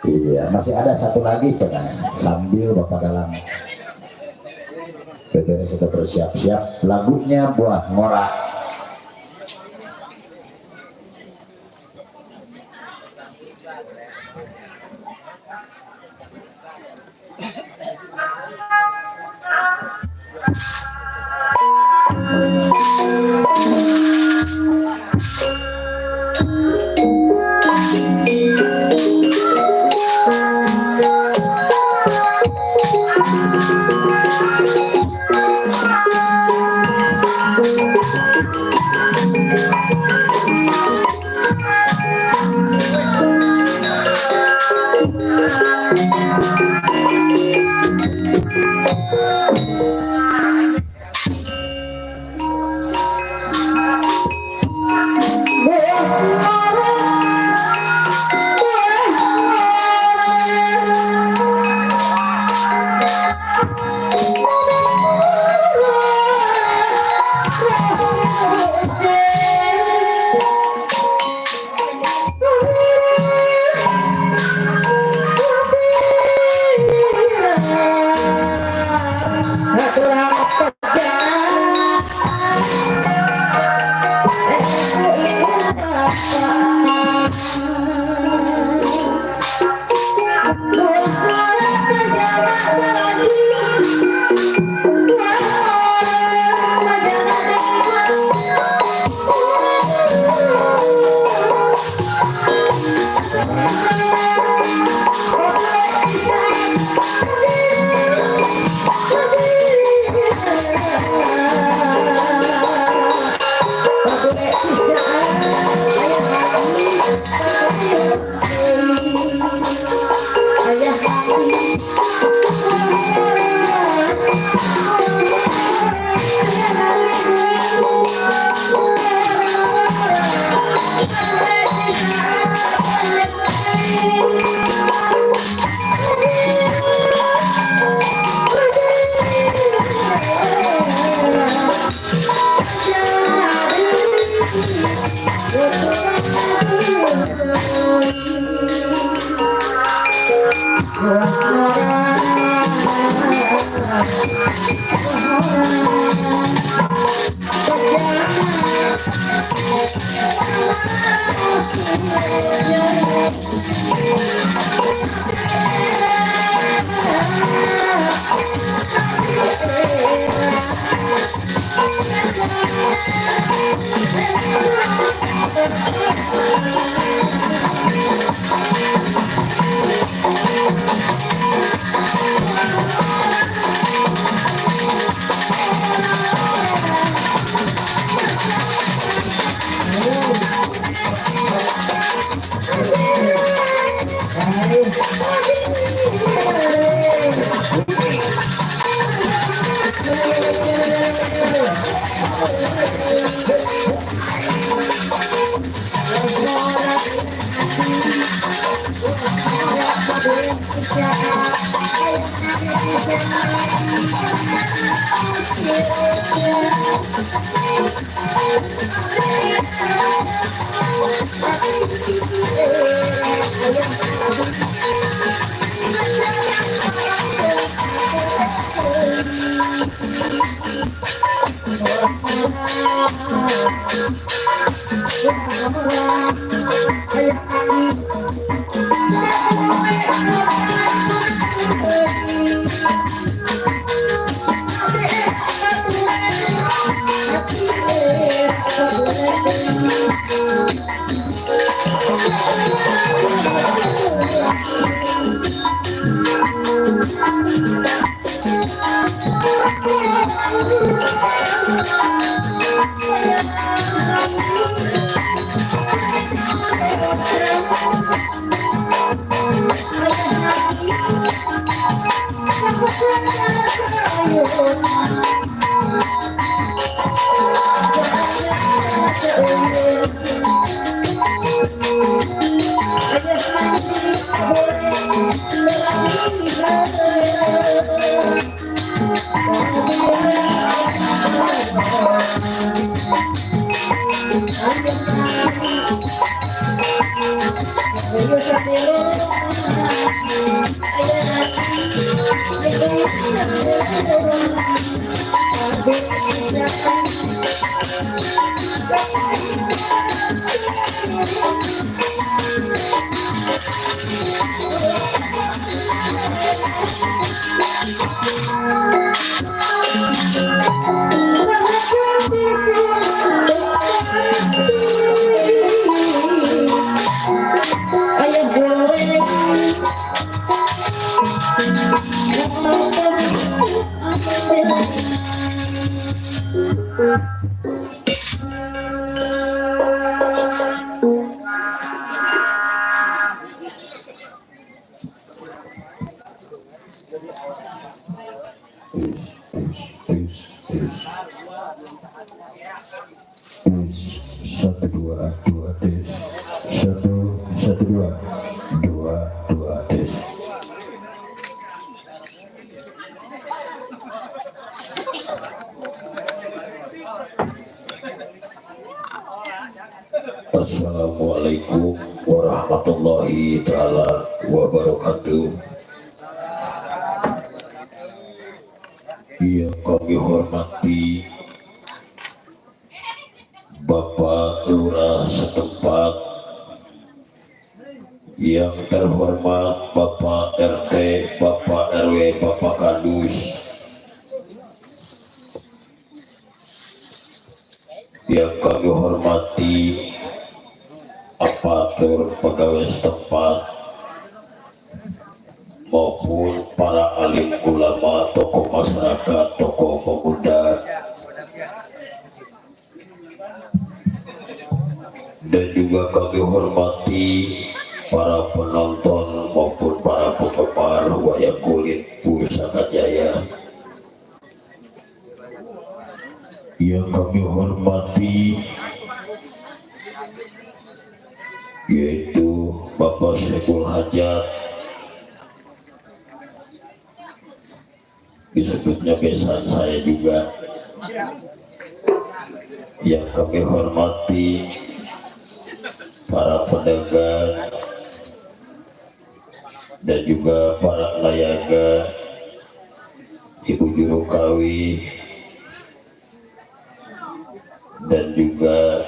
Iya, masih ada satu lagi coba sambil Bapak dalam PBR sudah bersiap-siap lagunya Buah Ngora. Satu dua dua tes, satu dua dua tes. Assalamualaikum warahmatullahi taala wabarakatuh. Yang kami hormati Bapak Lurah setempat, yang terhormat Bapak RT, Bapak RW, Bapak Kadus, yang kami hormati aparatur pegawai setempat maupun para alim ulama, tokoh masyarakat, tokoh pemuda, dan juga kami hormati para penonton maupun para penggemar wayang kulit Pusaka Jaya. Yang kami hormati yaitu Bapak Syekhul Hajat, disebutnya besan saya juga. Yang kami hormati para pedagang dan juga para layaga, ibu juru kawi, dan juga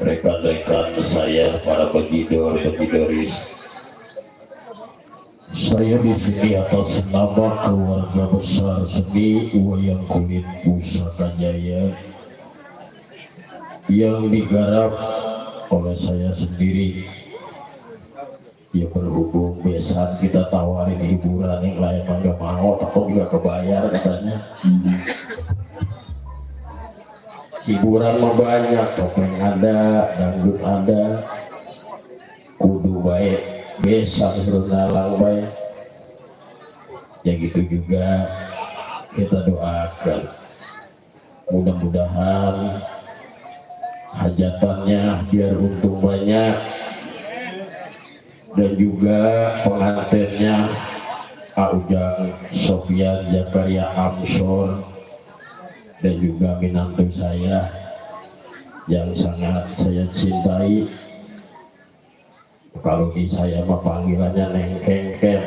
rekan-rekan saya, para begidoris. Saya di sini atas nama keluarga besar seni wayang kulit Pusaka Jaya yang digarap oleh saya sendiri. Ya berhubung besan kita tawarin hiburan yang lain nggak mau, takut juga kebayar katanya. Hiburan mah banyak, topeng ada, dangdut ada, kudu baik, besan berunalang baik. Ya gitu juga kita doakan, mudah-mudahan hajatannya biar untung banyak, dan juga pengantinnya Ujang Sofyan Zakaria Amsor, dan juga minantu saya yang sangat saya cintai. Kalau di saya mah panggilannya Neng Kengken.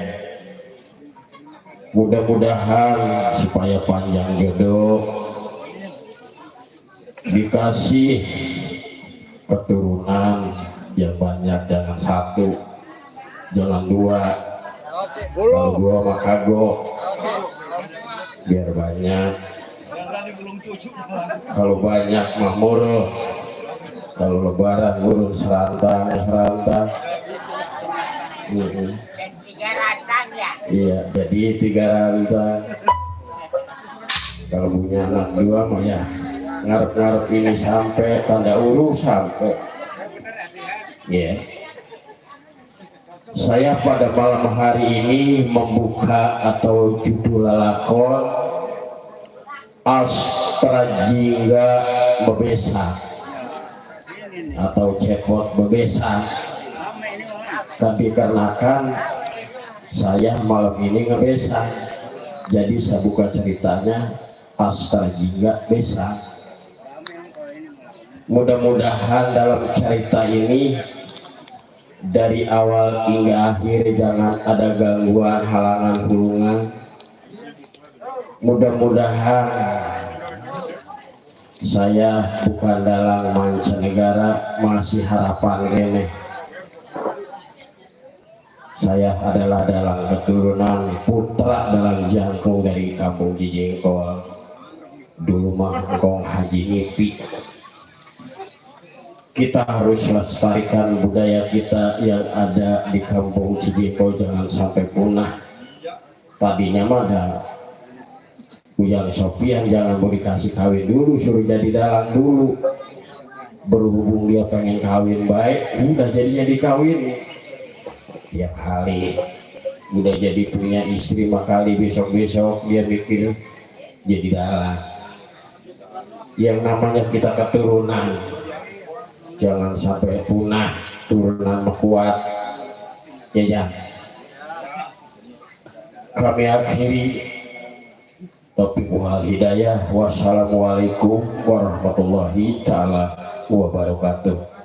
Mudah-mudahan supaya panjang jodoh, dikasih keturunan yang banyak, jangan satu, jangan dua, kalau dua mah kagok, biar banyak. Kalau banyak mah murah, kalau lebaran urun serantang. Iya, jadi 3 rantang. Kalau punya anak 2 mah ya ngarep-ngarep ini sampai tanda urus sampai. Ya. Saya pada malam hari ini membuka atau judul lalakon Astra Jingga Bebesan atau Cepot Bebesan. Tapi dikarenakan saya malam ini ngebesan, jadi saya buka ceritanya Astra Jingga Besan. Mudah-mudahan dalam cerita ini dari awal hingga akhir jangan ada gangguan, halangan, hulungan. Mudah-mudahan saya bukan dalang mancanegara, masih harapan gene. Saya adalah dalang keturunan putra dalang jangkung dari kampung Cijengkol. Dulu mah Kong Haji Ngipi. Kita harus lestarikan budaya kita yang ada di kampung Cijengkol, jangan sampai punah. Tadinya mah ada Ujang Sopian jangan mau dikasih kawin dulu, suruh jadi dalang dulu. Berhubung dia pengen kawin baik, udah jadinya dikawin. Tiap kali udah jadi punya istri, makali besok-besok dia mikir jadi dalang. Yang namanya kita keturunan jangan sampai punah, turunan kuat ya ya. Kami akhiri taufiq wal hidayah. Wassalamualaikum warahmatullahi taala wabarakatuh.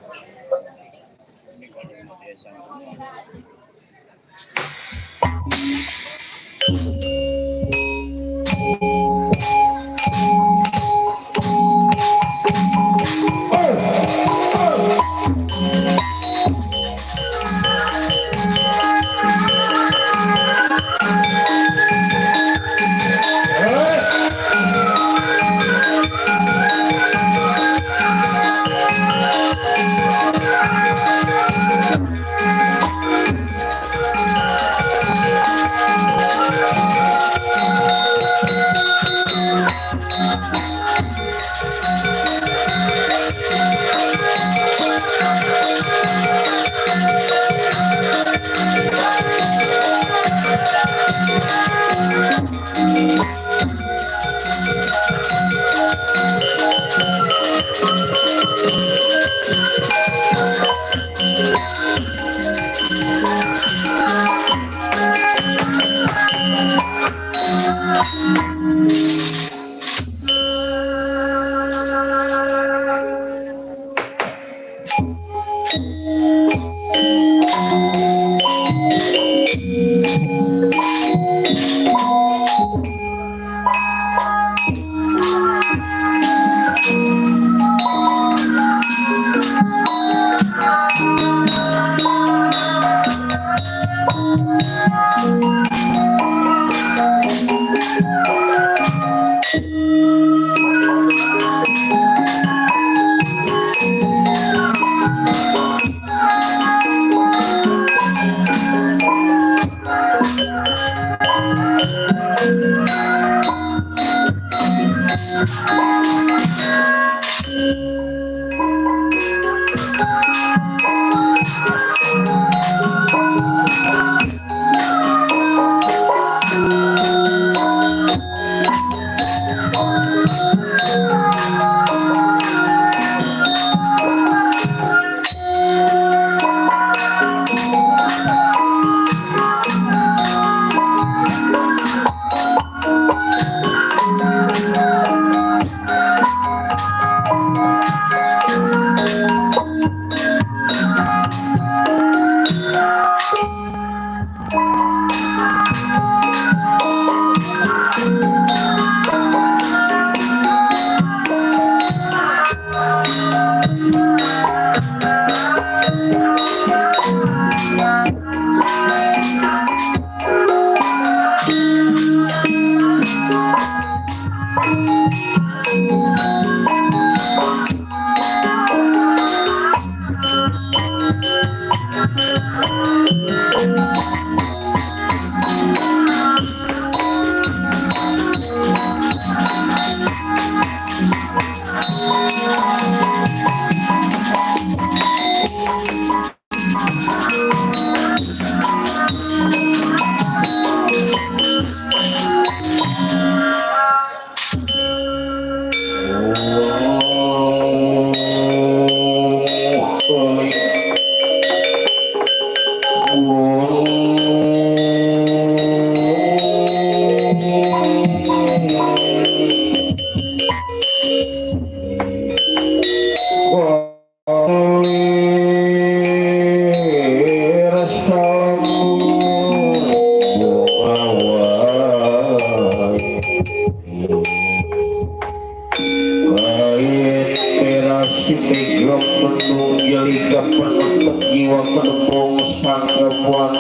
anu jalika penutup jiwa ketepung sanggapuan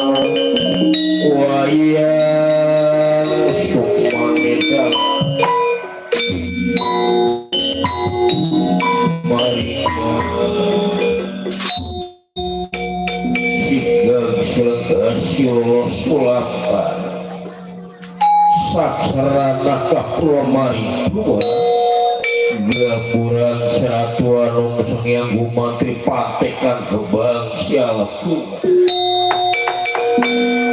wayang sukmanidang marika sigang silgasyo sulapan saksarana kapulomari dua gaburan seratu anu sengiang mantri pantekan kebang sialaku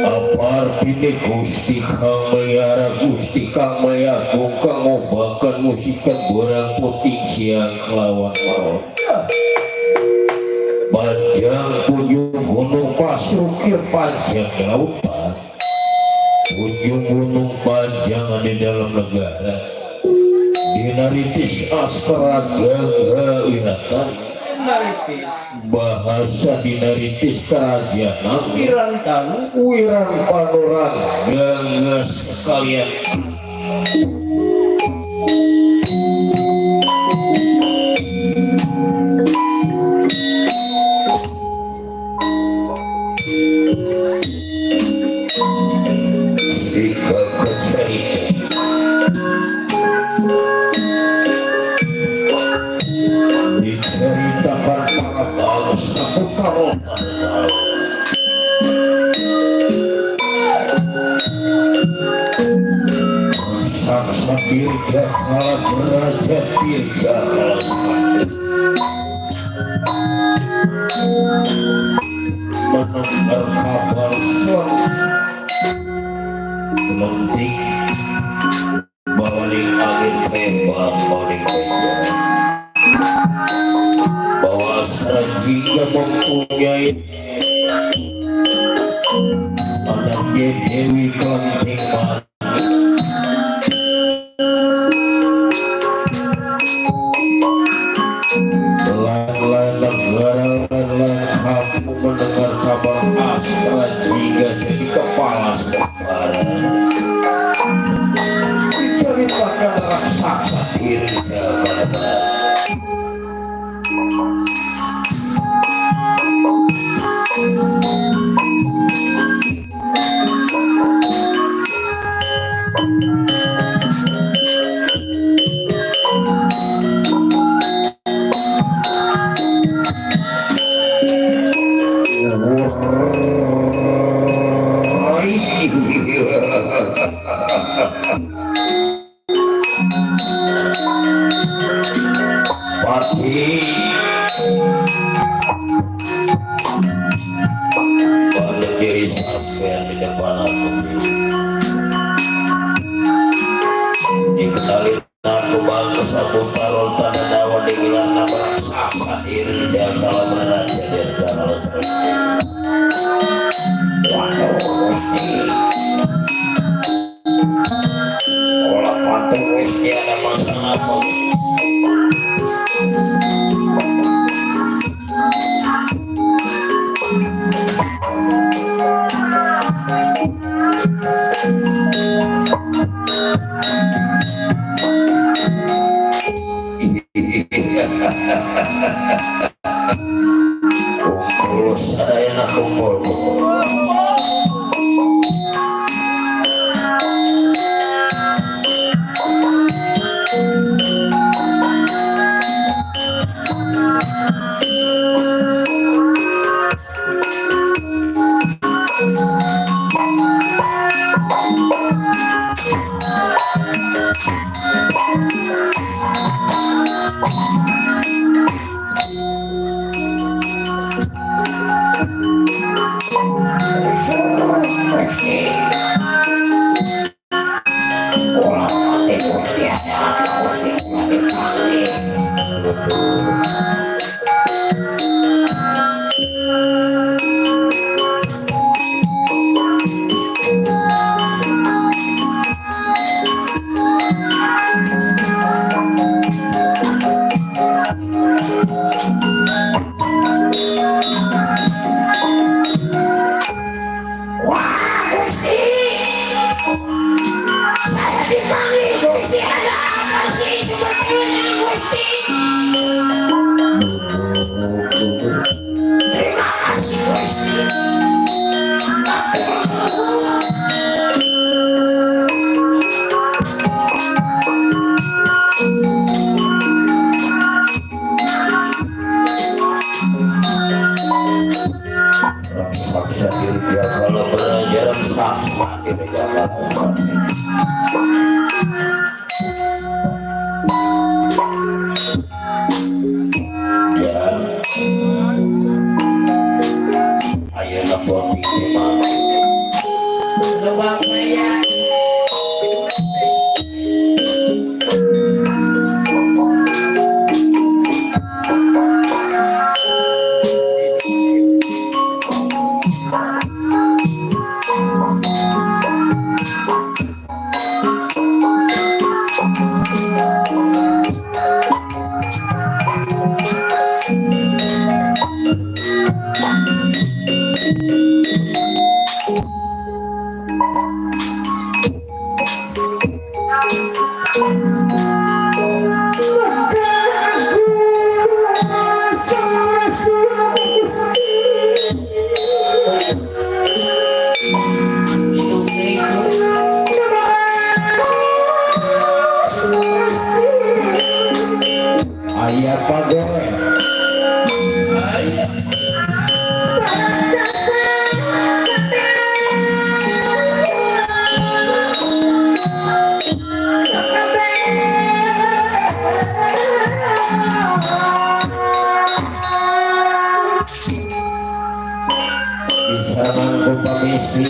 apar bini gusti kang meliara gusti kang meliara kang ngobakan musikan borang puting siang kelawan maut panjang kunjung gunung pasrukir panjang lautan ujung gunung panjang di dalam negara dinaritis askara gangga winatan bahasa dinaritis kerajaan wirang panuran gangga sekalian diceritakan para bangsa Kutarotan saksa dirja kala beraja dirja kala mendengar kabar son gelenting bawaling angin hebat bawaling hebat bahwa jika mempunyai anaknya Dewi Kelenting manis lain-lain negara lain-lain kamu mendengar kabar Astra jika jadi kepala negara diceritakan raksasa diri jalan balik diri sampean di depan aku dikenali aku bagus aku taruh tanda dawa di wilayah nama raksasa diri kalau beraja di dalam waduh gusti olah patung gusti ada masalah apa kumpul sadayana kumpul Wah, Gusti. Terima kasih Gusti. Paksa diri dia kalau belajar semakin menjaga ya ayo lapor tinggi mana lubang saya ayah pagawe bisa mangku permisi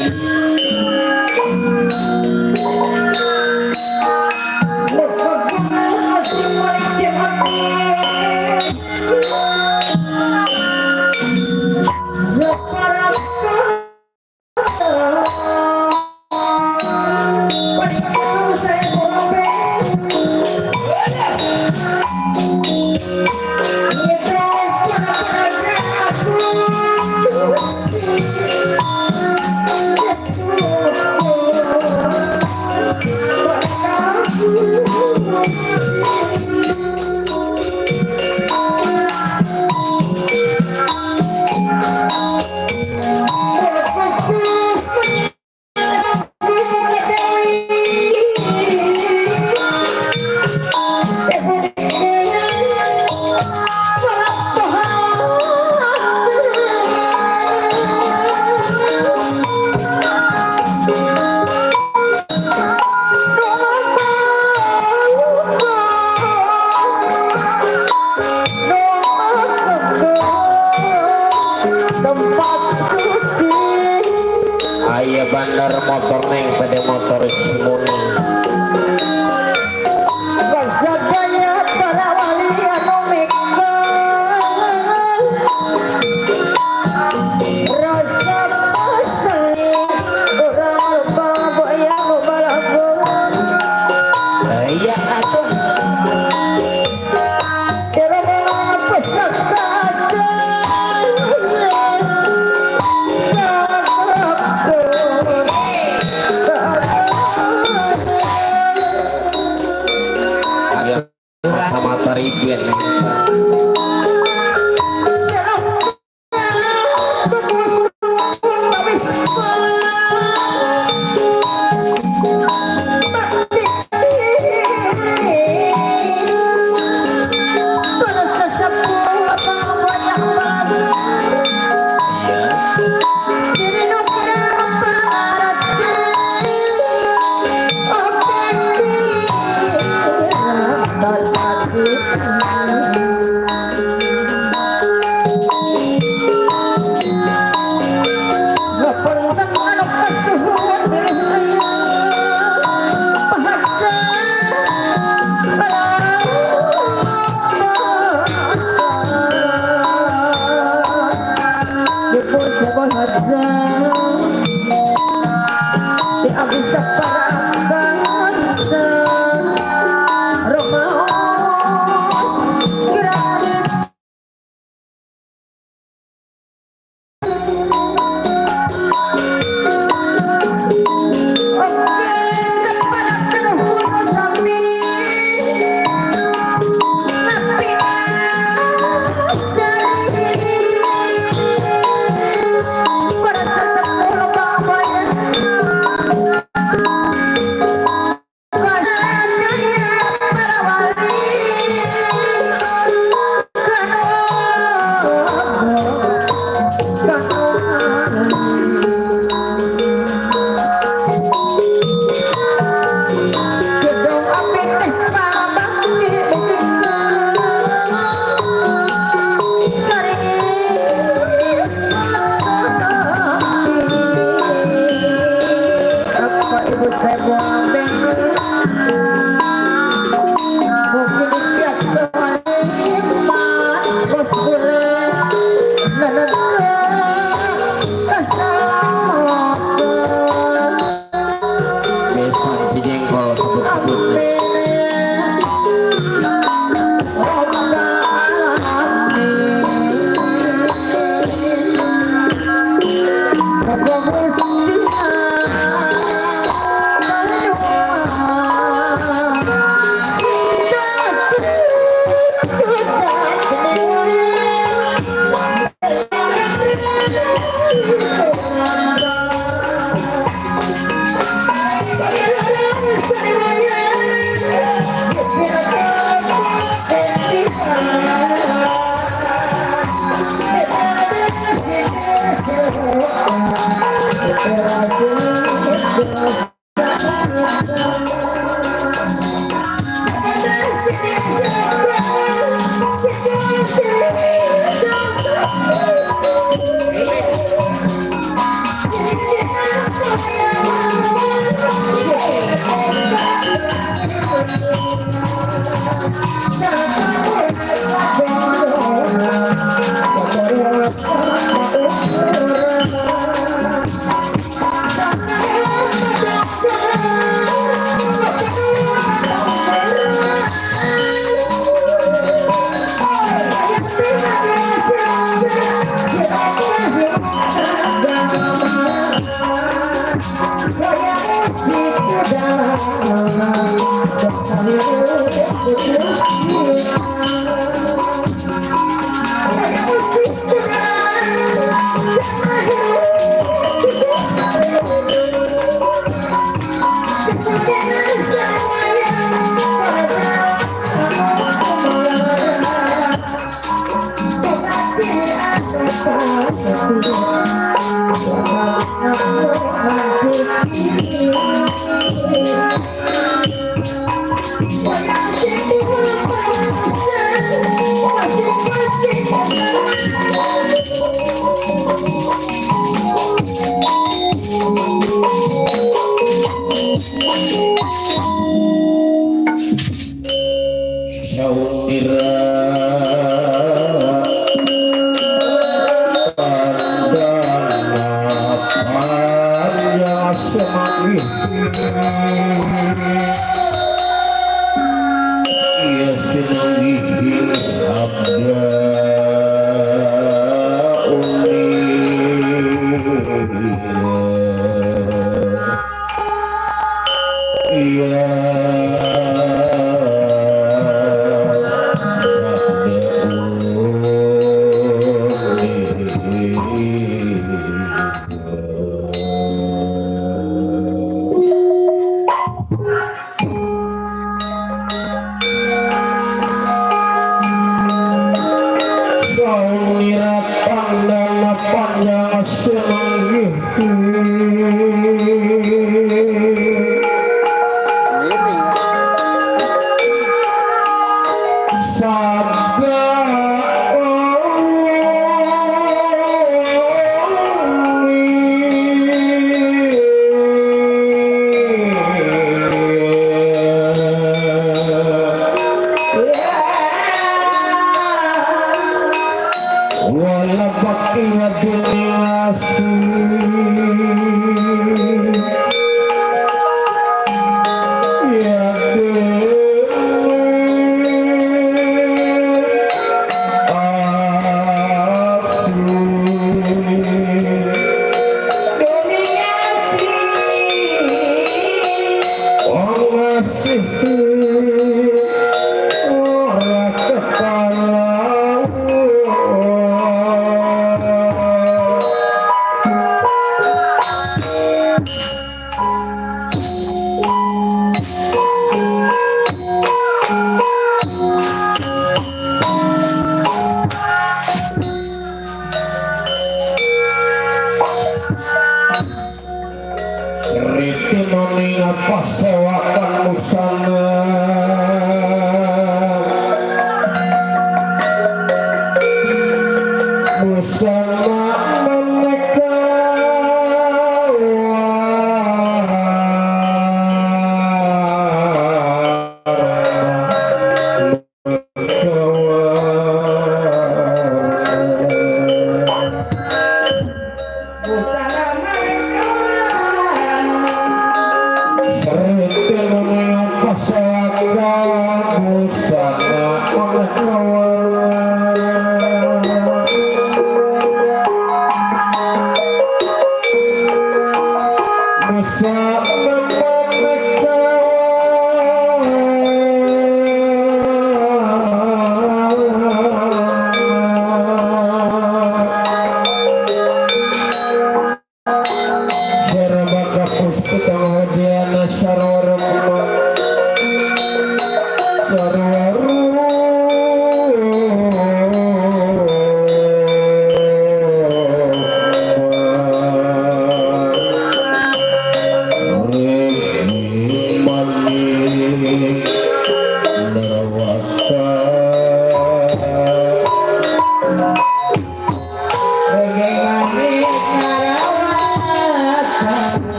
ayah bandar motor neng pada motor simuni bersadaya para wali anu mikul rasa pasali urang lupa boyang balagun ayah atuh diremang pesaka mata-mata ribuan Napi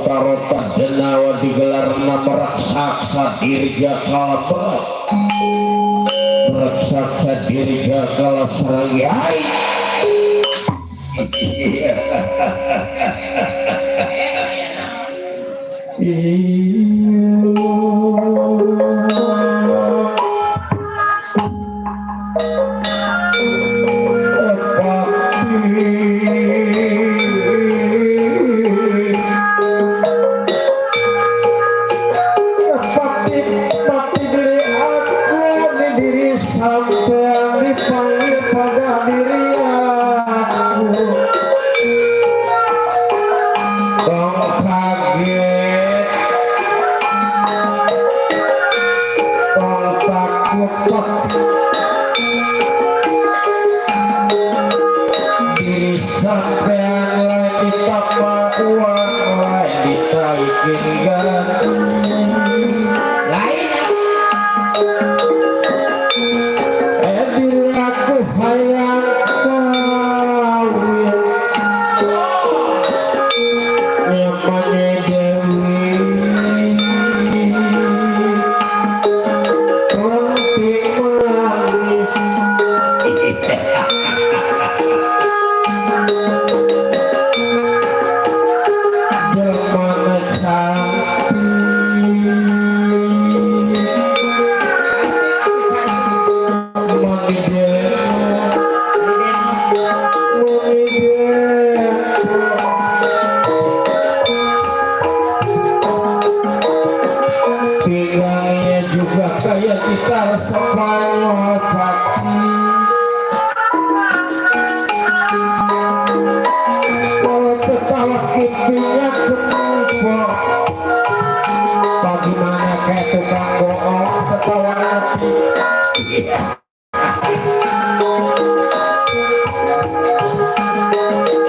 Tarota Denawa digelar nama raksasa dirja kala berat raksasa dirja kala serangi hai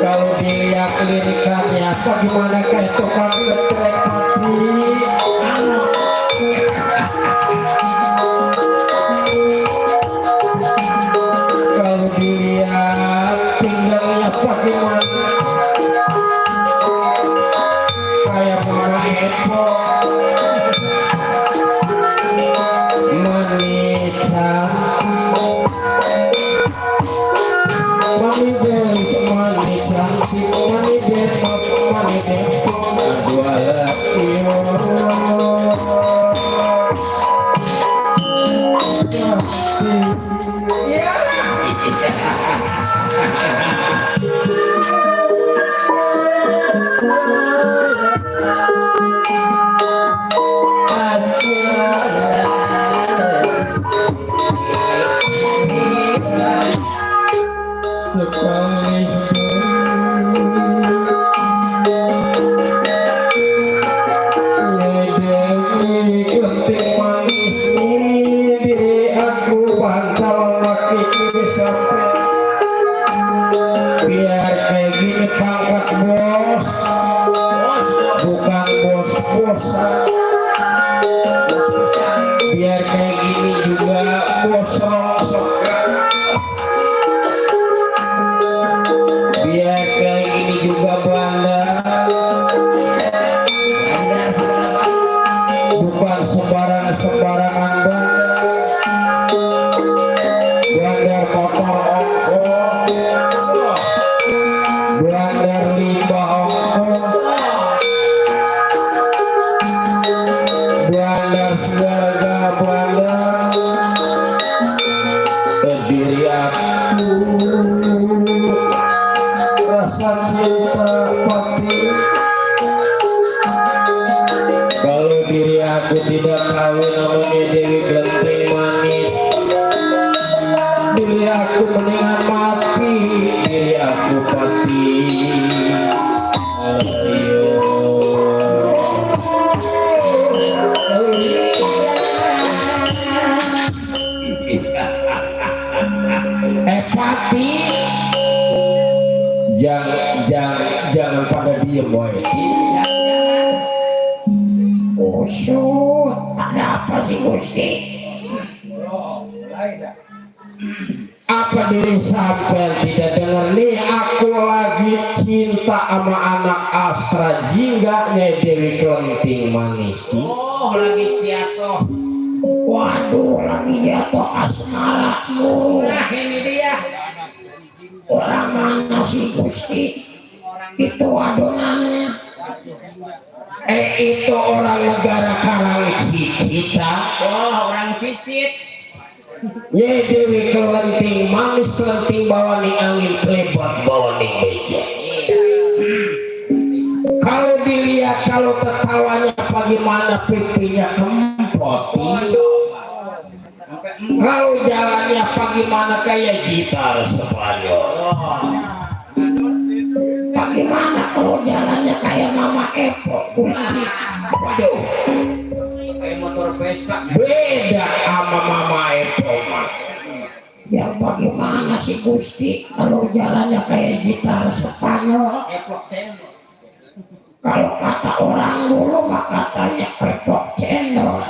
kalau dilihat lirikannya bagaimana kayak tukang getrek kalau dilihat tinggalnya bagaimana kayak Mama Epo jangan pada diem boy. Oh shoot, ada apa sih Gusti? Apa diri sampai tidak dengar nih? Aku lagi cinta sama anak Astra Jingga Nyai Dewi Kelenting manis. Oh lagi jatuh. Waduh lagi jatuh asmara mulu. Nah ini dia. Orang mana si Gusti? Itu adonannya. Itu orang negara Karangcicita. Oh orang Cicit. Nyai Dewi Kelenting manis kelenting bawa ning angin kelebat bawa ning meja. Kalau dilihat kalau tertawanya bagaimana pipinya kempot. Kalau jalannya bagaimana kayak gitar Spanyol. Bagaimana kalau jalannya kayak Mama Epo. Waduh. Kayak motor Vespa. Beda sama Mama Epo mah. Yang bagaimana sih Gusti kalau jalannya kayak gitar Spanyol. Epok cendol. Kalau kata orang dulu mah katanya epok cendol.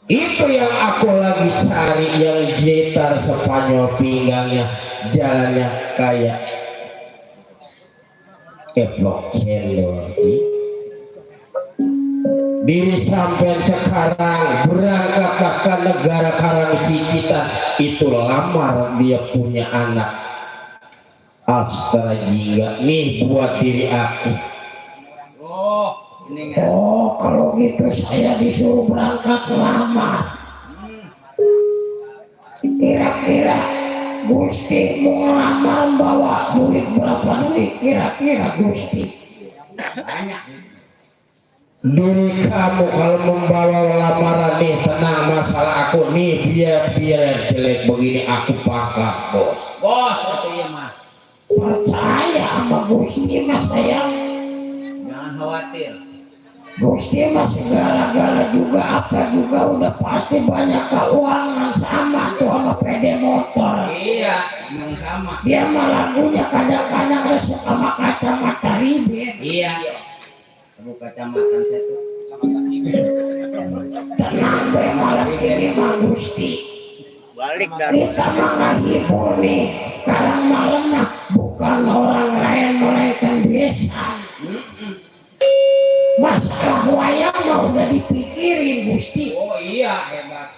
Itu yang aku lagi cari, yang gitar Spanyol pinggangnya jalannya kayak epok cendol. Diri sampai sekarang berangkat ke negara Karangcicita itu lamar dia punya anak Astra Jingga nih buat diri aku. Oh ini enggak. Oh kalau gitu saya disuruh berangkat lamar. Kira-kira Gusti mau ngelamar bawa duit berapa duit kira-kira Gusti? Banyak. Diri kamu kalau membawa lamaran nih tenang masalah aku nih biar jelek begini aku pangkat bos. Bos itu ya mah. Percaya sama Gusti mas sayang. Jangan khawatir. Gusti mas segala-gala juga apa juga udah pasti banyak keuangan sama tuh sama PD motor. Iya emang sama. Dia mah lagunya kadang-kadang resep sama kacamata ribet. Iya. Kamu kacamata saya tuh. Tenang be malam ini mah Gusti. Balik dari. Kita mah ngahibur nih. Sekarang malam mah bukan orang lain melainkan biasa. Masalah wayang mah udah dipikirin Gusti. Oh iya hebat.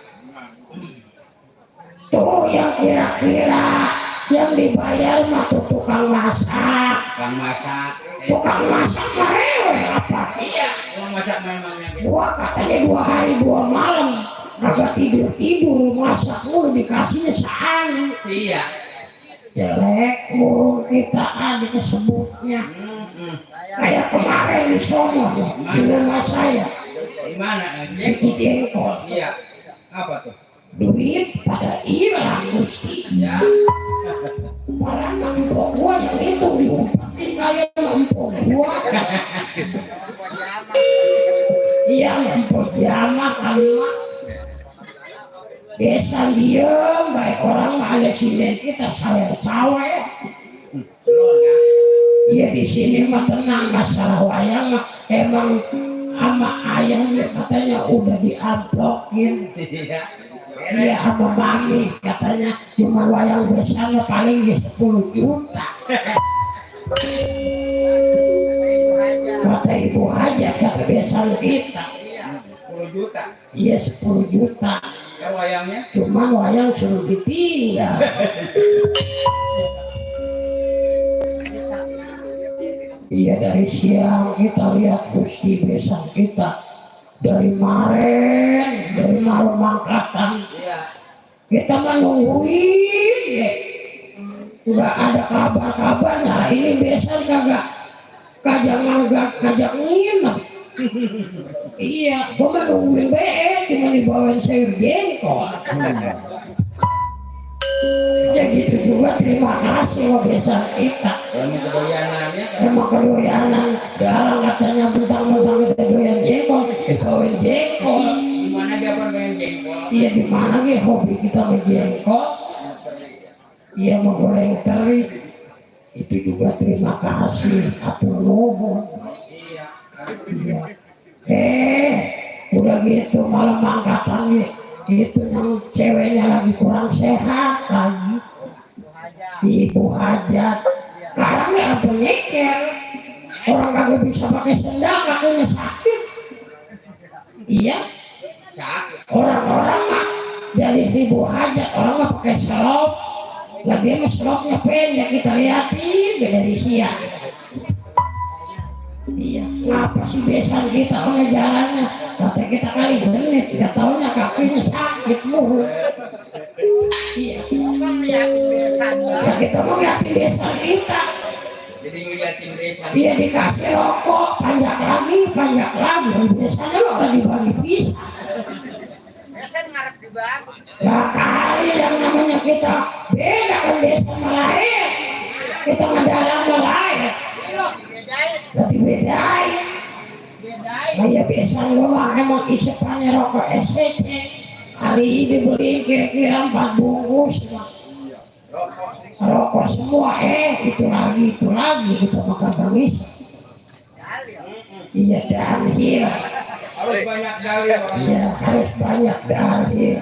Tuh yang kira-kira yang dibayar mah tuh tukang masak. Tukang masak. Tukang masak mah rewel apa? Iya tukang masak memangnya. Gua katanya 2 hari 2 malam kagak tidur masak mulu dikasihnya sehari. Iya. Jelek burung kita adik sebutnya. Kayak kemarin di sono di rumah saya. Di mana? Di Cijengkol. Iya. Apa tuh? Duit pada hilang Gusti. Ya. Malah empok gua yang itu diumpetin kayak empok gua. Iya empok jama kali mah. Biasa diem baik orang mah ada sinden kita sawah ya. Iya di sini mah tenang masalah wayang mah emang sama ayahnya katanya udah diamplokin. Iya sama mami katanya cuma wayang besarnya paling 10 juta. Kata ibu aja kata besan kita. 10 juta. Iya 10 juta. Wayangnya? Cuman wayang suruh ditinggal. Iya dari siang kita lihat Gusti besan kita dari malam angkatan. Kita menungguin ya. Nggak ada kabar-kabar. Nah ini besan kagak ngajak nginep. Iya, gua mah nungguin cuma dibawain sayur jengkol. Ya gitu juga terima kasih loh besan kita. Emang kedoyanan. Dalam katanya bentang-bentang kita doyan jengkol, dibawain jengkol. Dimana dia pengen jengkol? Iya dimana ge hobi kita menjengkol. Iya mau goreng teri. Itu juga terima kasih atur nuhun. Iya. Udah gitu malam angkatan nih. Itu yang ceweknya lagi kurang sehat lagi. Ibu hajat. orangnya apa nyeker, orang kagak bisa pakai sendal kakinya sakit. Iya, orang-orang mah jadi ribu hajat, orang mah pakai selop, lah dia mah selopnya pendek, kita liatin beda dari siang. Iya, ngapa sih besan kita jalannya? Kata kita kali genit, gak taunya kakinya sakit mulu. Iya, ya kita mau ngeliatin besan kita. Jadi ngeliatin besan. Iya, dikasih rokok, panjang lagi, biasanya orang dibagi pisah. Besan ngarep dibagi. Nah kali yang namanya kita beda kan besan lahir, kita ngadalang lahir. Lebih bedain. Kayak besan gue mah emang isepannya rokok SCC. Hari ini beli kira-kira 4 bungkus. Rokok semua itu lagi kita makan gak bisa. Iya dalil. Harus banyak dalil. Iya harus banyak dalil.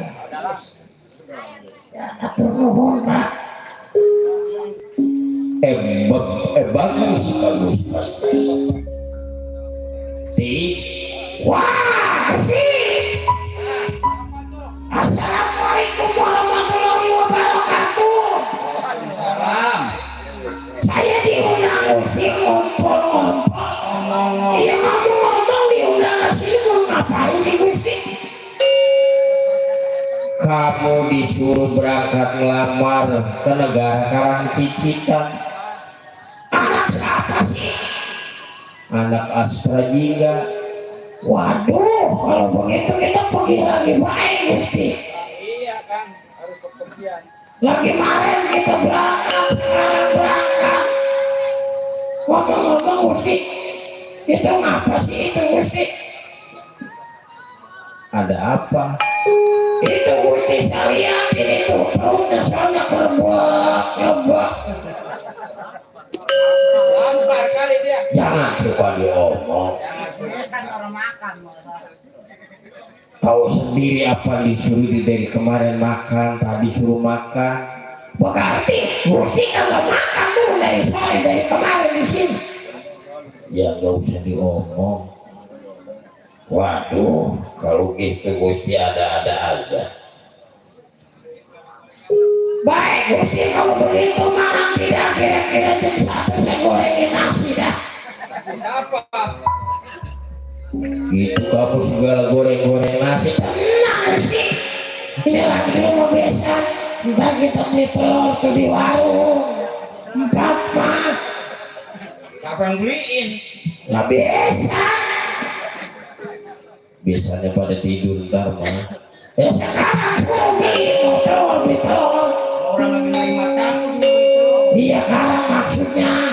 Ya atur nuhun Pak. Bagus. Wah, sih. Assalamualaikum warahmatullahi wabarakatuh. Salam. Saya diundang Gusti ngompol-ngompol. Iya ngomong-ngomong diundang sini mau ngapain nih Gusti? Kamu disuruh berangkat melamar ke negara Karangcicitan. Anak siapa sih? Anak Astra Jingga. Waduh, kalau begitu kita pergi lagi baik Gusti. Iya Kang, harus kepergian. Lagi kemarin kita berangkat, sekarang berangkat. Ngomong-ngomong Gusti, itu ngapa sih itu Gusti? Ada apa? Itu Gusti saya liatin itu perutnya soalnya kerebak. Lampar kali dia. Jangan suka diomong. Besan orang makan. Tahu sendiri apa disuruh dari kemarin makan, tadi suruh makan. Berarti Gusti kagak makan tuh dari sore dari kemarin di sini. Ya nggak usah diomong. Waduh, kalau gitu Gusti ada-ada aja. Baik Gusti, kalau begitu malam tidak kira-kira jam 1 saya gorengin nasi dah. Siapa? Gitu kamu segala goreng-goreng nasi. Tenang Gusti, ini lagi di rumah biasa. Ntar kita beli telur tuh di warung. 4 mah. Siapa yang beliin? Lah biasa. Biasanya pada tidur ntar mah. Ya sekarang suruh beli telur. Orang lagi nerima tamu sih. Iya kan maksudnya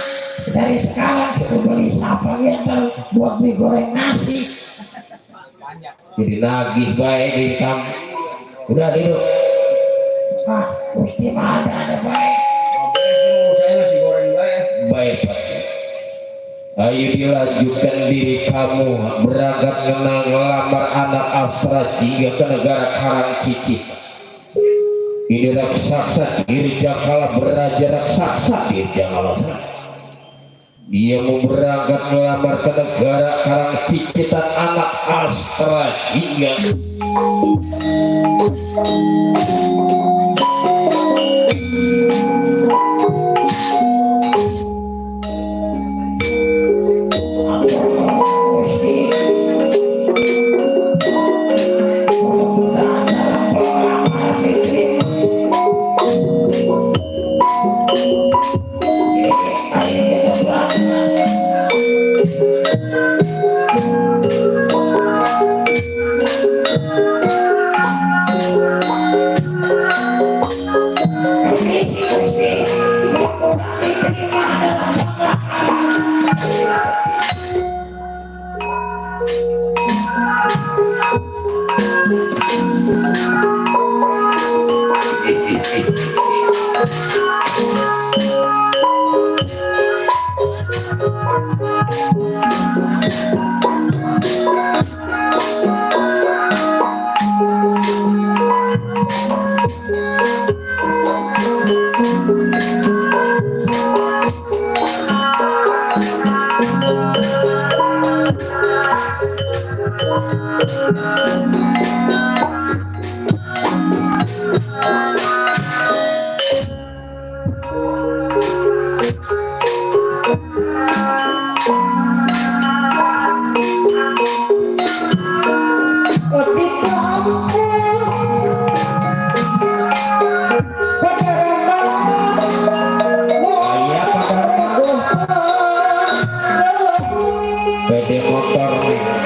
dari sekarang suruh beli siapa ntar buat mie goreng nasi. Jadi nagih baik di kamu. Udah duduk. Ah, Gusti mah ada baik. Saya nasi goreng ya. Baik Pak. Ayo dilanjutkan diri kamu berangkat ngelamar anak Astra Jingga ke negara Karangcicitan. Ini raksasa Dirjakala beraja raksasa Dirjakala. Dia mau berangkat melamar ke negara Karangcicitan anak Astra Jingga. Aya PD motor nih.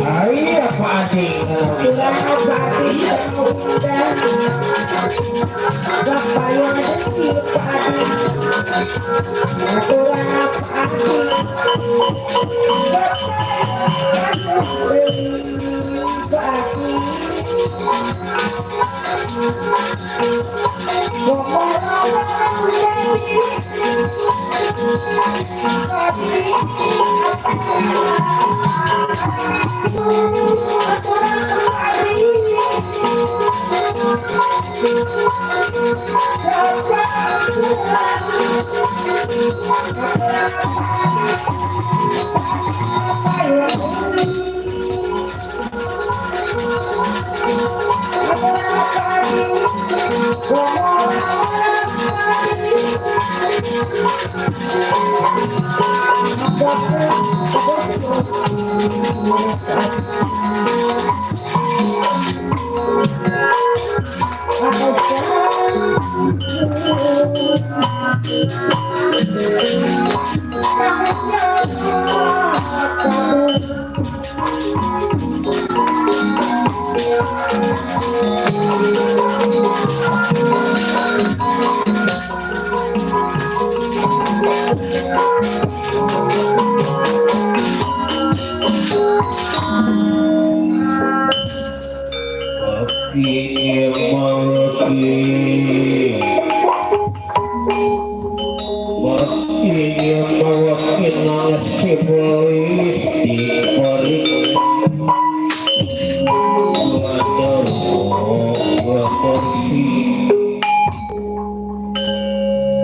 Ayo Pak Adi.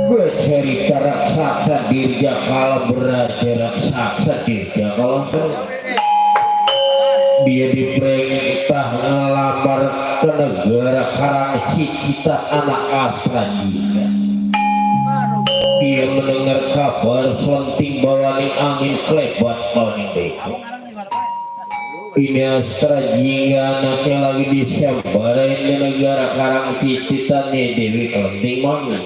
Bercerita raksasa dirja kala beraja raksasa dirja kala dia diperintah ngelamar ke negara Karangcicita anak Asranjika. Dia mendengar kabar selenting bawani angin klebat bawani beko. Ini Asranjika anaknya lagi disembarain di negara Karangcicita nih Dewi Kelenting Manis.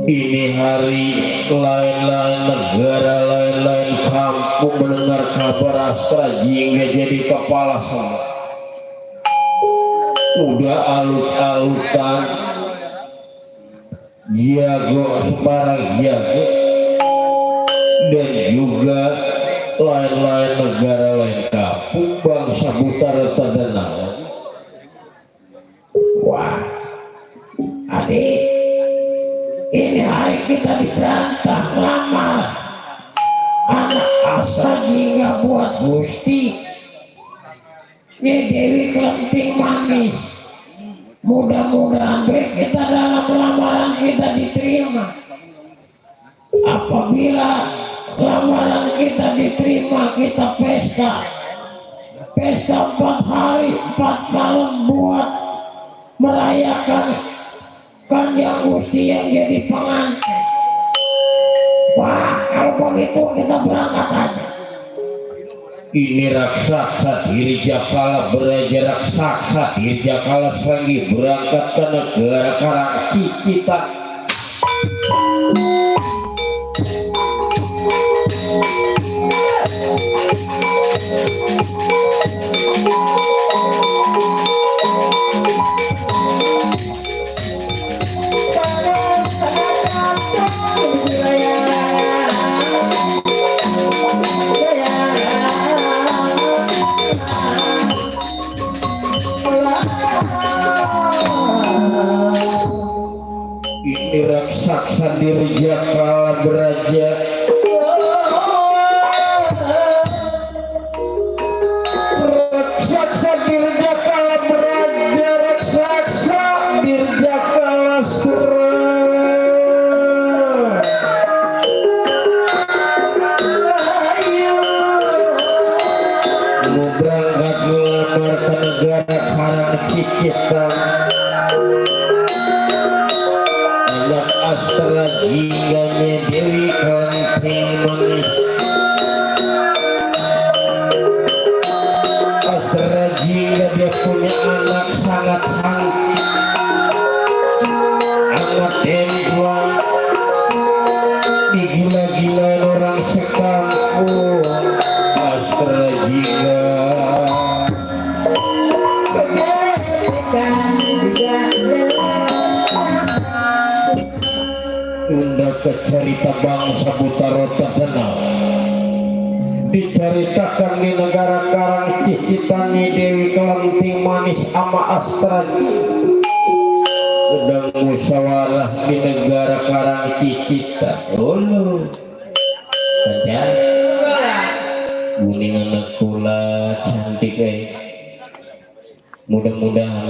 Ini hari lain-lain negara, lain-lain kampung mendengar kabar Asranjika jadi kepala semua. Udah alut-alutan jago sebarang jago, dan juga lain-lain negara, lain kampung bangsa Butara Tadanau. Wah, adik, ini hari kita diberantah lamar anak Asranjika buat Gusti Nyai Dewi Kelenting Manis. Mudah-mudahan kita dalam lamaran kita diterima. Apabila lamaran kita diterima, kita pesta 4 hari 4 malam buat merayakan Kanjeng Gusti yang jadi pengantin. Wah, kalau begitu kita berangkat aja. Ini raksasa dirja kala beraja raksasa dirja kala Srenggi berangkat ke negara Karangcicita Ini raksasa dirja kala beraja, raksasa dirja kala beraja, raksasa dirja kala surah. Mau berangkat melamar ke negara karang Cicitan, anak Astra jingganya Dewi Kelanting Manis. Astra jingga dia punya anak sangat cantik, anak perempuan digila-gila orang sekampung. Astra jingga unda ke cerita bangsa Butarota Denau, diceritakan di negara karang Cicitan Dewi Kelanting Manis ama Astra sedang musyawarah di negara karang Cicitan. Ulu kancang kuning anak kula cantik mudah-mudahan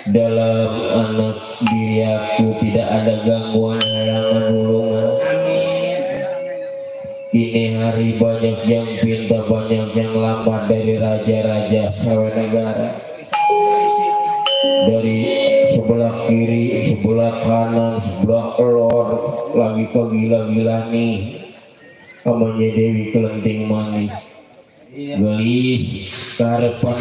dalam anak diri aku tidak ada gangguan halangan ulungan. Ini hari banyak yang pinta, banyak yang lambat dari raja-raja sawe negara, dari sebelah kiri, sebelah kanan, sebelah lor, lagi kegila-gila nih namanya Dewi Kelanting Manis. Gelis karepan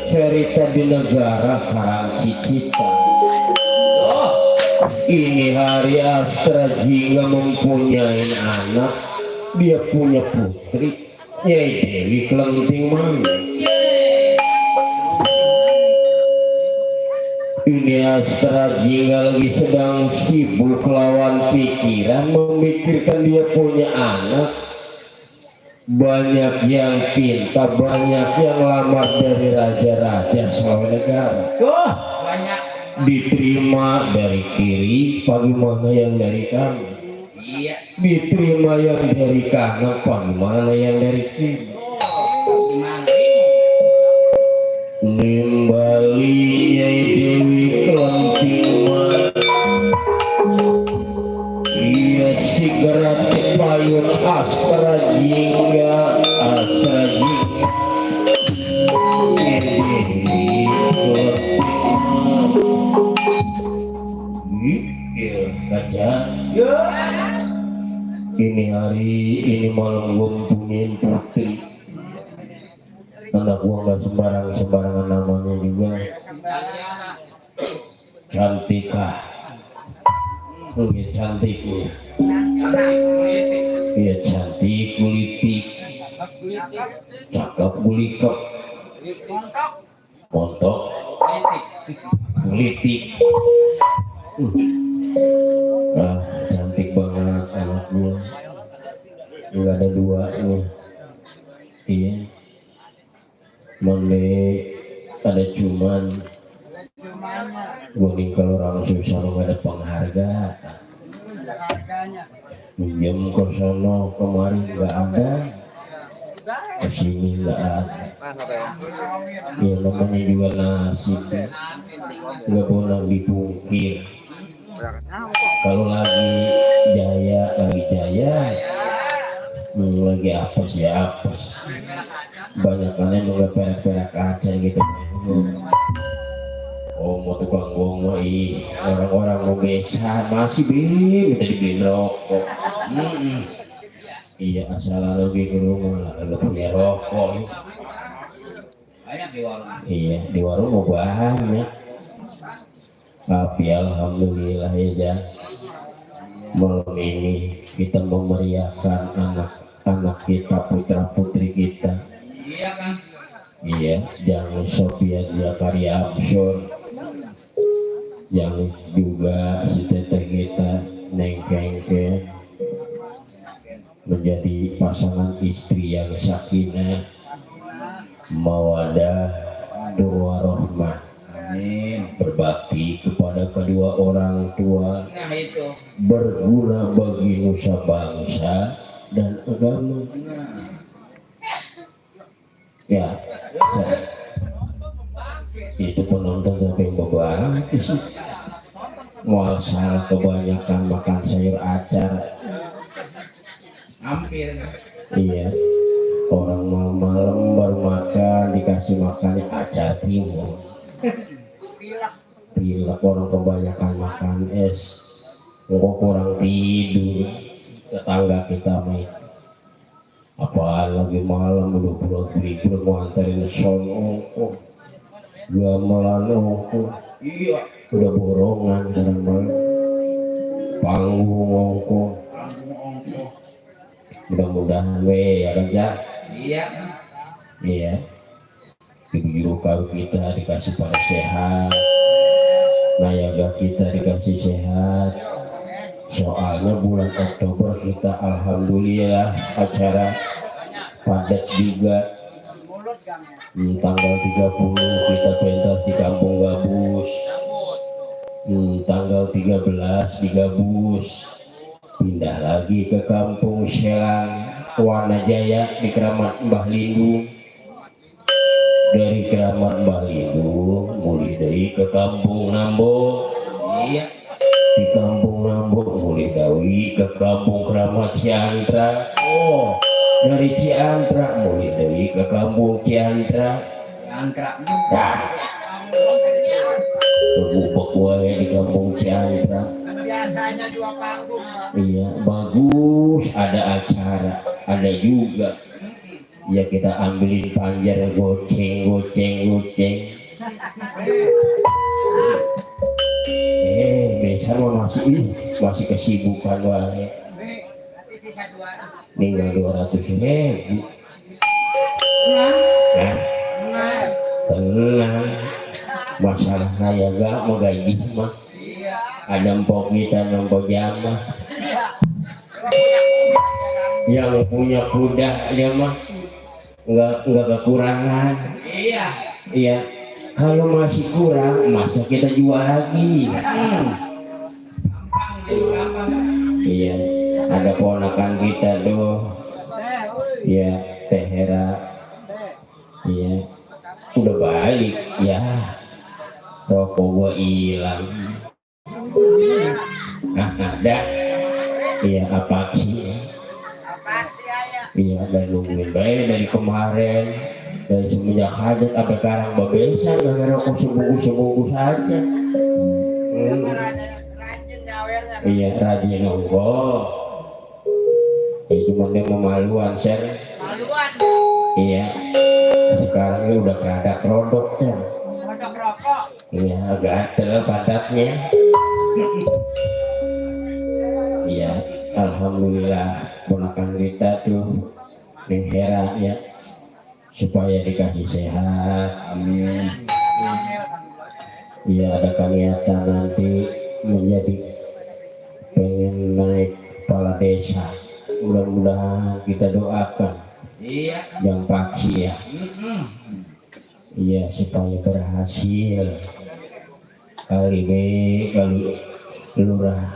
cerita di negara Karangcicita. Ini hari Astra Jingga mempunyai anak, dia punya putri, Nyai Dewi Kelenting Manik. Ini Astra Jingga lagi sedang sibuk lawan pikiran, memikirkan dia punya anak. Banyak yang pinta, banyak yang lamar dari raja-raja selama negara. Banyak. Diterima dari kiri, bagaimana yang dari kanan? Iya. Diterima yang dari kanan, bagaimana yang dari kiri? Gimana? Nimbali Nyai Dewi Kelenting Manik. Ia segera payun Astra Jingga, Astra Jingga. Ini hari ini malam gua mempunyai putri. Anak gua nggak sembarangan namanya juga. cantikah ini cantiknya iya cantik gulitik cakep gulikep montok gulitik cantik banget anaknya nggak ada duanya iya mane ada cuman guling kalau orang susah nggak ada penghargaan minjem ke sono kemarin nggak ada kesini nggak ada ya namanya juga nasib nggak pernah dipungkir kalau lagi jaya lagi apes ya apes banyak kalian nggak perak-perak kaca gitu oh mau tukang gong orang-orang mau besan masih minta dibeliin rokok iya asal lagi ke rumah lah agak punya rokok banyak di warung. iya di warung mau bahan ya tapi alhamdulillah ya Jan malam ini kita memeriahkan anak-anak kita putra putri kita Iya kan? iya jangan Sofian Zakaria Absor yang juga si teteh kita Neng Kengke menjadi pasangan istri yang sakinah mawadah warahmah. Amin. Berbakti kepada kedua orang tua, Nah itu. berguna bagi nusa bangsa dan agama. Ya, itu penonton sampai beban sih. Muasal kebanyakan makan sayur acar. Hampir. Iya. Orang malam-malam baru makan dikasih makannya acar timun. Pilek orang kebanyakan makan es. Engkau kurang tidur. Tetangga kita main. Apaan lagi malam udah pulang mau anterin sono gamelan Iya. udah borongan kadang malam panggung ongko mudah-mudahan ya kan Cak Iya. iya ibu kau kita dikasih pada sehat nayaga kita dikasih sehat soalnya bulan Oktober kita alhamdulillah acara padat juga tanggal 30 kita pentas di Kampung Gabus tanggal 13 di Gabus pindah lagi ke Kampung Selang Wanajaya di Keramat Mbah Lindung dari Keramat Mbah Lindung mulai dari ke Kampung Nambo Iya. di Kampung Nambo mulai dari ke Kampung Keramat Ciantra dari Ciantra mulai dari ke Kampung Ciantra Angkrak. nah terbubuk wae di Kampung Ciantra Biasanya 2 panggung, Pak. iya bagus ada acara ada juga ya kita ambilin panjar goceng biasa masih kesibukan wae Nanti sisa 2. tinggal 200.000 nah tenang masalah saya gak mau gaji mah ada empok kita nombok jamah yang punya kuda dia mah nggak kekurangan iya kalau masih kurang masa kita jual lagi iya ada ponakan kita tuh ya Teh Hera iya udah balik ya rokok gua hilang ada iya apa sih iya dari nungguin baik dari kemarin dari semenjak hajat sampai sekarang babesan gak rokok sebungkus saja Rajin nyawernya. iya rajin nongkrong ya cuma dia memaluan share Maluan. iya sekarang ini udah kerada produk kan Produk rokok. iya gatel padatnya. Iya, alhamdulillah ponakan kita tuh Neng Hera ya, supaya dikasih sehat. Amin. Iya, ada niatan nanti menjadi pengen naik kepala desa. Mudah-mudahan kita doakan. Iya. Yang pasti ya. Iya, supaya berhasil. Kali ini kalau lurah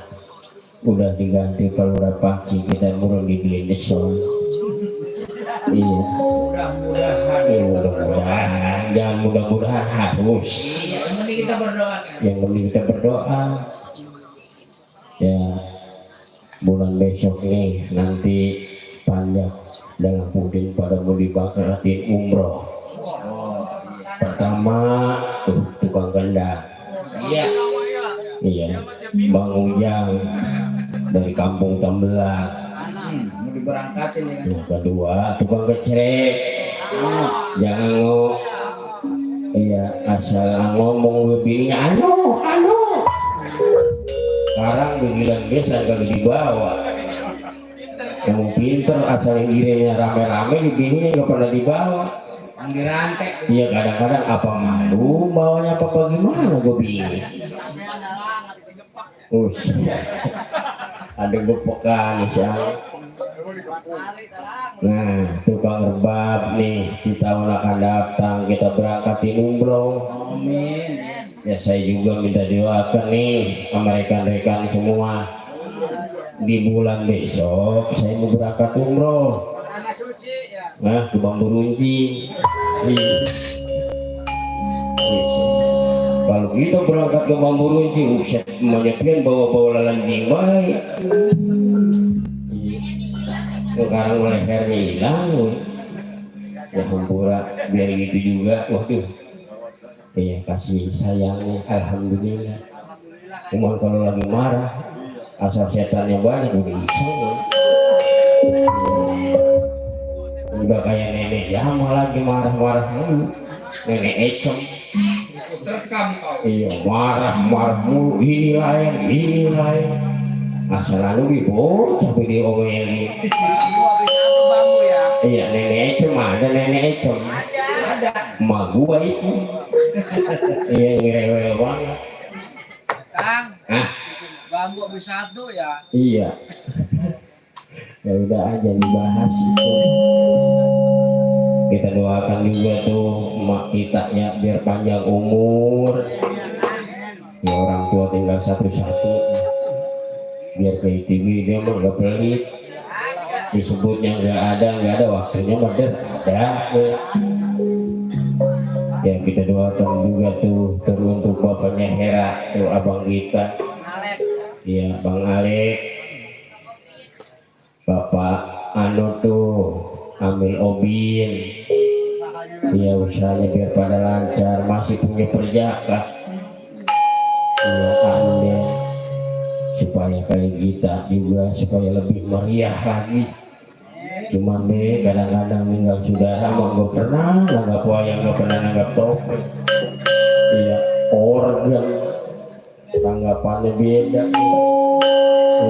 udah diganti kalau lurah paksi, kita murah dibeli deson. Iya. Mudah-mudahan. Iya, mudah-mudahan. Jangan mudah-mudahan, harus. Iya, yang penting kita berdoa. Yang penting kita berdoa. Ya, bulan besok nih nanti panjang dalam puding pada mau dibakaratin umroh. Pertama tuh tukang gendang. Iya. Iya, Bang Ujang dari kampung Tambelang. Mau diberangkatin ya kan. Yang kedua tukang kecrek. Jangan iya asal ngomong bininya anu. Sekarang bilang biasa kagak dibawa. Yang pinter asal ngirimnya rame-rame bininya nggak pernah dibawa. Yang dirantai. Iya, kadang-kadang apa malu bawanya apa bagaimana gue bingung. Ada gepekan siang. Nah, tukang rebab nih di tahun akan datang kita berangkatin umroh. Amin. Ya saya juga minta doakan nih sama rekan-rekan semua. Di bulan besok saya mau berangkat umroh. Tanah suci ya. Nah, ke Bambu Runcing. Kalau kita berangkat ke Bambu Runcing, semuanya pian bawa-bawa lalanjing baik. Sekarang lehernya hilang, ya hampura biar gitu juga. Waduh, iya kasih sayangnya, alhamdulillah. Cuma kalau lagi marah, asal setannya banyak udah iseng. Udah kayak nenek Jama lagi marah-marah mulu. Nenek Ecem. Terekam kau. Iya, marah-marah mulu. Ini lain. Asal lalu dibocah tapi diomelin. Bambu ya. Iya, nenek Ecem ada nenek Ecem. Ada. Emak gua itu. Iya, ngerewel banget. Kang. Ah, Bambu habis satu ya. iya. Ya udah aja dibahas itu. Kita doakan juga tuh emak kita ya biar panjang umur. Ya orang tua tinggal satu-satu. Biar ke TV dia mah nggak pelit. Disebutnya nggak ada waktunya mah ada. Ya kita doakan juga tuh teruntuk bapaknya Hera tuh abang kita. Iya Bang Alek. Bapak anu tuh ambil Obin. Iya usahanya biar pada lancar, masih punya perjaka. Iya anu deh, supaya kayak kita juga supaya lebih meriah lagi. Cuman deh kadang-kadang tinggal saudara mah gak pernah nanggap wayang, gak pernah nanggap topeng. Iya organ tanggapannya beda.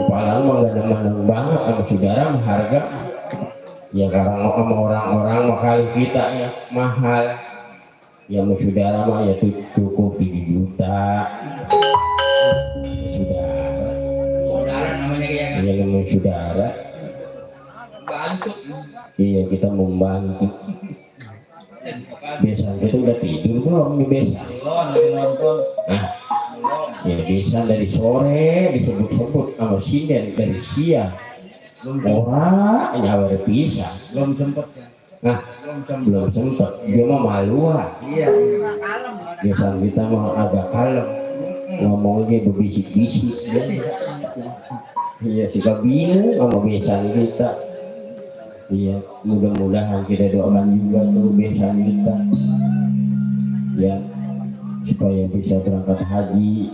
Palang mah gak demen banget sama saudara harga. Ya karena sama orang-orang mah kali kita ya mahal. Ya sama saudara mah ya cukup 7 juta. Saudara namanya ya kan. Iya namanya saudara. Bantu. Iya kita membantu. Biasa kita udah tidur belum nih biasa. Belum lagi nonton. Nah, ya bisa dari sore disebut-sebut sama sinden dari siang. Orang nyawa bisa. Belum sempet ya. Nah, belum sempet. Dia mah maluan. Iya. Kalem. Biasa kita mah agak kalem. Ngomongnya berbisik-bisik. Iya suka bingung sama biasaan kita. Iya, mudah-mudahan kita doakan juga tuh biasaan kita. Ya, supaya bisa berangkat haji.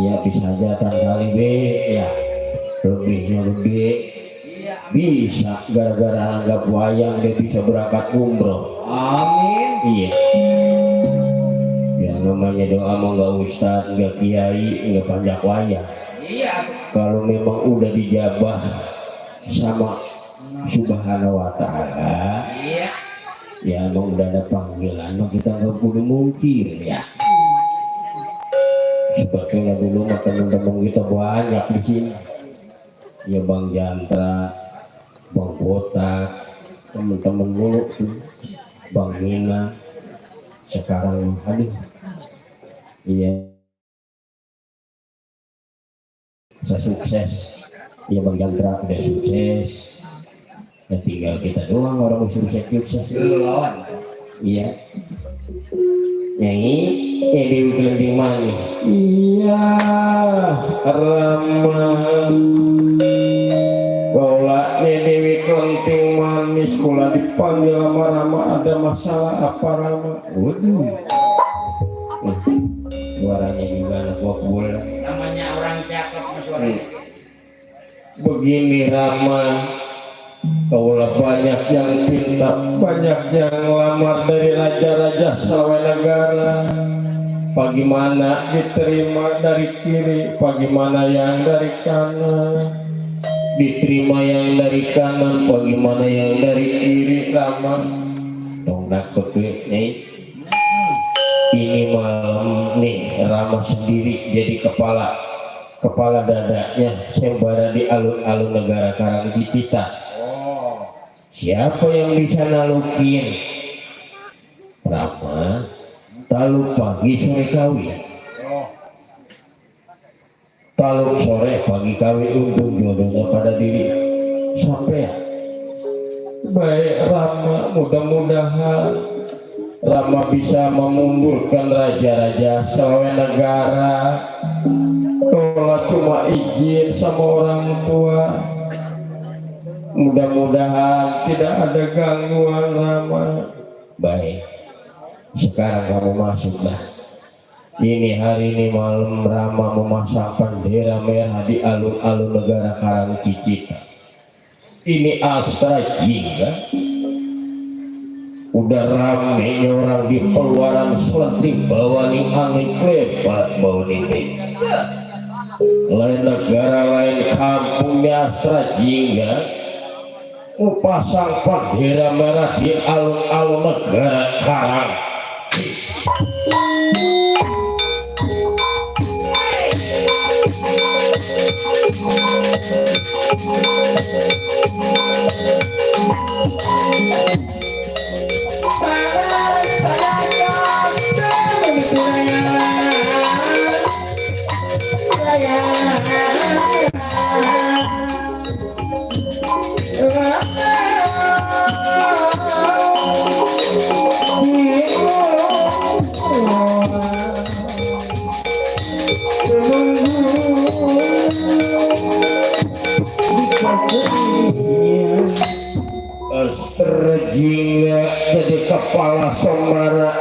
Iya, bisa aja kali B, ya lebihnya lebih. Bisa gara-gara anggap wayang dia bisa berangkat umroh. Amin. Iya. Ya namanya doa mah nggak ustad, nggak kiai, nggak panjak wayang. Iya. Kalau memang udah dijabah sama Subhanahu wa Ta'ala, Iya. ya emang udah ada panggilan, mah kita nggak perlu mungkir ya. Sebetulnya dulu mah teman-teman kita banyak di sini, ya Bang Jantra, Bang Botak, teman-teman dulu tuh, Bang Mina. Sekarang aduh, iya, saya sukses, ya Bang Jantra udah sukses, ya tinggal kita doang orang sukses Lawan. iya. Nyanyi Dewi Kelenting Manis, iya Rama Bola Dewi Kelenting Manis, kula dipanggil sama Rama, ada masalah apa Rama? Waduh, suaranya gimana gua bola? Namanya orang cakep mas suaranya. Begini Rama, kaulah banyak yang pintar, banyak yang lamar dari raja-raja selawai negara. Bagaimana diterima dari kiri, bagaimana yang dari kanan, diterima yang dari kanan, bagaimana yang dari kiri. Rama dong dapat nih, ini malam nih Rama sendiri jadi kepala dadanya sembara di alun-alun negara Karangcicita. Siapa yang bisa nalukin? Rama taluk pagi sore kawin, taluk sore pagi kawin untuk jodohnya pada diri sampai. Baik Rama, mudah-mudahan Rama bisa memundurkan raja-raja selawai negara. Kalau cuma izin sama orang tua, mudah-mudahan tidak ada gangguan Rama. Baik, sekarang kamu masuklah. Ini hari ini malam Rama memasang bendera merah di alun-alun negara Karangcicita. Ini Astra Jingga. Udah rame orang di peluaran selenting bawa nih angin klebat bawa nih. Lain negara lain kampungnya Astra Jingga pasang bendera merah di alun-alun negara Karang. Astra Jingga jadi kepala Sembara.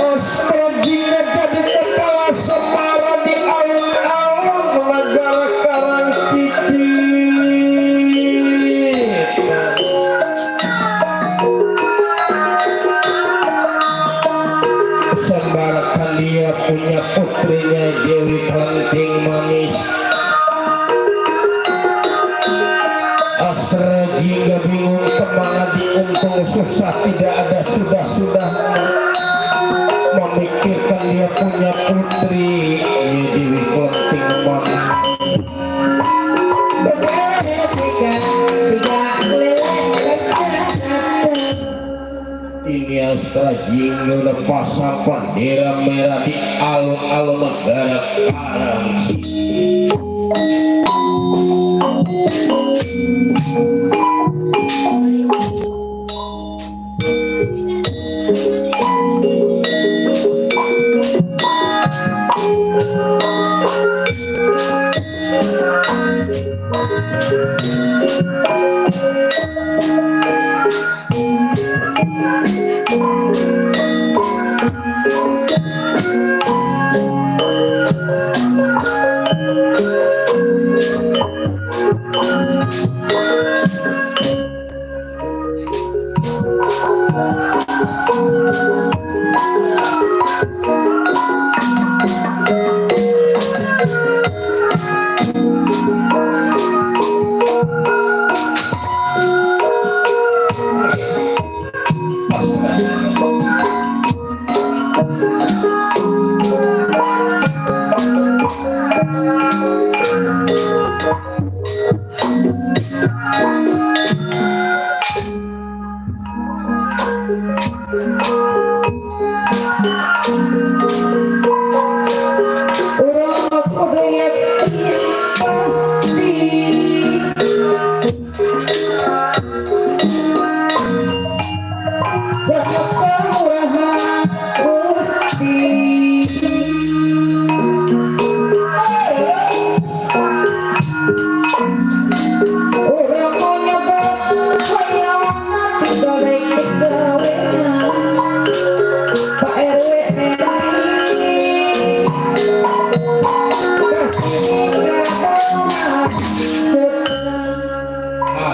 Astra Jingga jadi kepala Sembara di alun-alun negara Karangcicita. Sembara kan dia punya putrinya Dewi Kelenting Manis. Astra Jingga bingung kemana diuntung susah, tidak ada sudah memikirkan dia punya putri Dewi Kelenting Manis. Ini Astra Jingga udah pasang bendera merah di alun-alun negara Karangcicita.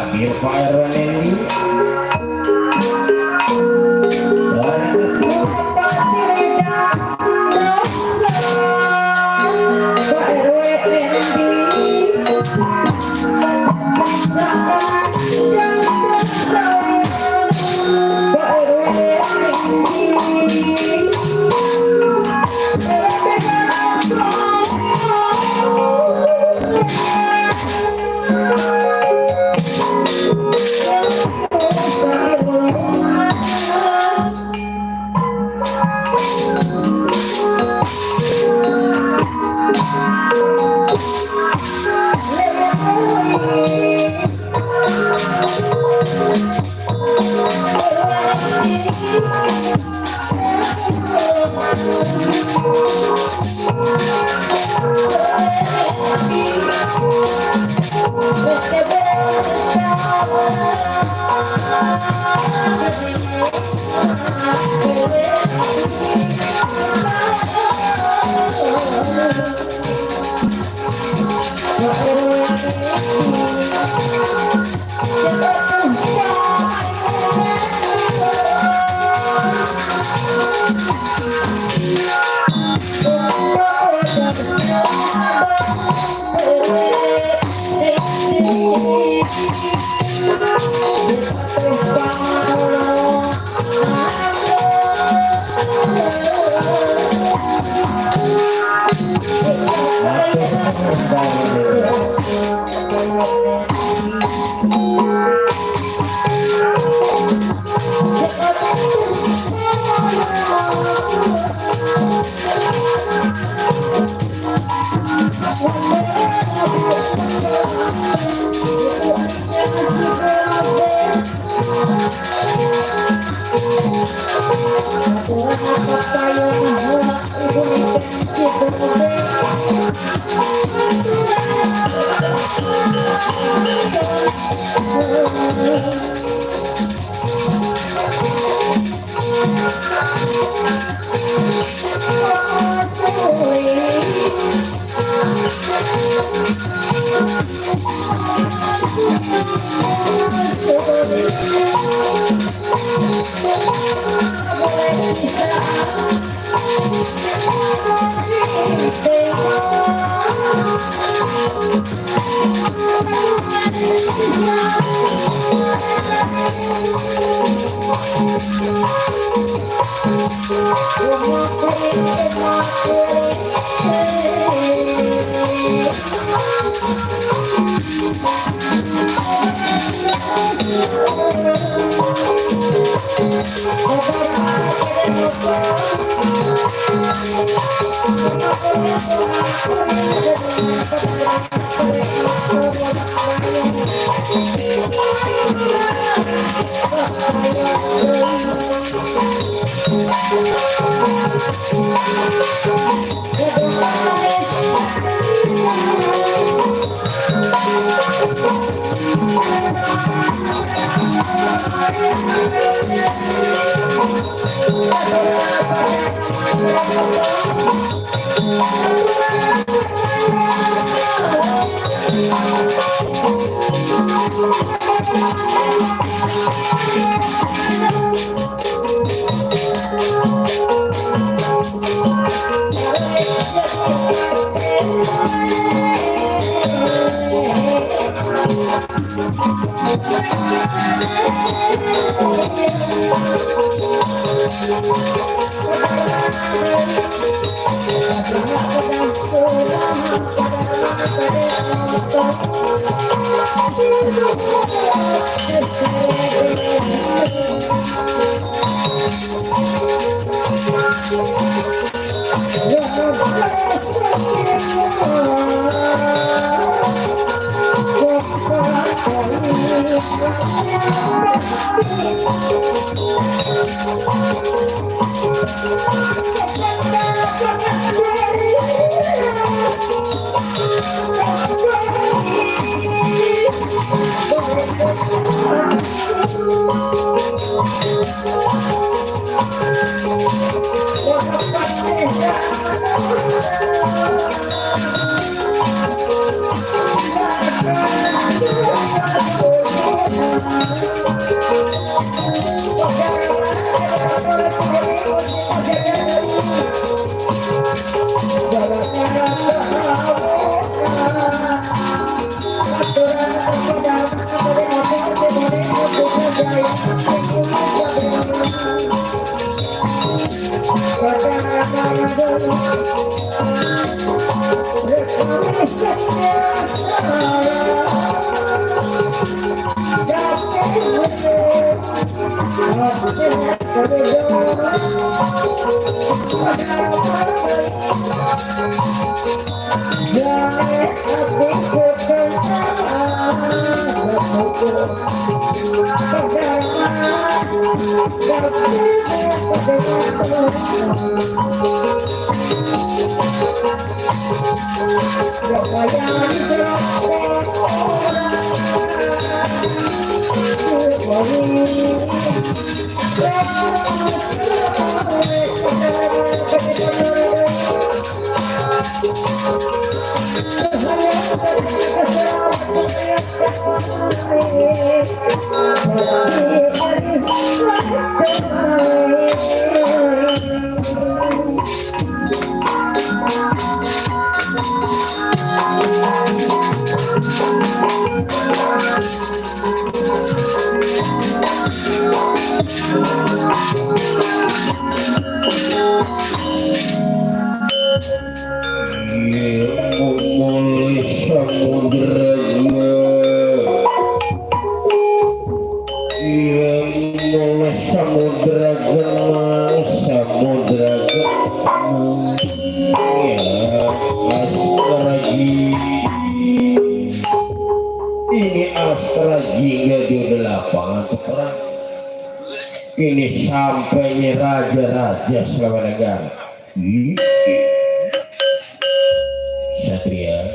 Hadir Pak RW Nendi. Ini sampainya raja-raja selama negara. Satria,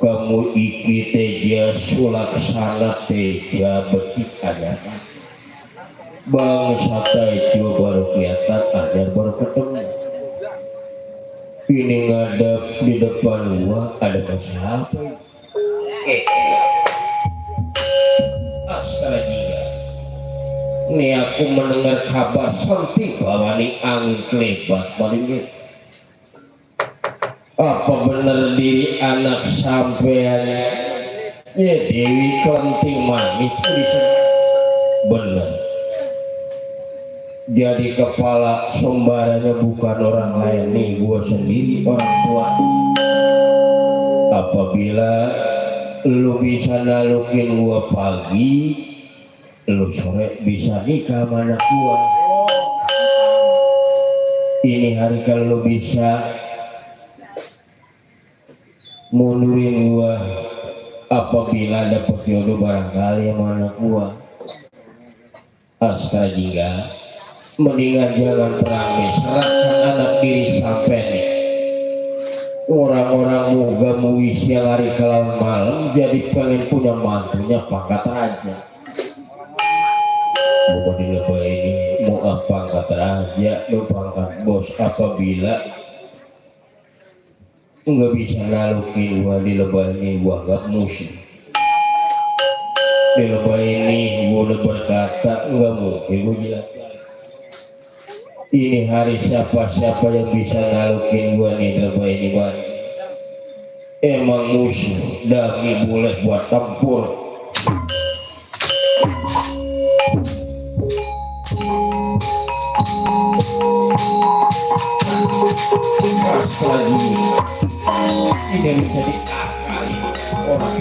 kamu iki teja sulaksana teja betik ada. Bangsa itu baru kelihatan, ada baru ketemu. Ini ngadep di depan gua ada masalah apa? Astaga. Ini aku mendengar kabar something bahwa ini angin kelebat paling. Apa benar diri anak sampean ya Dewi Kelenting Manis bisa benar. Jadi kepala sembaranya bukan orang lain nih, gua sendiri orang tua. Apabila lu bisa nalukin gua pagi, lu sore bisa nikah sama anak gua. Ini hari kalau lu bisa mundurin gua apabila dapet jodoh barangkali sama anak gua. Astaga, mendingan jangan perang, serahkan anak diri sampai nih. Orang-orang muga muisi lari ke malam jadi pengen punya mantunya pangkat raja. Mau di lebah ini mau apa pangkat raja, mau pangkat bos, apabila nggak bisa nalukin gua di lebah ini gua nggak musuh. Di lebah ini gua udah berkata nggak mungkin gua jelaskan. Ini hari siapa-siapa yang bisa nalukin gua nih di lebah ini gua emang musuh, dami boleh buat tempur. Lagi ini bisa diakali orang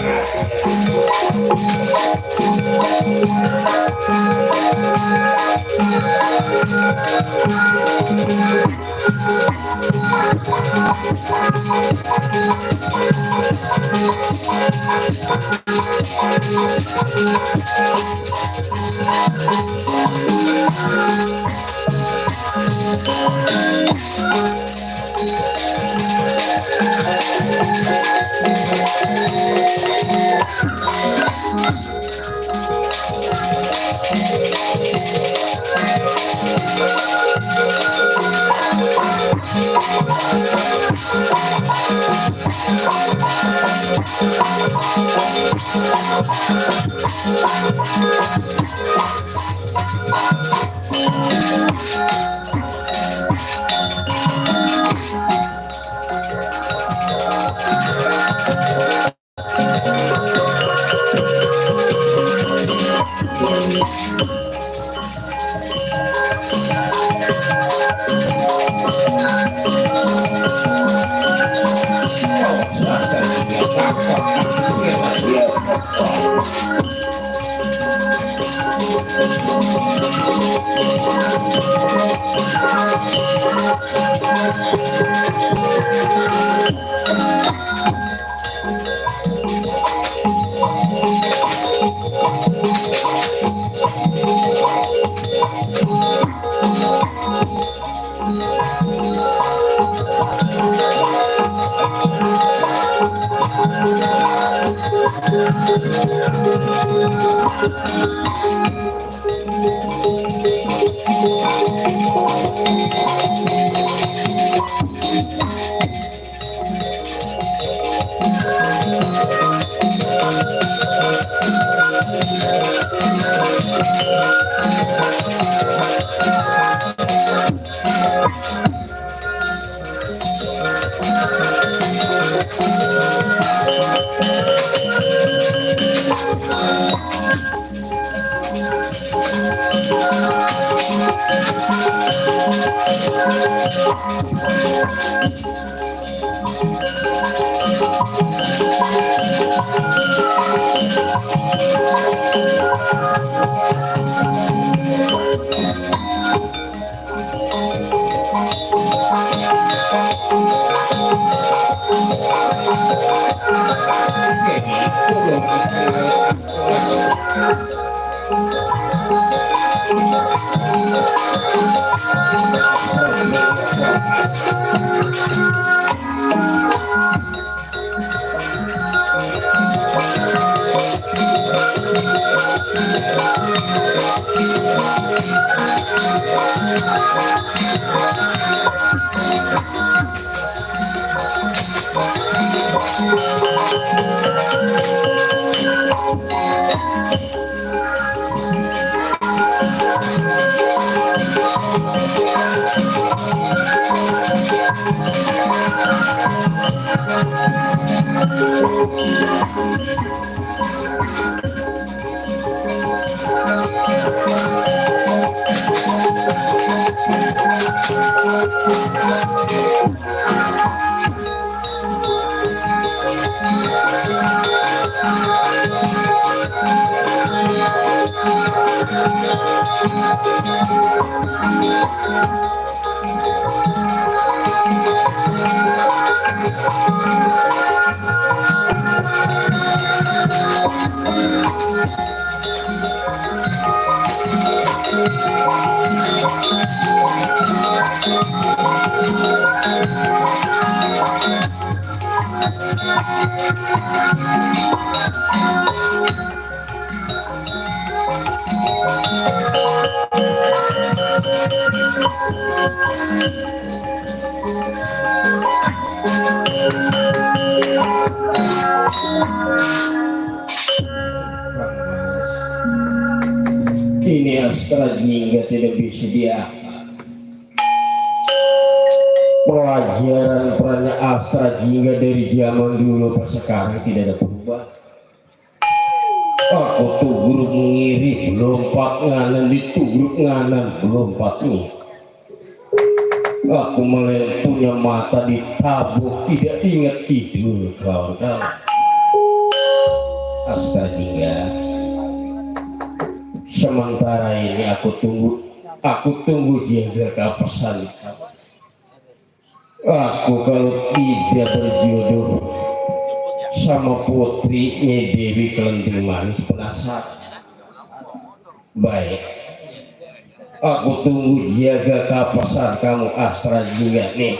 Ini Astra Jingga tidak bisa dia. Pelajaran perannya Astra Jingga dari zaman dulu pas sekarang tidak ada perubahan. Aku tugruk ngiri lompat nganan, ditugruk nganan lompat nih. Aku mulai punya mata ditabuk, tidak ingat tidur kawan-kawan. Astra Jingga. Sementara ini aku tunggu jaga kapasan. Aku kalau tidak berjodoh sama putri Dewi Kelending Manis penasaran. Baik, aku tunggu jaga kapasan kamu Astra juga nih.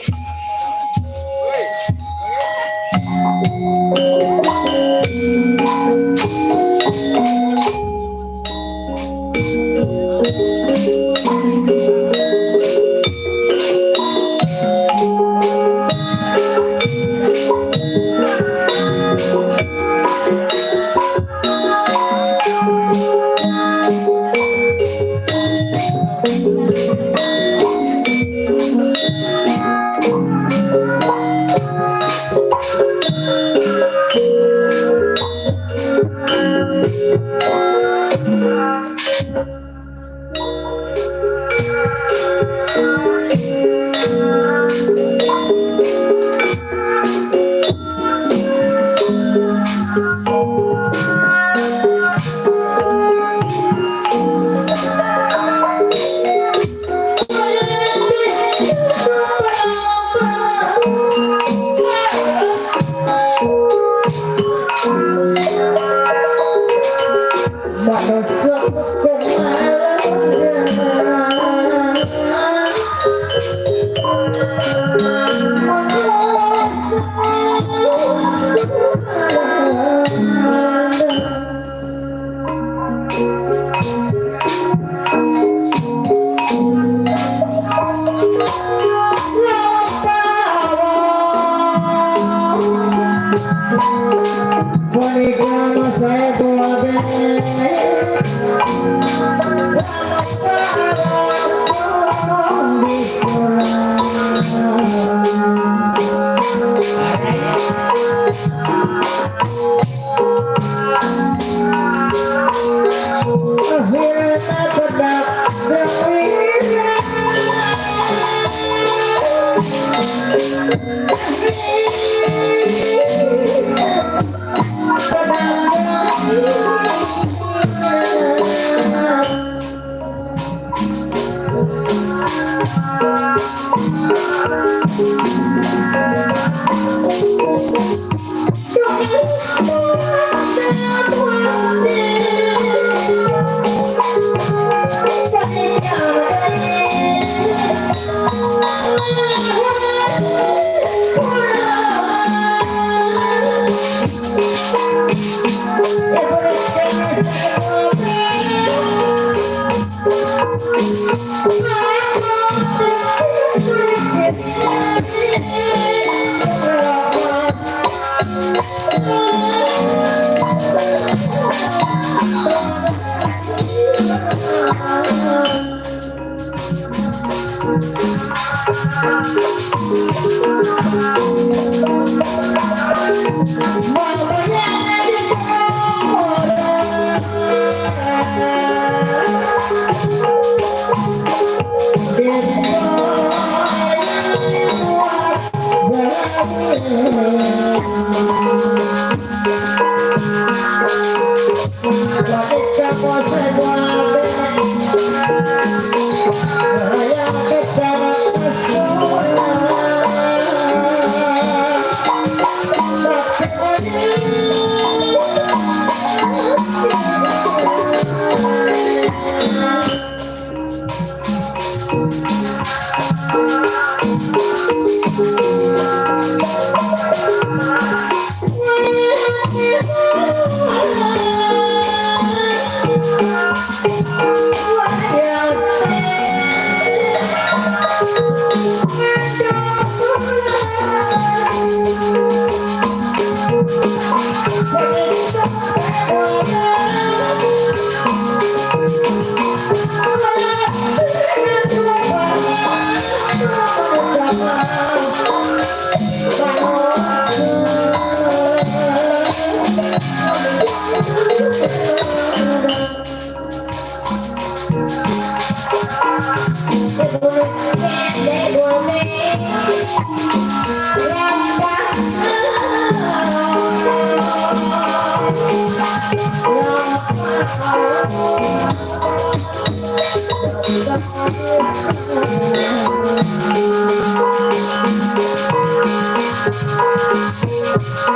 akhirnya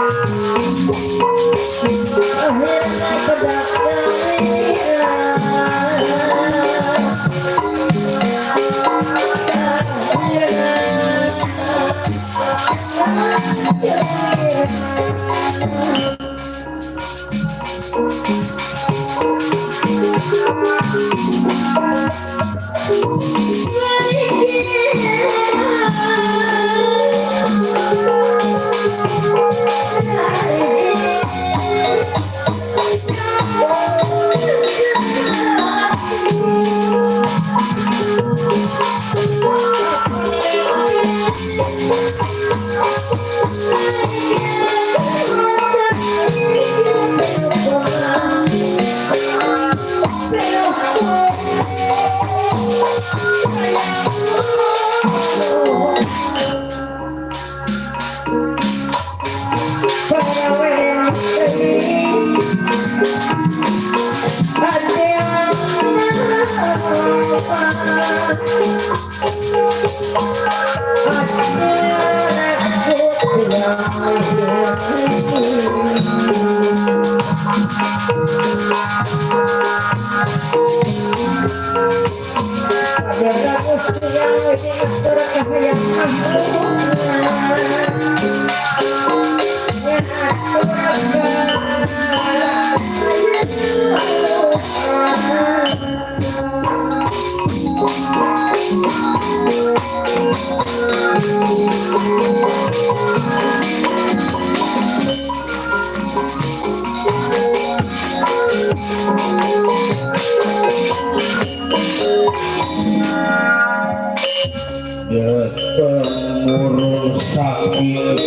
bedak temurun saking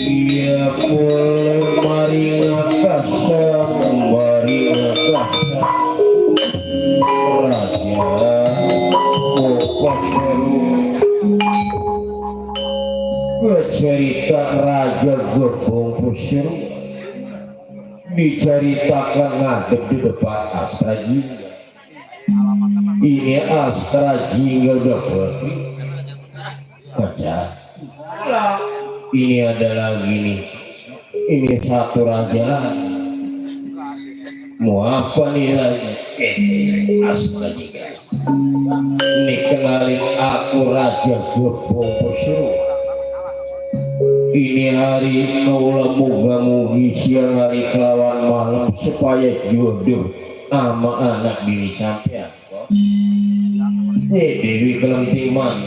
ia mulai maringa kasam maringa kasam raja Mupaseru bercerita raja Gerbong Puseru diceritakan ngadep di depan Astra Jingga. Ini Astra Jingga dapat kerja. Ini adalah gini. Ini satu raja lagi. Mau apa nih lagi? Astra Jingga. Ini kenalin aku Raja Gerbong Puseru. Ini hari kaulah muga-mugi siang hari kelawan malam supaya jodoh sama anak diri sampean. Dewi Kelentingan,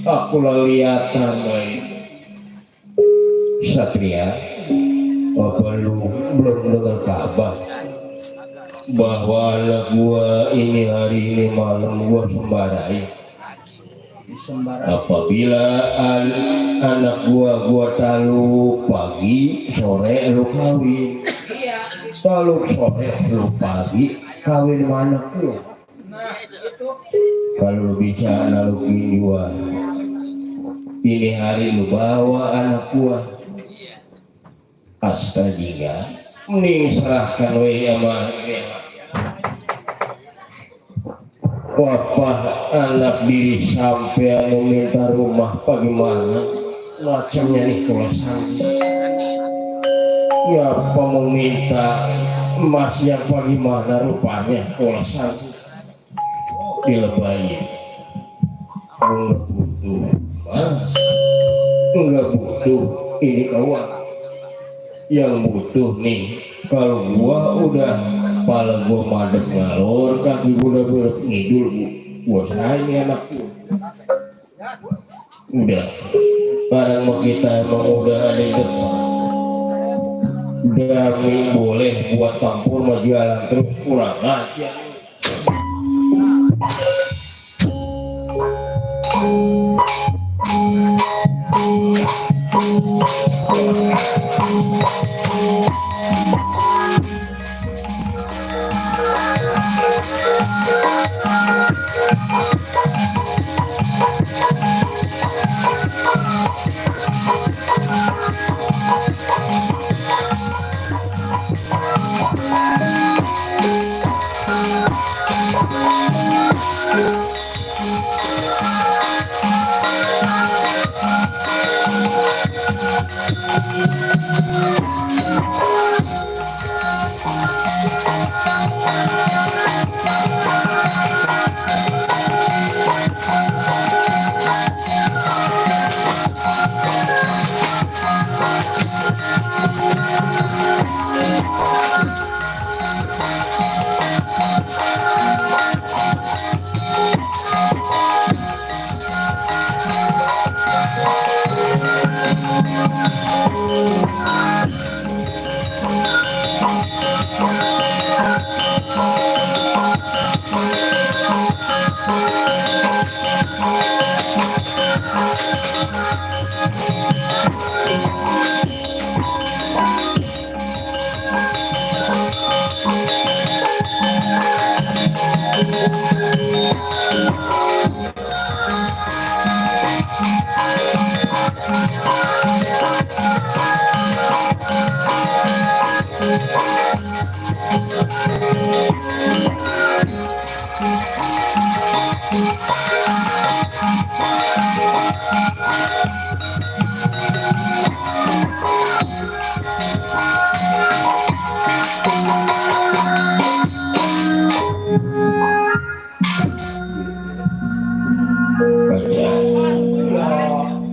aku leliatan Satria. Apa lu belum dengar kabar bahwa anak gua ini hari ini malam gua sembarai? Apabila anak gua talu pagi sore lu kawin, talu sore lu pagi kawin sama anak gua. Kalau lu bisa analogi gua, ini hari lu bawa anak gua Astra Jingga, mending serahkan we sama wapah anak diri sampai minta rumah bagaimana macamnya nih kulasan ya apa mau minta emas yang bagaimana rupanya kulasan dilebayin enggak butuh emas enggak butuh ini kawan yang butuh nih kalau gua udah kepala gua madep ngalor, kaki gua udah belok ngidul, gua sayang anak gua. Udah, barang mau kita emang udah ada di depan. Dami boleh buat tampur mau jalan terus kurang aja.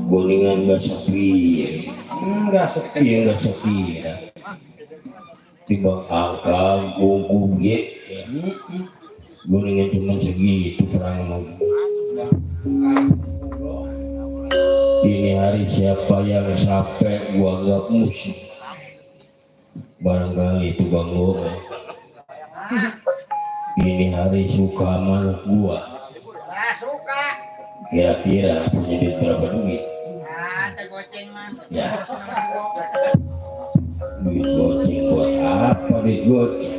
Kuningan nggak sepi, Enggak sepi. iya nggak sepi ya. Timbang angka bungkuk ya. Kuningan cuma segitu perang mau. Ini hari siapa yang sampai gua anggap musuh? Barangkali itu Bang Goro. Ini hari suka mana gua? Nah, suka. Kira-kira punya duit berapa duit? Ada goceng mah. Ya. Duit goceng buat apa duit goceng?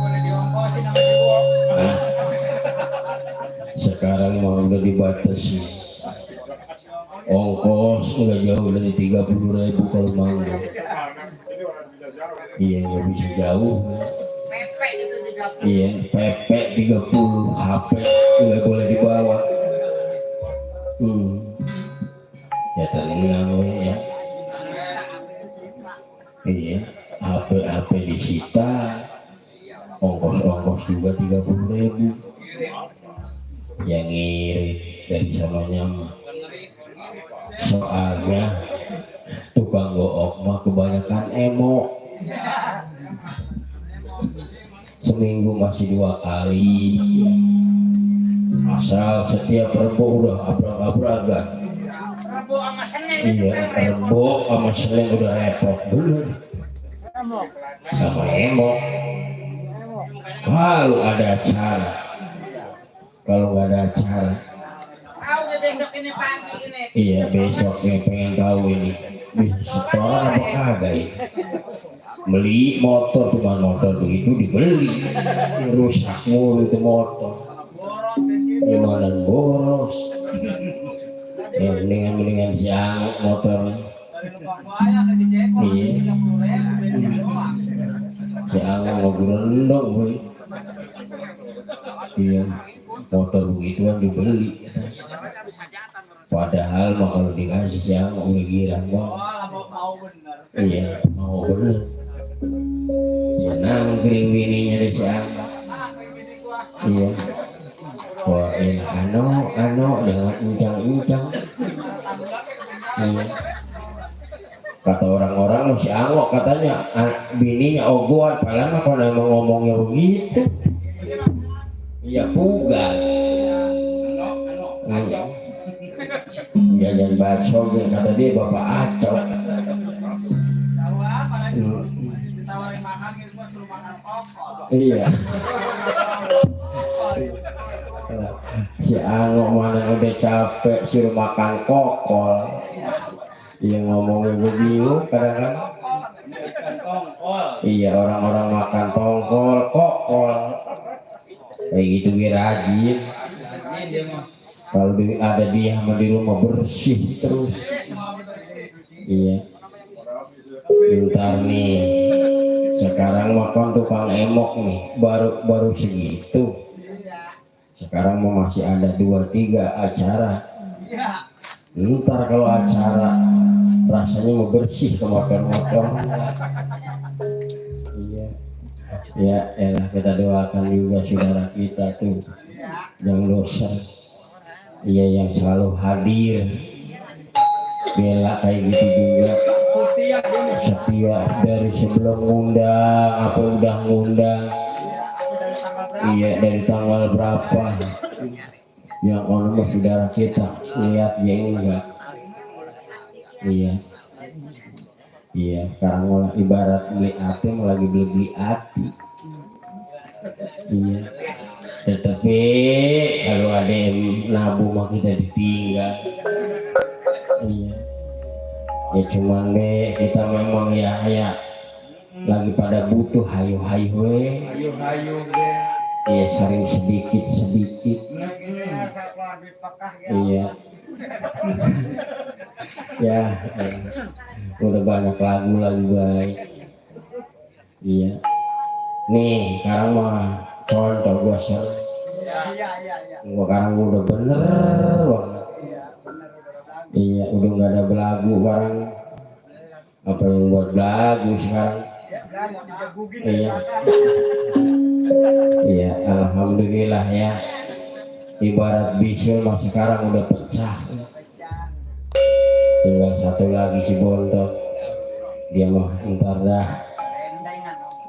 Boleh diongkosin sama si Bo. Hah? Sekarang mau udah dibatasi. Ongkos nggak jauh dari 30.000 kalau mau. Iya nggak bisa jauh. Pepek itu 30. Iya PP 30 HP nggak boleh dibawa. Ya tenang we ya. Iya HP disita. Ongkos juga 30.000. Yang ngirit dari sananya mah. Soalnya tukang gook mah kebanyakan emo. Seminggu masih 2 kali. Asal setiap Rebo udah abrak-abrakan. Rebo sama Senin itu Iya, kan repot. Rebo sama Senin udah repot bener. Sama emo. Kalau ada acara, kalau nggak ada acara, Tahu nggak besok ini pagi ini? iya besok yang pengen tahu ini bisa setoran apa kagak ini. Beli motor cuma motor begitu dibeli, rusak mulu itu motor. Boros bensin. Gimana boros? Ya mendingan siang motornya. Dari Lubang Buaya ke Ciceko Iya. 30.000 bensin doang. Siang ngobrol dong boy. Iya, motor begitu kan dibeli. Padahal mah kalau dikasih siang udah girang Oh, bang. mau bener. Iya, mau bener. Senang kering bininya deh siang. Ah, kayak gini gua. Iya. Wah ini ano dengan uncang. Iya. Kata orang-orang masih angok katanya bininya ogoan, padahal mah kalau emang ngomongnya begitu. Iya pugal. Jajan bakso kata dia bapak acok. Tahu apa lagi? Ditawarin makan gitu gua suruh makan kokol. Iya. Si Angok mana udah capek suruh makan kokol. Iya ngomongnya begitu kadang-kadang. Iya orang-orang makan tongkol, kokol. Kayak gitu dia rajin. Kalau ada dia sama di rumah bersih terus. Iya. Bentar nih. Sekarang makan tukang emok nih, baru segitu. Sekarang mau masih ada 2-3 acara. Ntar kalau acara rasanya mau bersih ke motor-motor. Iya, ya elah kita doakan juga saudara kita tuh yang dosa, iya yang selalu hadir, bela kayak gitu juga, setia dari sebelum ngundang apa udah ngundang, iya dari tanggal berapa, yang ono saudara kita lihat ya enggak. Iya, iya. Sekarang ibarat beli hati, lagi beli hati. Iya. Tetapi kalau ada yang nabung mah kita ditinggal. Iya. Ya cuman deh kita memang ya lagi pada butuh hayu-hayu we. Hayu-hayu ge. Iya sering sedikit. Iya. Ya, udah banyak lagu baik. Iya. Nih, sekarang mah contoh gua ser. Gua sekarang udah bener banget. Iya, udah nggak ada belagu barang. Apa yang buat belagu sekarang? Iya. Iya, alhamdulillah ya. Ibarat bisul mah sekarang udah pecah. Tinggal satu lagi si Bontot, dia mah ntar dah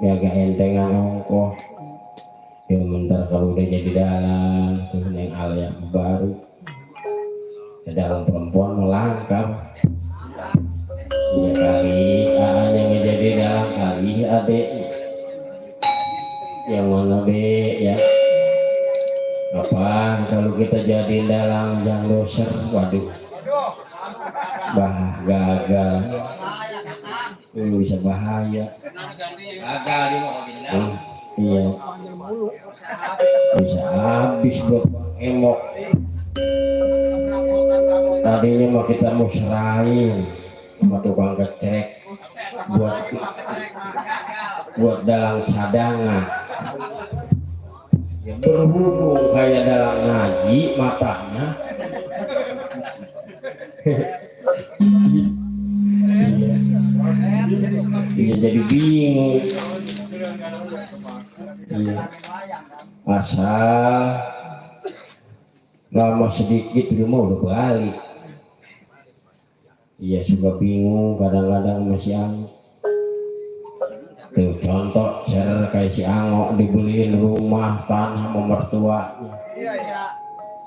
ya agak entengan ongkoh ya bentar kalau udah jadi dalam tuh yang hal yang baru ya, dalam perempuan melangkah ya kali hanya menjadi dalam kali adek yang mana be ya apa kalau kita jadi dalam yang doser waduh gagal bisa bahaya Gagal dia mau gini. iya bisa habis buat emok tadinya mau kita mau serahin sama tukang kecek buat dalam cadangan ya berhubung kayak dalam ngaji matanya iya jadi bingung iya asal lama sedikit rumah udah balik iya suka bingung kadang-kadang masih angok tuh contoh ser kayak si angok dibeliin rumah tanah sama mertuanya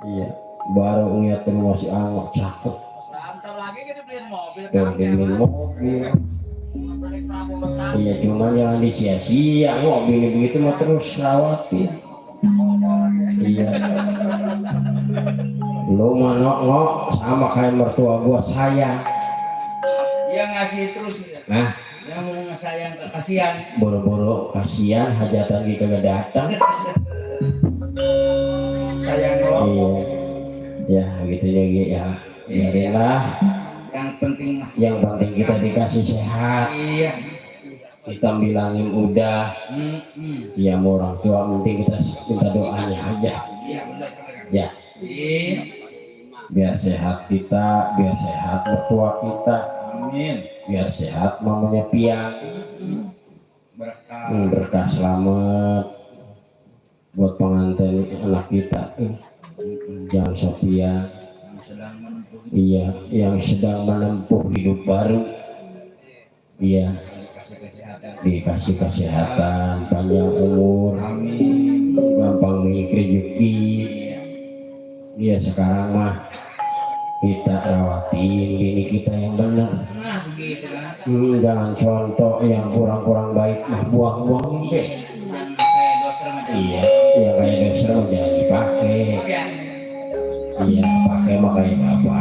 iya baru ngeliat rumah si angok cakep Ntar lagi kita beliin mobil dibeliin mobil iya cuma jangan disia-sia mobil begitu mah terus rawatin iya lu mah ngok sama kayak mertua gua sayang Dia ngasih terus nah yang mau sayang kasihan boro-boro kasihan hajatan kita gak datang sayang lo iya ya gitu ya biarinlah yang penting kita dikasih sehat iya kita bilangin udah ya mau orang tua penting kita minta doanya aja iya benar ya iya biar sehat kita biar sehat mertua kita amin biar sehat mamanya piang berkah selamat buat pengantin anak kita yang Sophia iya yang sedang menempuh hidup baru iya dikasih kesehatan panjang umur amin gampang milik rezeki iya sekarang mah kita rawatin ini kita yang benar nah begitu kan jangan contoh yang kurang-kurang baik mah buang-buang deh kayak doser macam iya yang kayak doser jangan dipakai iya pakai mah kayak apa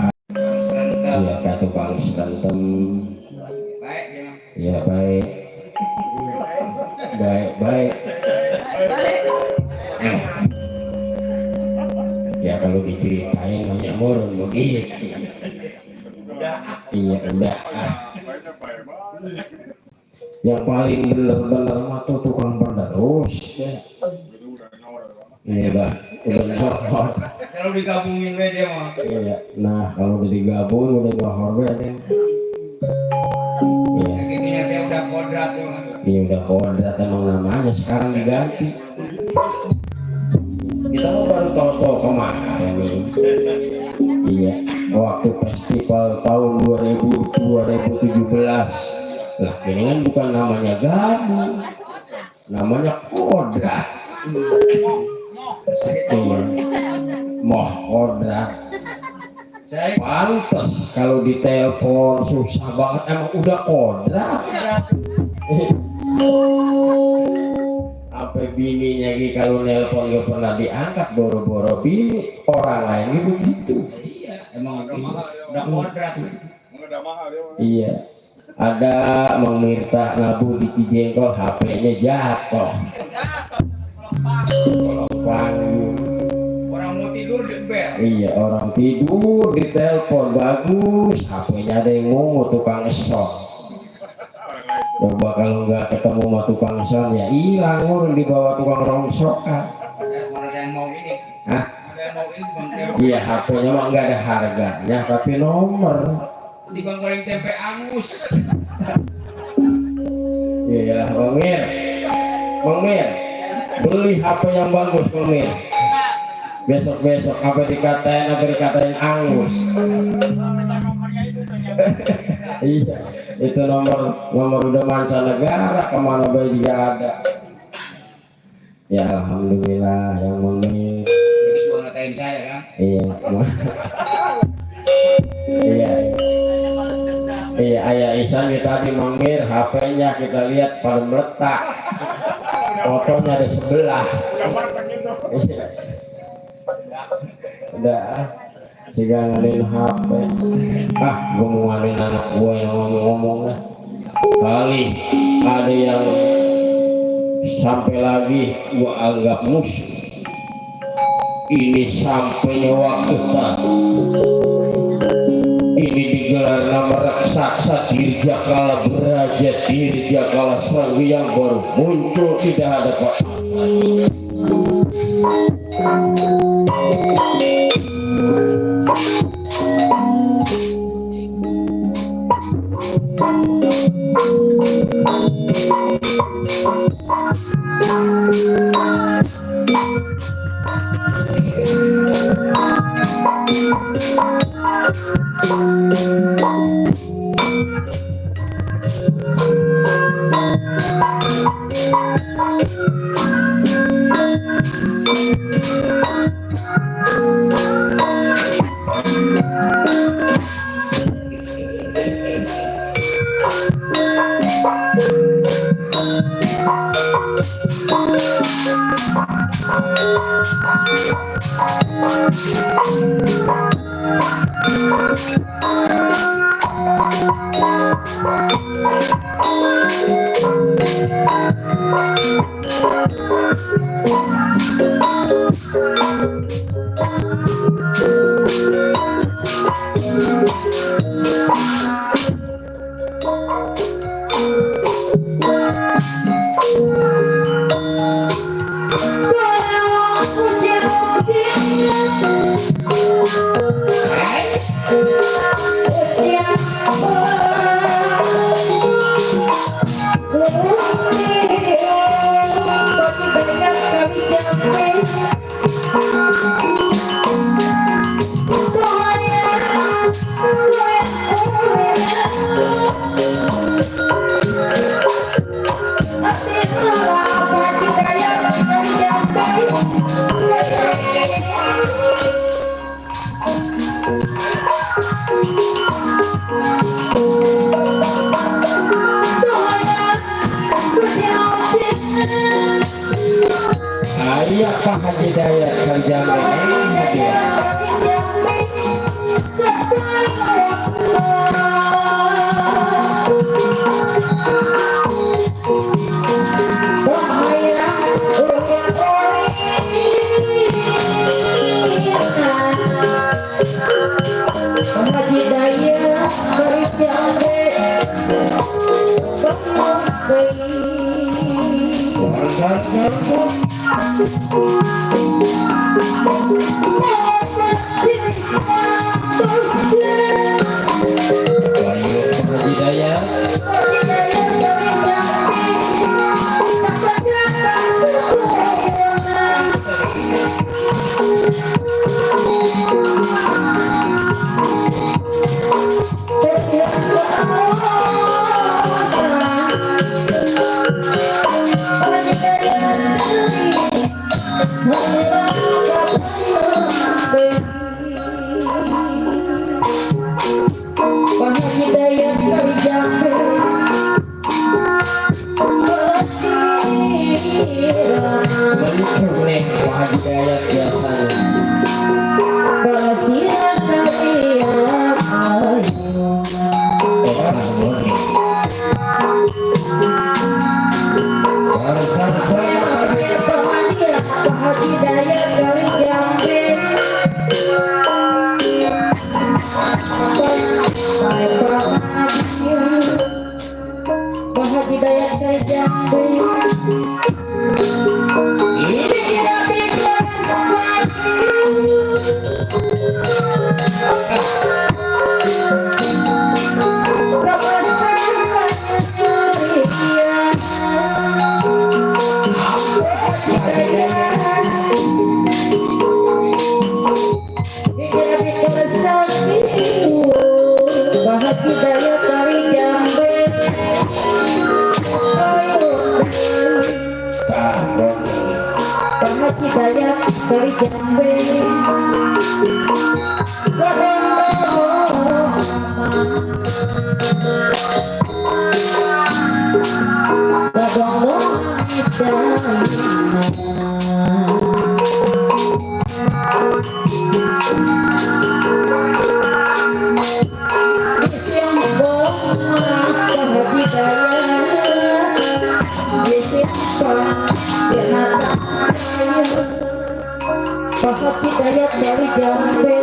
iya kayak tukang serentem baik ya baik ya kalau diceritain banyak murun begitu iya udah yang paling bener-bener mah tuh tukang penerus ini udah nyokot kalau digabungin we dia mah iya nah kalau udah digabung udah nyohor deh Iya. Kakinya dia udah kodrat tuh. Iya udah kodrat emang namanya sekarang diganti. Kita mau baru tahu-tahu kemarin nih. Iya, waktu festival tahun 2017. Lah ini kan bukan namanya Gading, namanya kodrat. Iya. Moh kodrat. Pantes kalau ditelepon susah banget, emang udah kodrat. Sampai bininya Gi kalau nelpon gak pernah diangkat, boro-boro bini orang lain begitu. Iya, emang udah kodrat. Iya, ada Mang Mirta Nabu di Cijengkol, HP-nya jatuh. Kolong Orang mau tidur di bel. Iya, orang tidur ditelepon bagus, HP-nya ada yang mau tukang esok. Coba kalau nggak ketemu sama tukang esok ya hilang, orang dibawa tukang rongsok kan. Ada yang mau ini. Hah? Ada yang mau ini bang. Iya, HP-nya mah nggak ada harganya, tapi nomor. Di bang goreng tempe angus. Iya, Bang Mir. Bang Mir, beli HP yang bagus, Bang Mir. Besok-besok apa dikatain angus. Iya, itu nomor udah mancanegara, kemana bayi juga ada. Ya alhamdulillah yang Mir. Jadi suka ngatain saya kan. Iya. Iya. Iya, ayah Isan tadi Mir, HP-nya kita lihat pada meletak. Fotonya di sebelah. Iya. Udah sigang ngalin HP. Gue mau ngalin anak gue yang ngomong-ngomong lah. Kali ada yang sampai lagi gue anggap musuh. Ini sampai nyawa kita. Ini digelar nama raksasa Dirjakala Beraja Dirjakala Serangga yang baru muncul, tidak ada Pak. Ayah Pak Haji Dayat kerjaan ini dia. Haji Dayat Hidayat dari jambe Mencurnih Hidayat biasanya Basira saya murni Hidayat dari jambe Hidayat dari jambe Hidayat dari jambe Hidayat dari jambe Hidayat dari jambe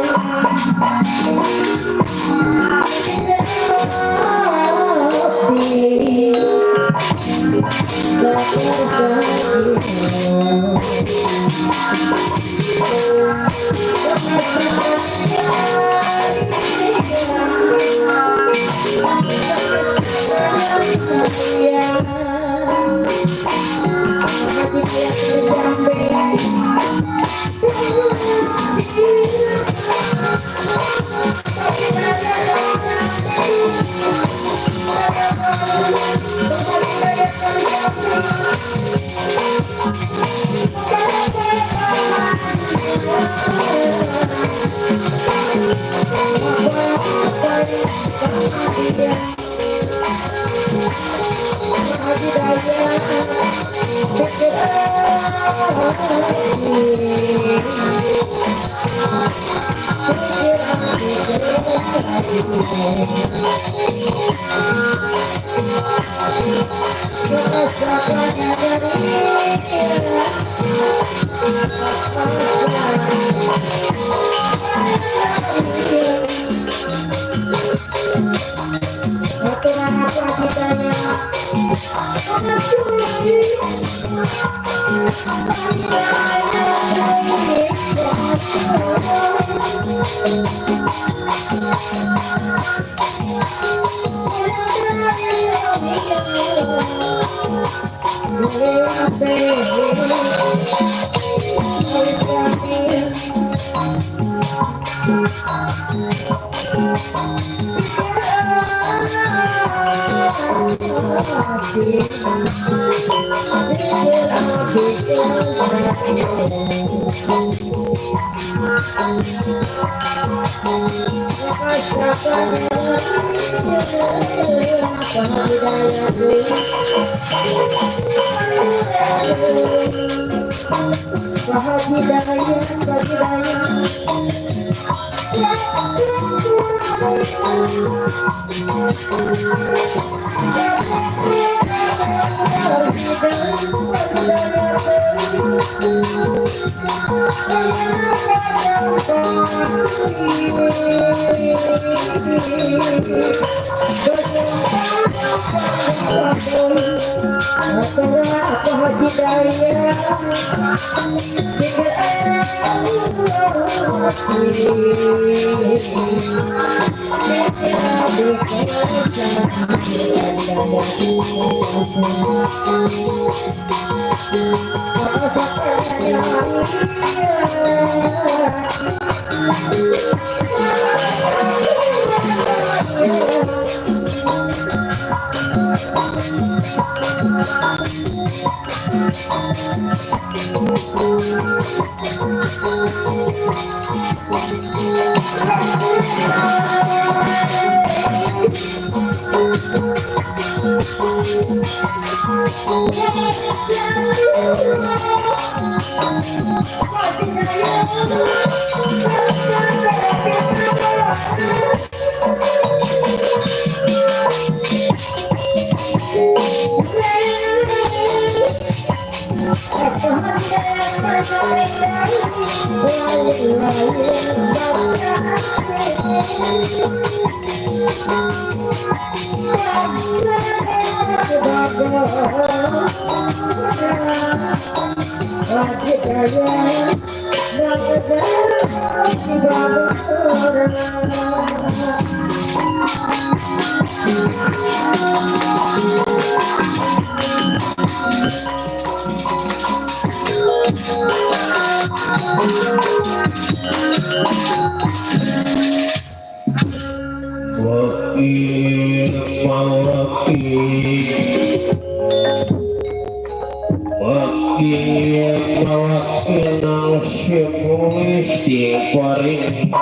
Wakil mawakil nang simulis tiparing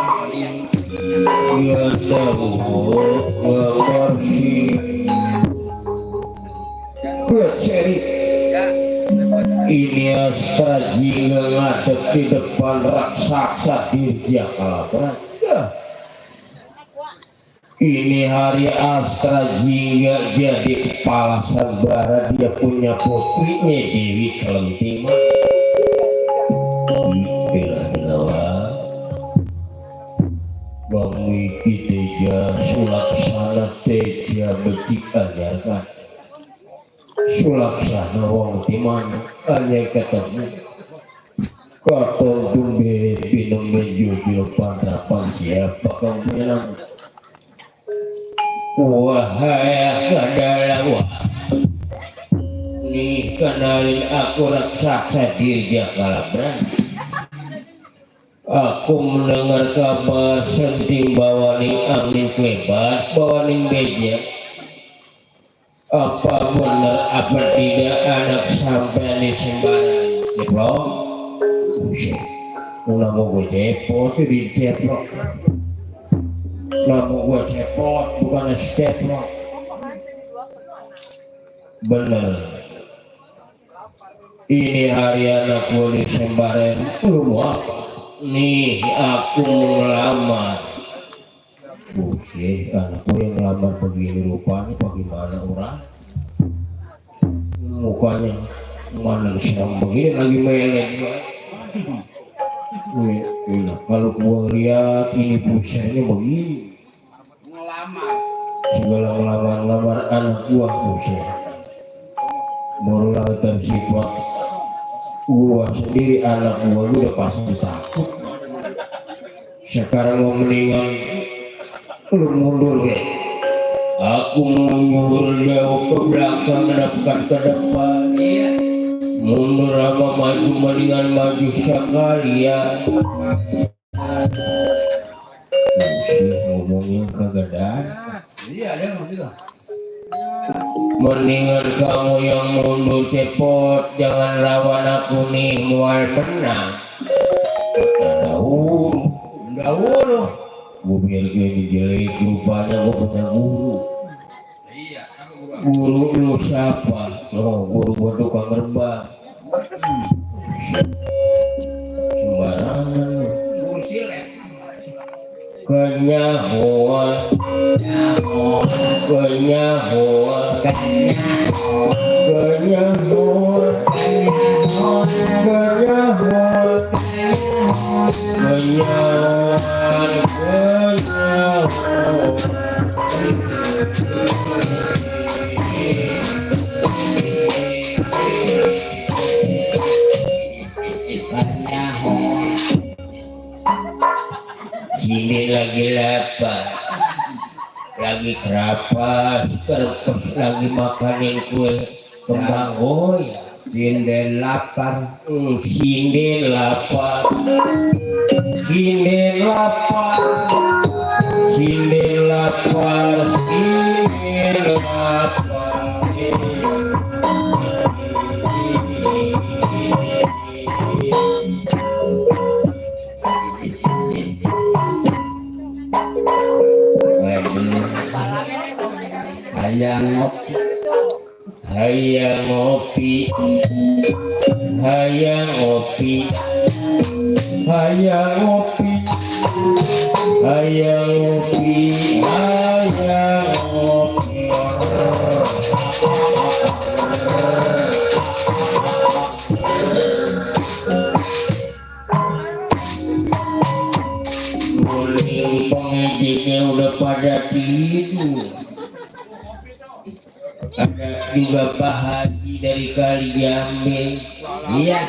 Yadawu ngamarsi Keceri ini astraji ngadep di depan raksasa Dirja Kalabrat. Ini hari Astra Jingga jadi kepala Sembara, dia punya putrinya Dewi Kelentima. Bila Bang Wiki Teja Sulaksana Teja becik anyarkan Sulaksana wong timana hanya ketemu Katong tumbe pinong meju pil pandrapan siapa kau bilang wahai kadalawa nih kenalin aku raksasa Dirja Kalabrat. Aku mendengar kabar senting bawaning angin klebat bawaning beja. Apa benar apa tidak anak sampai di sembarang ceplok? Buset, nama gue cepot di ceplok. Nama gue cepot bukan ceplok. Bener. Ini hari anak gue di sembarang. Lu mau apa? Nih aku melamar. Buset, anak gue yang melamar begini rupanya bagaimana orang? Mukanya mana serem begini lagi melek. Kalau gua lihat ini pusatnya begini Ngelamar. segala ngelamar anak gua buset baru lagi tersifat gua sendiri anak gua udah pasti takut. Sekarang mau mendingan lu mundur deh. Aku mundur jauh ke belakang dekat ke depan. Iya. Mundur apa maju mendingan maju sekalian. Sih ngomongnya kagak ada. Iya, ada begitu. Mendingan kamu yang mundur cepot, jangan lawan aku nih mual menang. Dahulu gue biar gini jelek rupanya gue punya guru. Iya, apa gua? Guru lu siapa? Oh, guru gue tukang gerbang. Sembarangan lu. Guru silet. Kenyahuan kenyahuan kenyahuan sini lagi lapar, lagi kerapas, kerpes lagi makanin kue kembang goyang. Sinden lapar. Sinden lapar, sinden lapar, sinden lapar, sinden lapar. Hayang ngopi. Hayang ngopi, hayang ngopi, hayang ngopi, hayang ngopi, hayang ngopi. Muling pengediknya udah pada tidur. Ada juga Pak Haji dari Kali Jambe. Iya,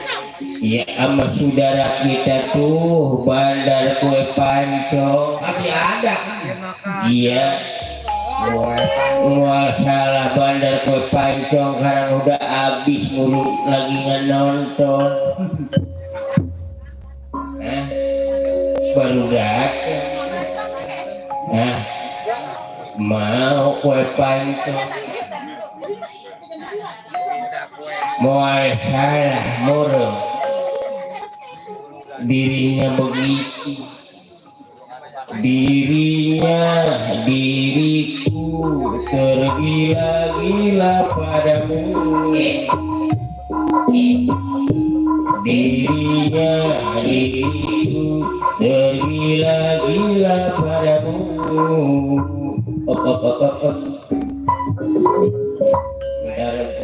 iya, sama saudara kita tuh Bandar Kue Panco. Masih ada. Iya, mual salah Bandar Kue Panco sekarang udah habis mulu lagi nonton. Baru datang. Mau Kue Panco. Mual salah murung dirinya begitu, diriku tergila-gila padamu, diriku tergila-gila padamu.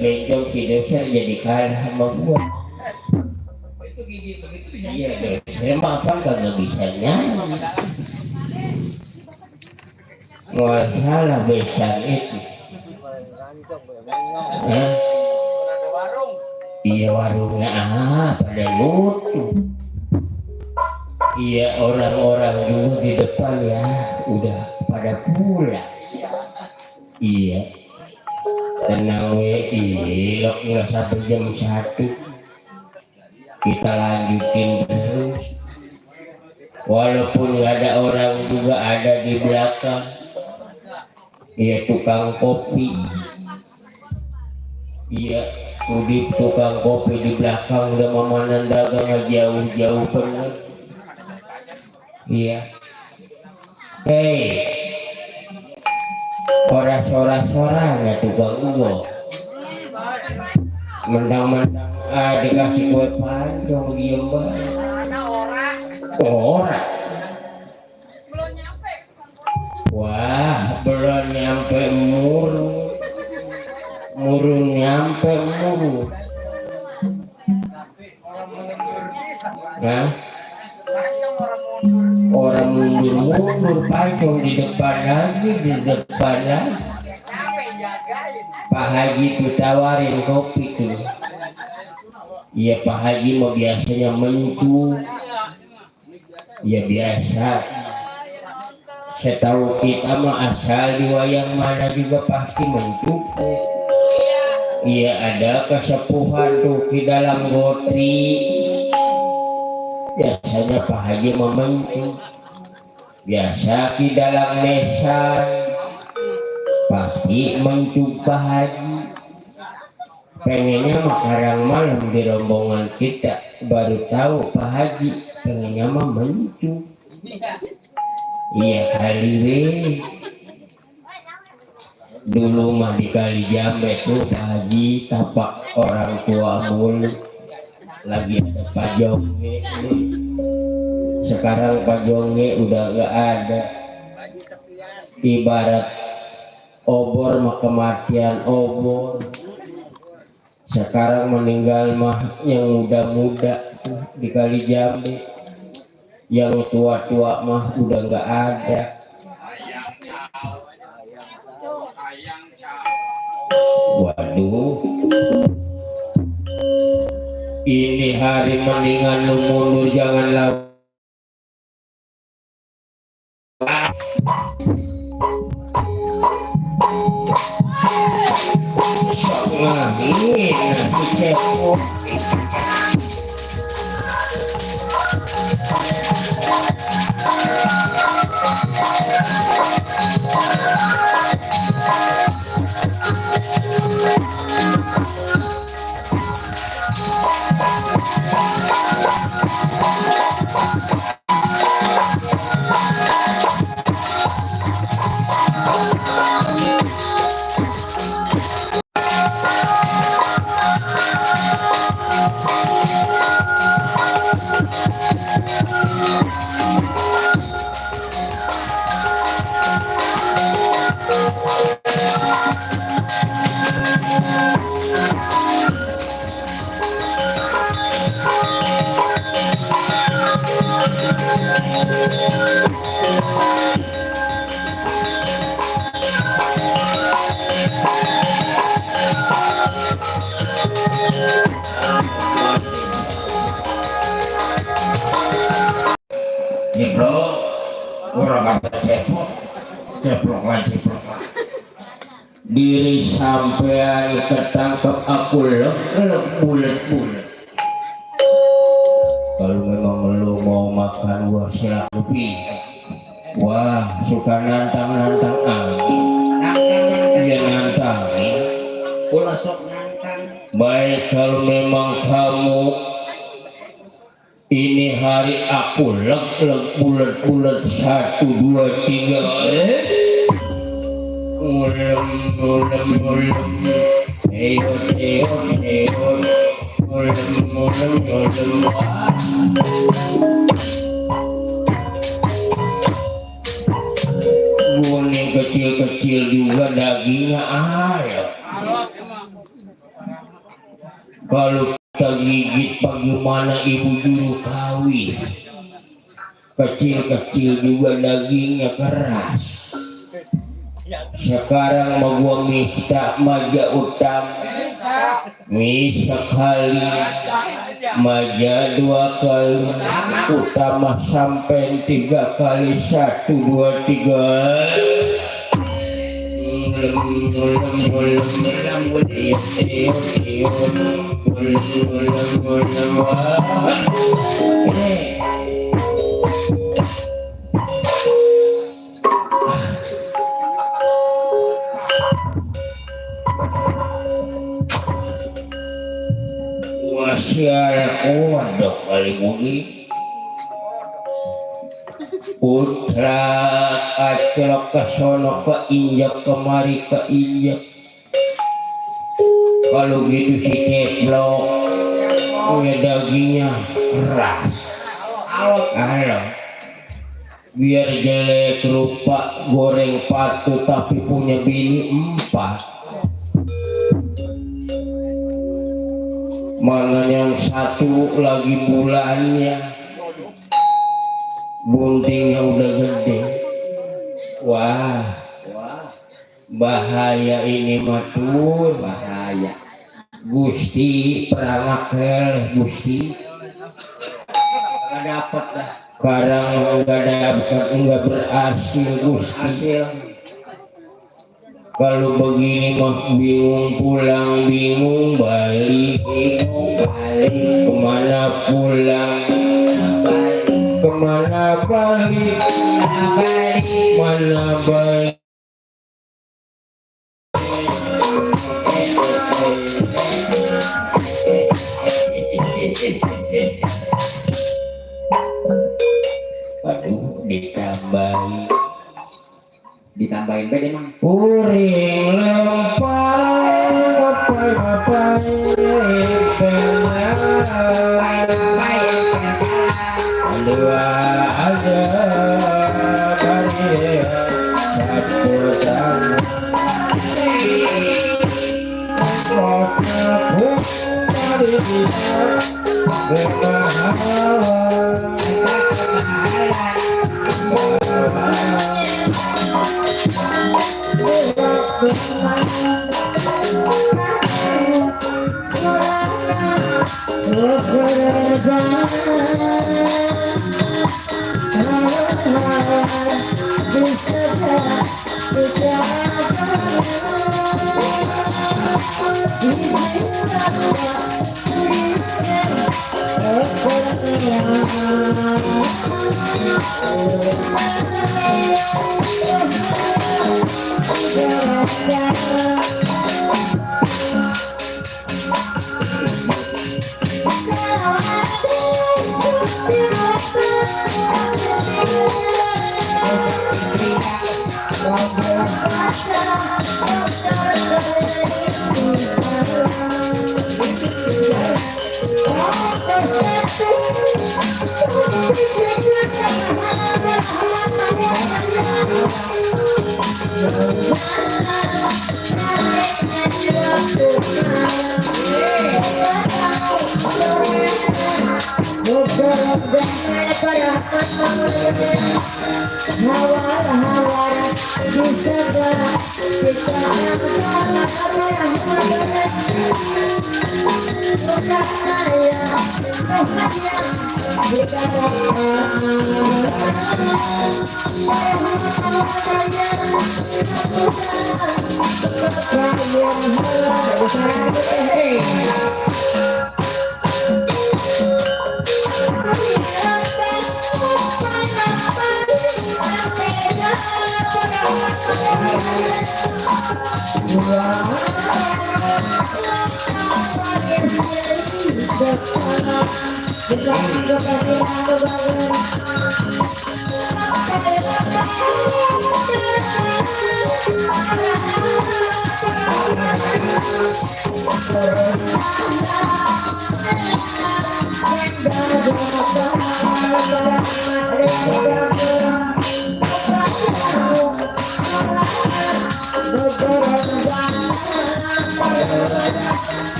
Bencong si doser jadi kalah sama gua. Itu gigi begitu bisa. Iya doser mah apa kagak bisa nyanyi. Nggak salah besan itu. Hah? Iya warungnya pada nutup. Iya orang-orang juga di depan ya udah pada pulang. Iya. Tenang ilok nggak sampai jam 1 kita lanjutin terus walaupun nggak ada orang juga ada di belakang. Iya tukang kopi, iya udah tukang kopi di belakang udah mamanan dagang jauh-jauh bener. Iya, hei Sorak-sorak ya tukang ugo. Mendang-mendang dikasih kue pancong diem banget. Orang. Wah, belum nyampe murung nyampe murung. Nah, orang mundur pancong di depan lagi. Pak Haji tuh tawarin kopi tuh. Iya Pak Haji mau biasanya mencu. Ya biasa. Setahu kita mah asal di wayang mana juga pasti mencu. Iya ada kesepuhan tuh di dalam gotri. Biasanya Pak Haji memencu. Biasa di dalam nesan. Pasti mencoba Haji. Pengennya makarang malam di rombongan kita baru tahu Pak Haji pengennya mah mencu. Iya kali dulu mah di Kali Jambe tuh Pak Haji tapak orang tua mulu. Lagi ada Pak Jongge. Sekarang Pak Jongge udah gak ada. Ibarat obor mah kematian obor. Sekarang meninggal mah yang muda-muda di Kali Jambe. Yang tua-tua mah udah nggak ada. Waduh, ini hari mendingan lu mundur jangan lawan. Nah, ini nasi cekok. Jeblok, orang kata ceplok, ceplok lagi ceplok lagi. Diri sampean ketangkep aku lek bulet-bulet. Kalau memang lu mau makan buah silakan pilih. Wah, suka nantang-nantang angin. Iya nantang. Ulah sok nantang. Baik kalau memang kamu ini hari aku lek bulat-bulat 1, 2, 3 mulem eon mulem kuning kecil-kecil juga dagingnya ada. Kalau kita gigit bagaimana ibu juru kawin, kecil-kecil juga dagingnya keras. Sekarang mau gua minta maja utama, mie sekali, maja 2 kali, utama sampai 3 kali, 1, 2, 3. Masya waduh kali mungkin putra aclok ke sono ke injak kemari ke injak. Kalau gitu si ceplok punya dagingnya keras. Halo, biar jelek rupa goreng patu tapi punya bini 4. Mana yang satu lagi bulannya, buntingnya udah gede. Wah, bahaya ini matur, bahaya. Gusti perangakel Gusti. Enggak dapat dah. Sekarang enggak dapat, enggak berhasil Gusti. Kalau begini mah bingung pulang, bingung balik, kemana pulang, kemana balik, mana balik. Aduh, ditambahin beda emang. Uring lempai dua aja bari satu tangan kota pun dari kita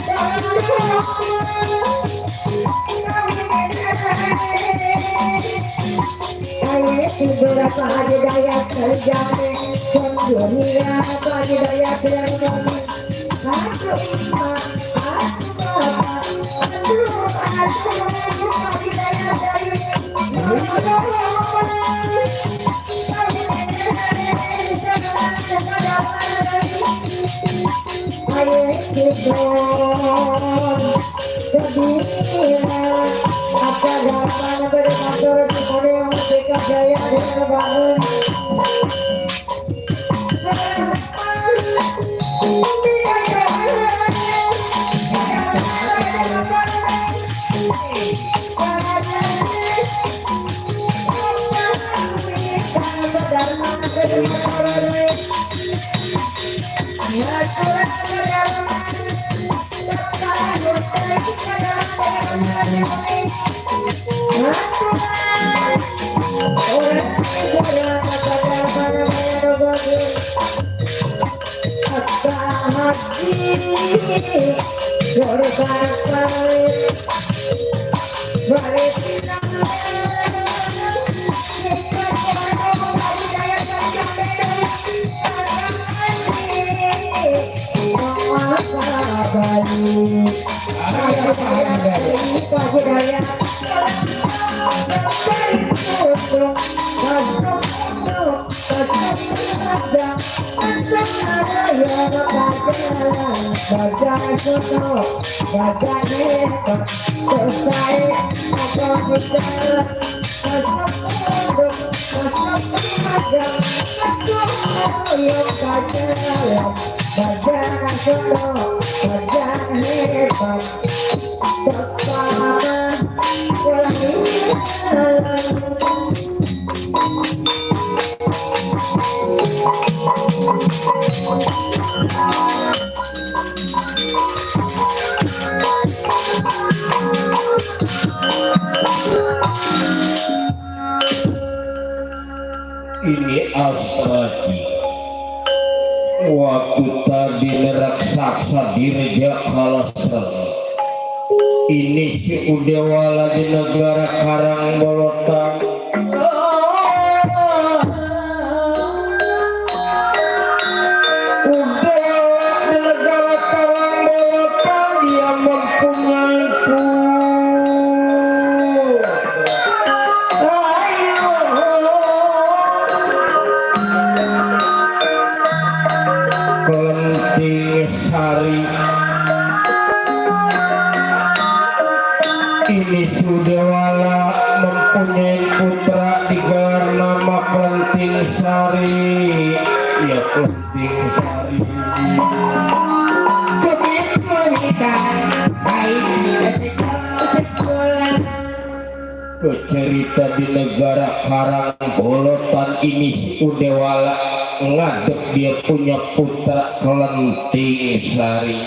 Jangan Beberapa hari daya terjadi dunia pagi daya terjadi aku iman aku bapak aduh pagi daya ini astrati waktu tadi raksasa direja kalasar ini si Udewala di negara Karangbolotan Udewala di negara Karangbolotan dia mempunyai Sari ini Sudewala mempunyai putra digelar nama Kelenting Sari ya Kelenting Sari begitu nikah baik sekolah bercerita di negara Karangbolotan ini Sudewala ngadep dia punya putra Kelenting Sari.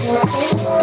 Aku udah dari motor.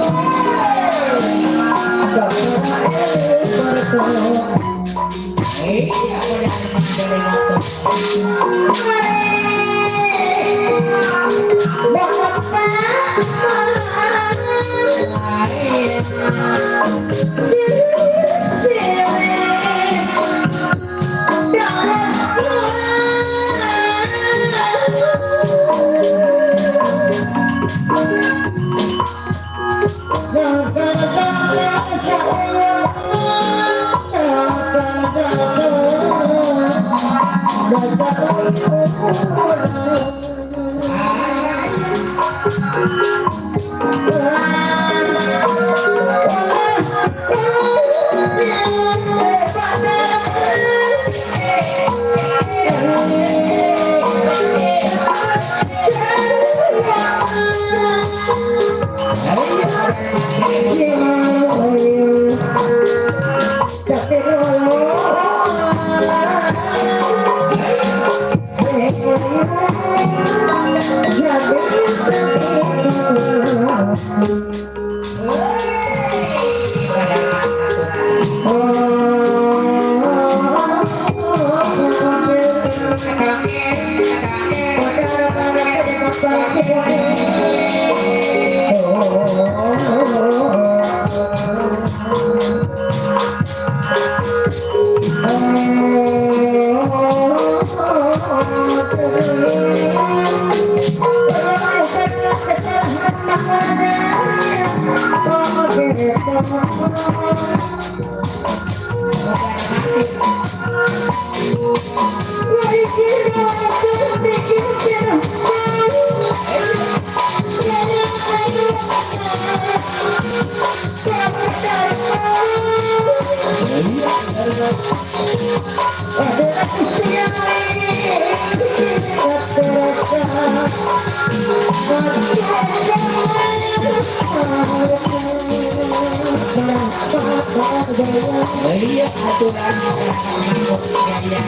Iya, aturan masuk ya.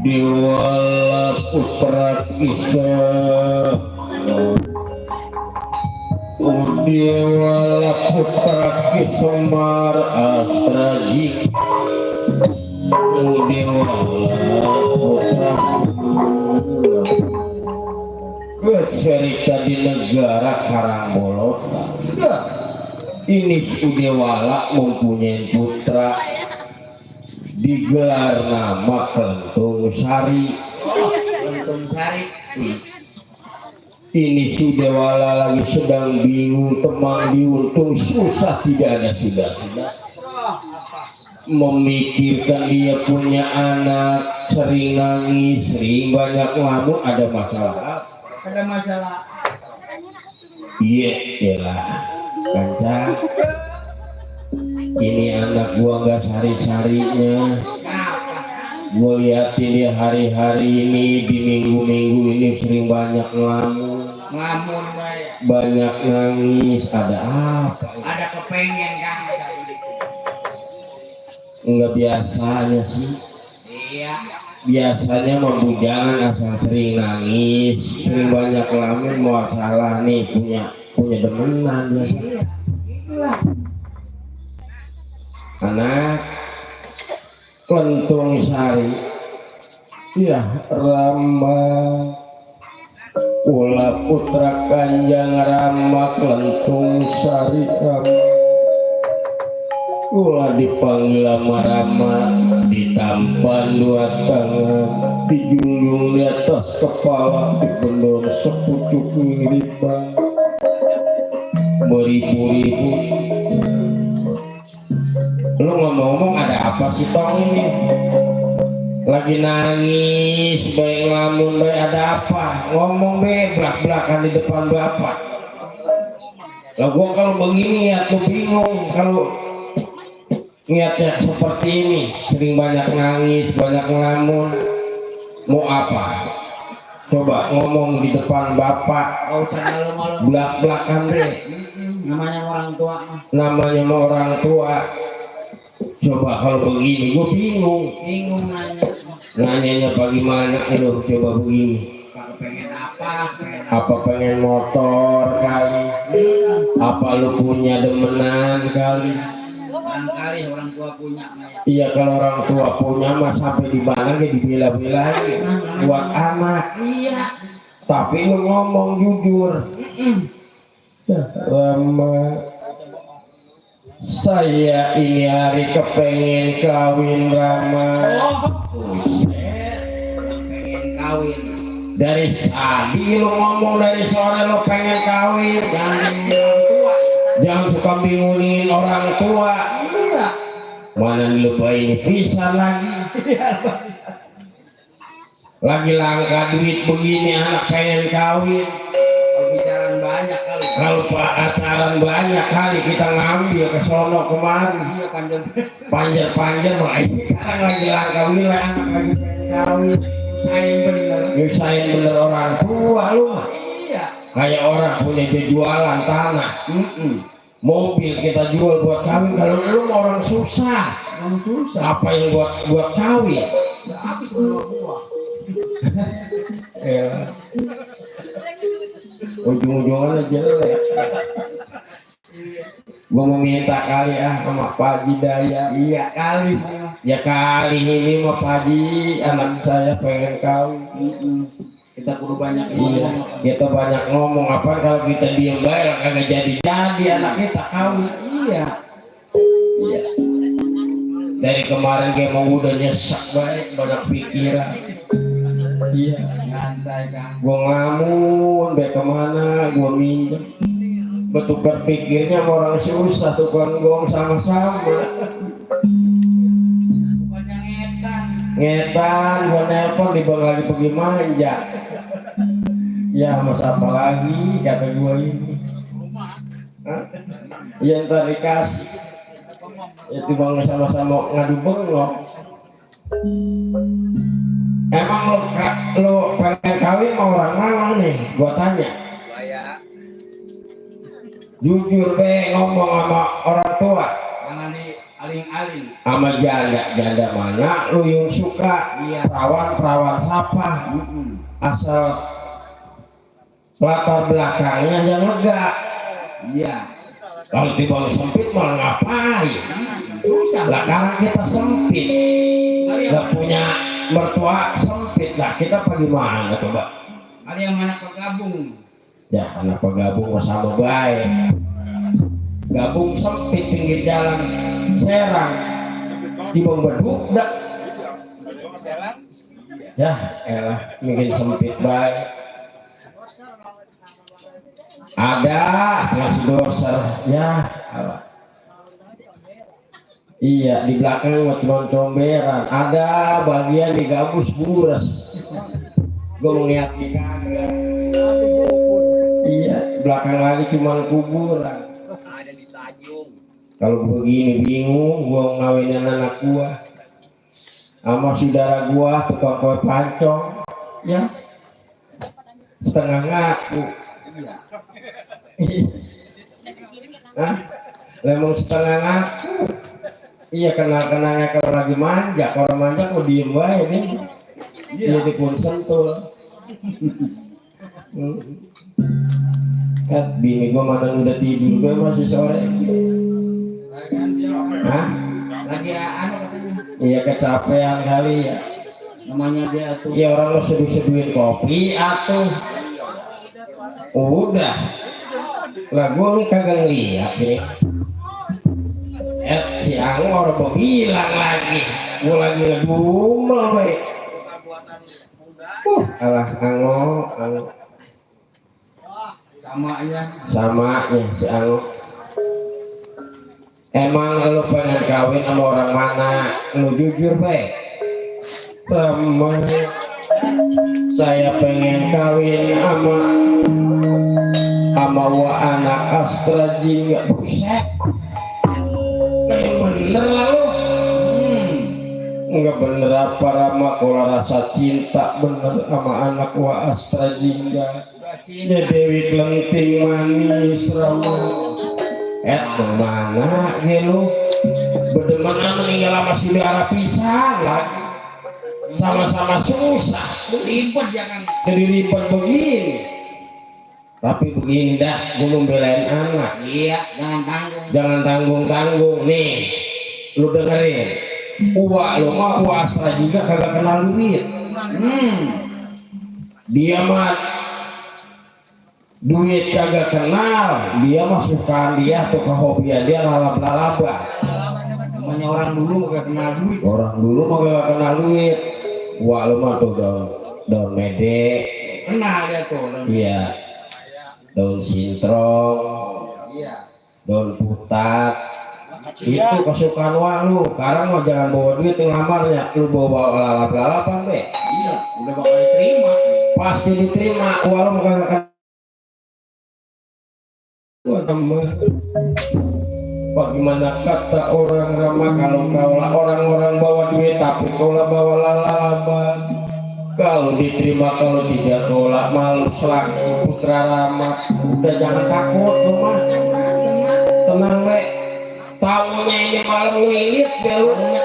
Udiwala putra kisah Udiwala putra kisomar astraji Udiwala putra kecerita di negara Karangbolot. Ini Udiwala mempunyai putra digelar nama Kelentung Sari. Kelentung Sari. Ini Sudewala lagi sedang bingung, temang diuntung, susah tidak ada sudah memikirkan dia punya anak, sering nangis, sering banyak ngelamun. Ada masalah? Ada masalah. Iya, iyalah kanca, ini anak gua nggak sari-sarinya. Gua liatin dia hari-hari ini, di minggu-minggu ini sering banyak ngelamun, banyak nangis. Ada apa? Ada kepengen kan? Enggak biasanya sih. Iya. Biasanya membujangan asal sering nangis, sering banyak ngelamun, mau salah nih punya demenan ya. Anak Kelentung Sari, ya Rama, Ula putra Kanjeng Rama Kelentung Sari Rama. Ula dipanggil sama Rama, ditampan dua tangan, dijunjung di atas kepala, dibendor sepucuk ngiripan, beribu-ribu. Lu ngomong-ngomong ada apa sih Tong ini? Lagi nangis, baik ngelamun, baik ada apa? Ngomong be, belak-belakan di depan bapak. Lah gua kalau begini ya tuh bingung, kalau niatnya seperti ini, sering banyak nangis, banyak ngelamun, mau apa? Coba ngomong di depan bapak, Gak usah malu-malu. belak-belakan deh. Namanya orang tua. Namanya mau orang tua. Coba kalau begini, gue bingung. Bingung nanya. Nanyanya bagaimana? Aduh, coba begini. Pengen apa? Apa pengen motor kali? Apa lu punya demenan kali? Barangkali orang tua punya. Iya, kalau orang tua punya mah sampai di mana ke dibela-belain buat anak. Iya. Tapi lu ngomong jujur. Ya, Rama, saya ini hari kepengen kawin Rama. Pengen kawin. Dari tadi lu ngomong, dari sore lu pengen kawin. Jangan suka bingungin orang tua. Mana lu bayi bisa lagi. Lagi langka duit begini anak pengen kawin. Pembicaraan banyak kali. kalau pacaran banyak kali kita ngambil ke sono kemari Iya panjang. panjer malah ini sekarang lagi langka wilayah anak lagi kawin Sayang bener. nyusahin bener orang tua lu mah Iya. kayak orang punya jualan tanah mobil kita jual buat kawin kalau lu mah orang susah Kamu susah. apa yang buat kawin Udah habis semua gua. ujung-ujungannya jelek gua mau minta kali sama Pak Haji Daya Iya kali. ya kali ini mah Pak Haji anak saya pengen kawin Kita kudu banyak iya ngomong. kita banyak ngomong apa kalau kita diem baik kagak jadi anak kita kawin Iya. iya dari kemarin kayak mau udah nyesek baik banyak pikiran iya Santai Kang. gua ngelamun baik kemana gua minjem bertukar pikirnya sama orang susah tukang gong sama-sama Bukannya ngetan. ngetan gua nelpon di bang lagi pergi manja ya mas apa lagi kata gua ini hah? Ya ntar dikasih itu bang sama-sama ngadu bengok emang lo pengen kawin sama orang mana nih gua tanya jujur be ngomong sama orang tua Jangan di aling-aling. sama janda mana lu yang suka Iya. perawan siapa asal latar belakangnya yang lega Iya. kalau dibang sempit malah ngapain Susah. lah karena kita sempit nggak punya mertua sempit lah kita apa gimana coba Ada yang mana bergabung. ya kenapa gabung sama baik gabung sempit pinggir jalan Serang Cibong Beduk dah ya elah mungkin sempit baik ada ngasih doser ya apa? Iya di belakang cuma comberan ada bagian di gabus buras gue ngeliat di kagak iya belakang lagi cuma kuburan Ada di Tanjung. kalau begini bingung gua ngawinin anak gua sama saudara gua tukang kue pancong ya setengah ngaku Hah? Lemong setengah ngaku iya kenal-kenalnya kalau lagi manja kalau manja mau diem baik nih dia pun sentul kan bini gua mana udah tidur gua masih sore hah? Lagi anu katanya. Iya kecapean kali ya Namanya dia tuh. ya orang lo seduh-seduhin kopi atau udah lah gua nih kagak ngeliat nih si Angor mau bilang lagi gua lagi ngedumel baik alah Angor Sama ya. samanya si Angor emang lo pengen kawin sama orang mana lu jujur baik sama saya pengen kawin sama wa anak Astra Jingga buset kayak bener lah lo nggak bener apa Rama kalau rasa cinta bener sama anak wa Astra Jingga ya Dewi Kelenting manis Rama kemana lu bedemen meninggal sama saudara pisah lagi sama-sama susah Ribet jangan. jadi ribet begini tapi begini dah gue membelain anak Iya. Jangan tanggung. jangan tanggung nih lu dengerin uak lu mah uak Astra juga kagak kenal duit dia mah duit kagak kenal dia mah sukaan dia tuh kehobian dia lalap-lalaba Namanya orang dulu gak kenal duit. orang dulu mah gak kenal duit wah lu mah tuh daun mede Kenal dia tuh. iya daun sintrong Iya. daun putat itu kesukaan wah lu sekarang mah jangan bawa duit ngelamarnya lu bawa lalap-lalapan be Iya. Udah bakal diterima. pasti diterima wah lu mah kagak Bagaimana kata orang ramah, kalau kaulah orang-orang bawa duit tapi kaulah bawa laba, kalau diterima kalau tidak kaulah malu selaku putra ramah. Udah jangan takut rumah, tenang be. Tahunya ini malam lilit belumnya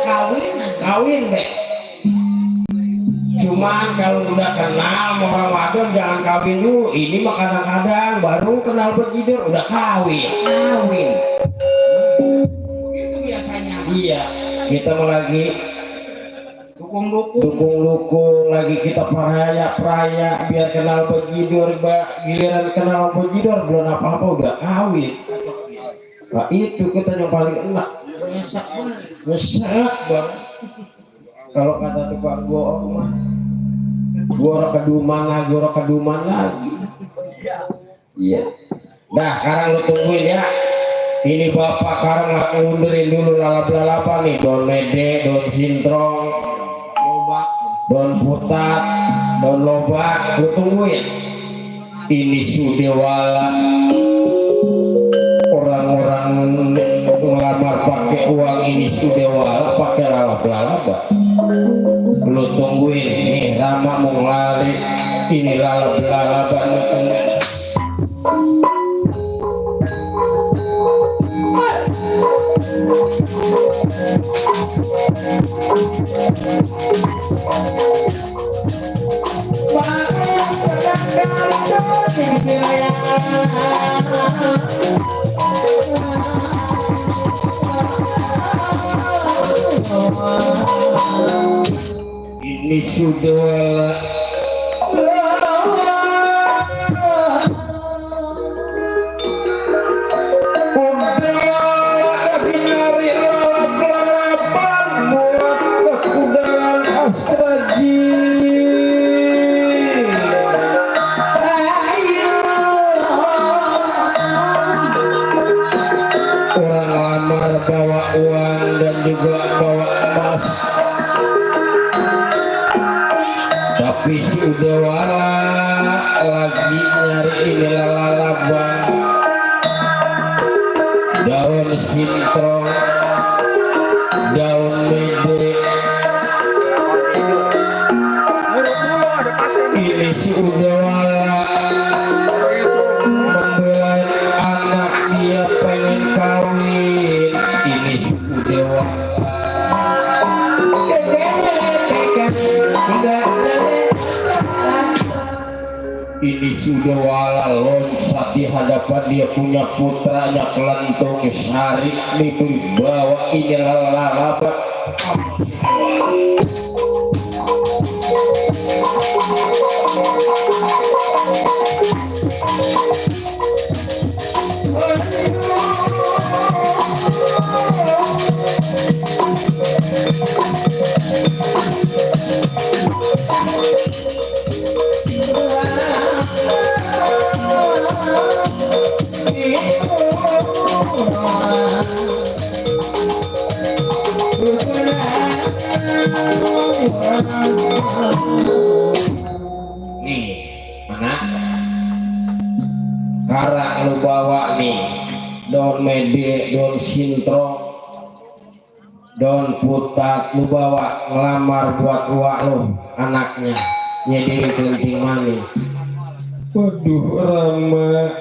kawin be. Cuman kalau udah kenal sama orang wadon jangan kawin dulu. Ini mah kadang-kadang baru kenal berjidur udah kawin. Itu biasanya. Iya, kita mau lagi Dukung-dukung. lagi kita peraya biar kenal berjidur, giliran kenal berjidur belum apa-apa udah kawin. Nah itu kita yang paling enak. Nyesek bang. Kalau kata tukang bohong mah gua keduman lagi. Iya. Nah sekarang lu tungguin ya. Ini bapak sekarang ngundurin dulu lalap-lalapan nih. Don mede, don sintrong, don putat, don lobak. Lu tungguin. Ini sudewala. Orang-orang ngelamar pakai uang ini sudewala pakai lalap-lalapan. Lu tungguin nih Rama mau lari. Ini lalap-lalapan. Ini sudah bawa uang dan juga bawa emas, tapi si udewala lagi nyari ini lalalaban, daun sintrong, daun mede. Ini si udewala membela anak dia pengen kawin. Ini dewa ini sudah wala loncat di hadapan dia punya putranya kelentung sari dibawa ini lalalabat. Nih, mana? Karang lu bawa nih, daun mede, daun sintrong, daun putat lu bawa ngelamar buat uak lu, anaknya, nyedirin kelenting manis. Waduh, Rama.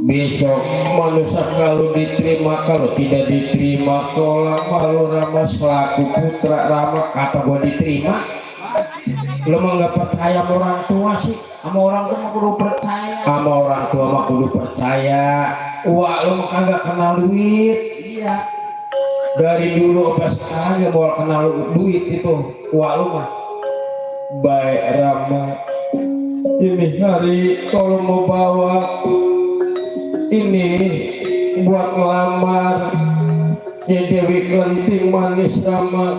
Besok manusia kalau diterima, kalau tidak diterima tolak malu Rama selaku putra Rama. Kata gua diterima, lo mah nggak percaya sama orang tua sih. Sama orang tua mah kudu percaya. Sama orang tua mah kudu percaya. Wah lo mah kagak kenal duit. Iya. Dari dulu sampai sekarang gak mau kenal duit itu. Wah lo mah baik Rama. Ini hari kalau mau bawa ini buat ngelamar ya Dewi Kelenting manis Rama,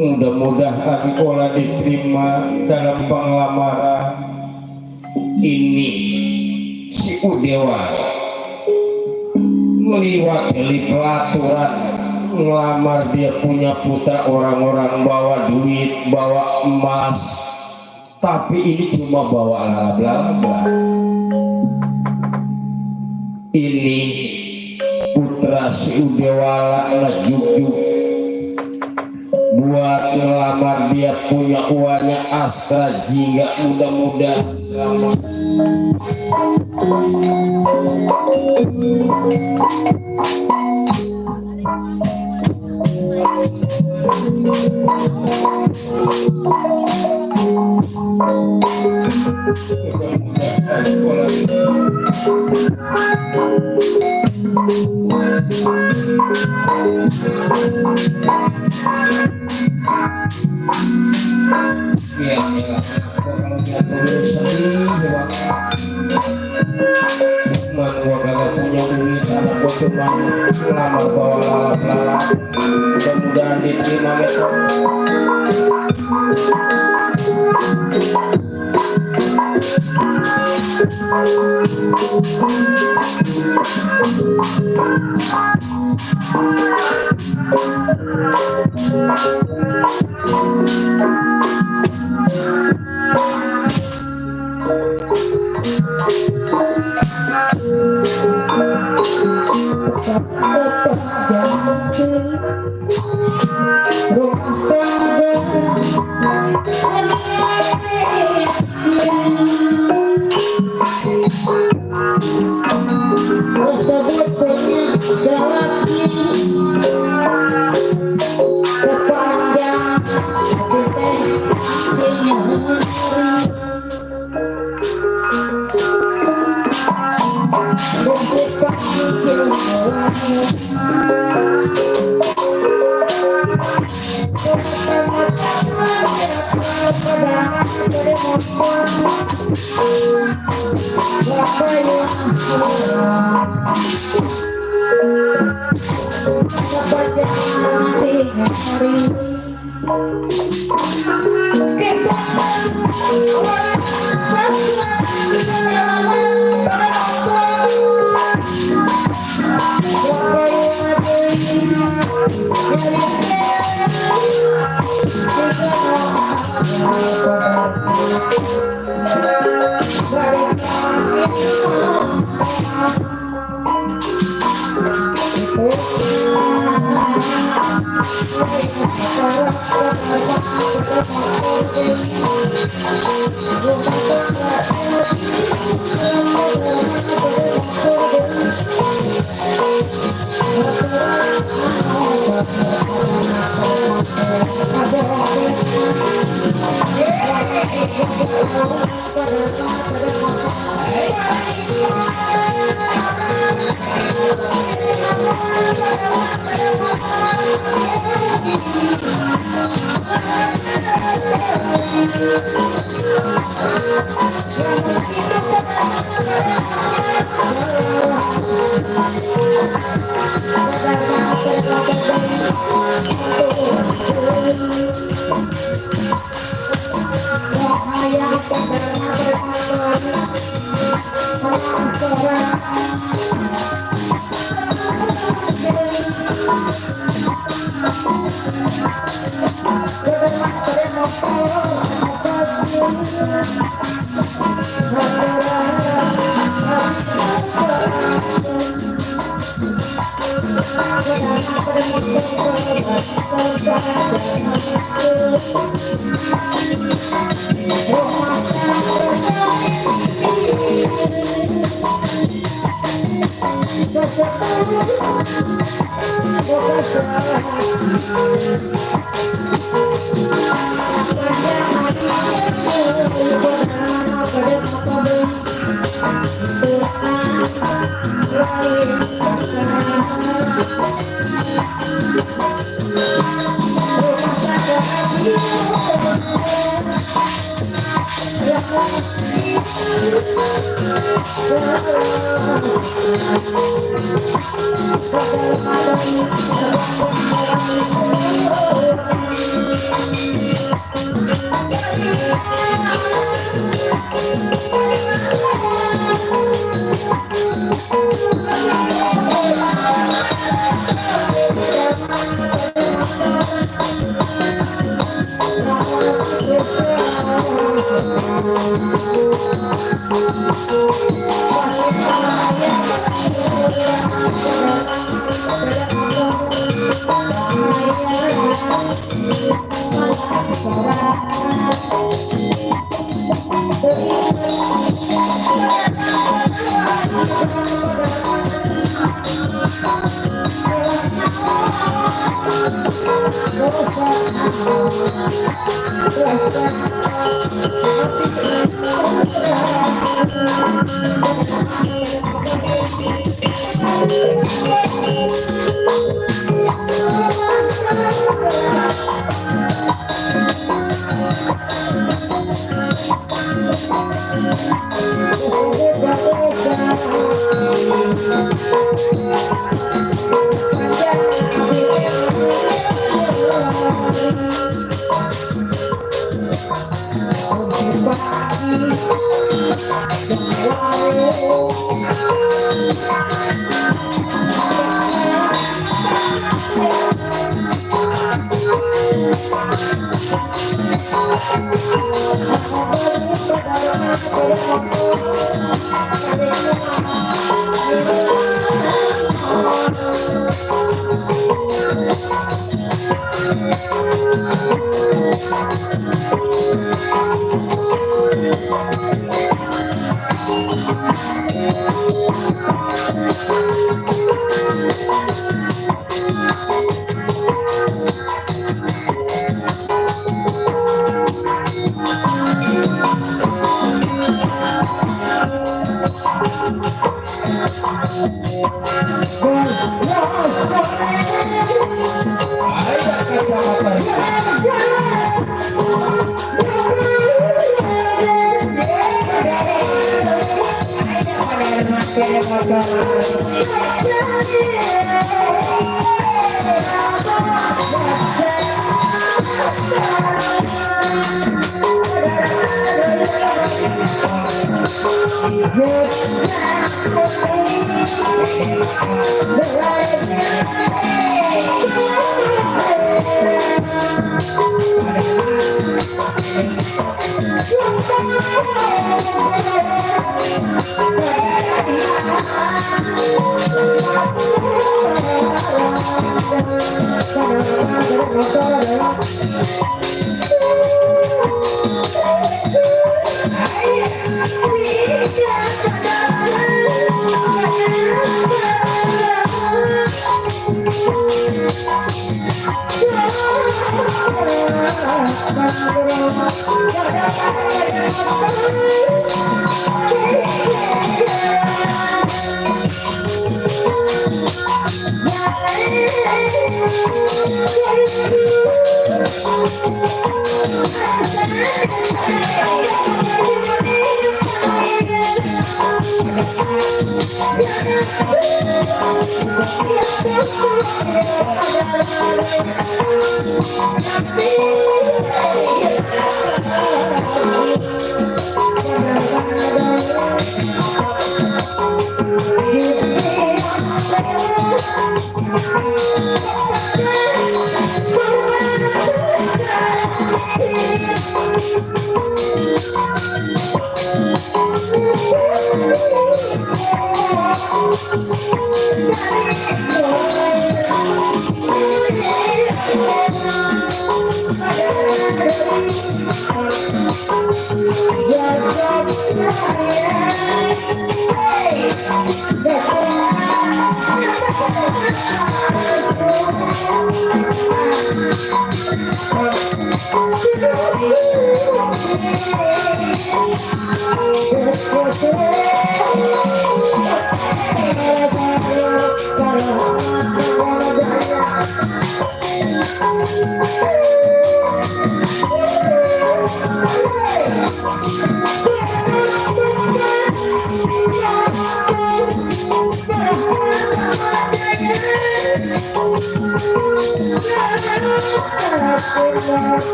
mudah-mudahan kola diterima dalam penglamaran ini. Si Udewa meliwat pelaturan ngelamar dia punya putra, orang-orang bawa duit, bawa emas, tapi ini cuma bawa laba-laba. ini putra si Udewala ngejuk-juk buat ngelamar dia punya uangnya Astra jingga muda-muda mudah-mudahan diterima besok. Thank you.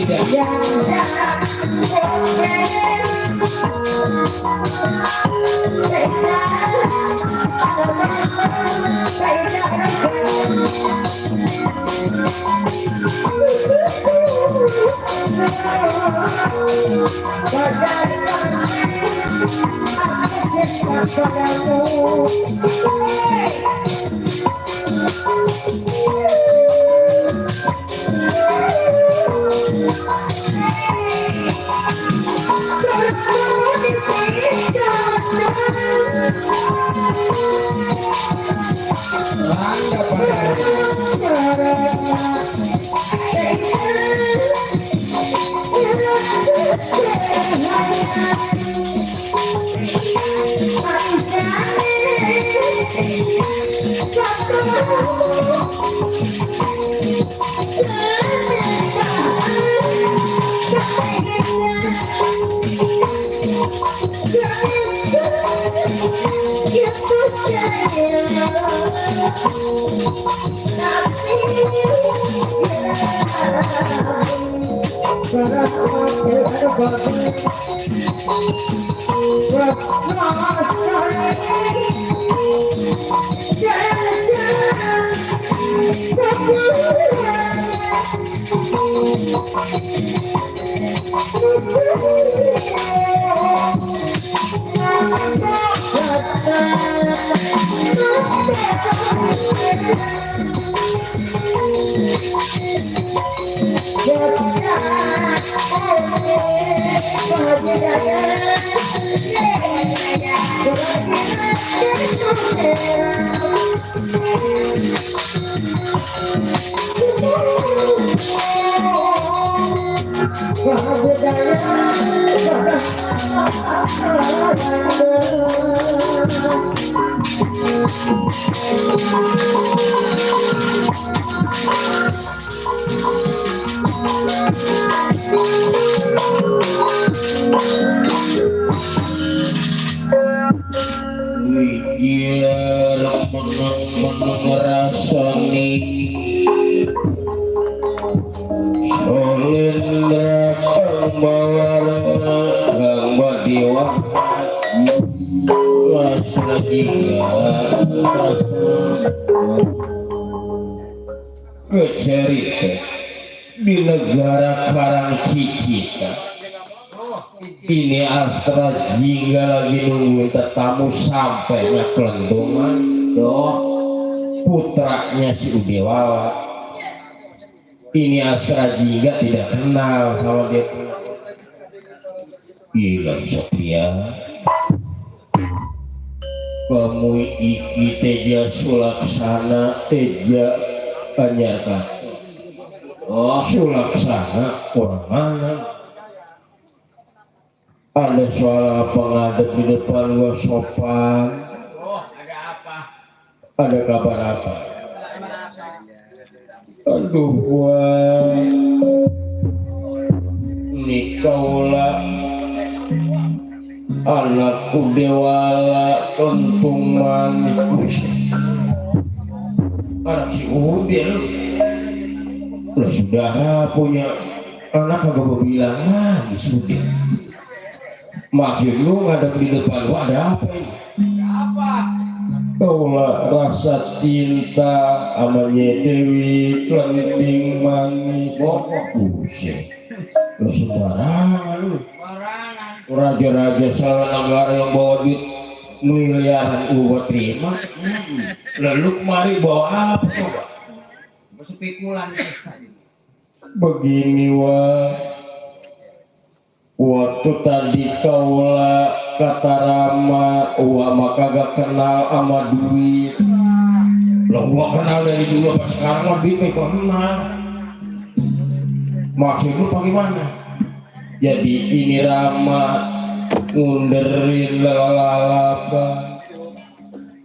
Yang Wijar mengerasani solendra kang bawarna kang badiwa rasa jiga rasa kecerita di negara Karang Cicita. Ini Astra jingga lagi nunggu tetamu sampainya kelendungan doh putranya si Udewawa. Ini Astra jingga tidak kenal sama dia. Gila Sophia, kamu iki teja sulaksana teja anyarkan. Oh sulaksana orang mana? Ada suara pengadep di depan gua sopan. Oh, ada apa? Ada kabar apa? Kabar apa? Aduh gua nikaulah anakku dewala kentung manis anak si Udin lah saudara punya anak kagak bilang manis Udin. Maksud lu ngadep di depan lu ada apa ini? Apa? Kaulah rasa cinta amanya Dewi kelenting manis. Oh, buset. Lu sembarangan lu. Barangan. Raja-raja salah negara yang bawa duit miliaran gua terima. Lalu kemari bawa apa coba? Spekulan. Begini wah. Waktu tadi kaulah kata Rama, wah maka gak kenal sama duit. Lah gua kenal dari dulu pas sekarang mah duit kok kenal. Maksud lu bagaimana? Jadi ini Rama ngunderin lalapa,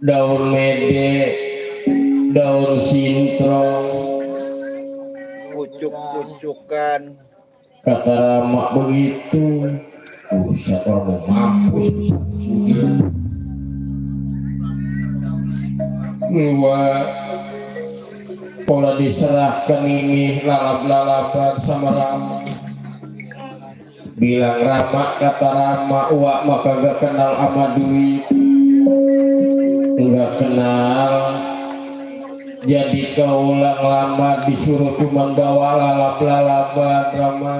daun mede, daun sintrong, pucuk-pucukan. kata Rama begitu. Buset orang mau mampus bisa sugih. Wah, pola diserahkan ini lalap-lalapan sama Rama. Bilang Rama, kata Rama, wah maka gak kenal sama duit. Enggak kenal jadi kaulang lama disuruh cuma bawa lalap-lalapan drama.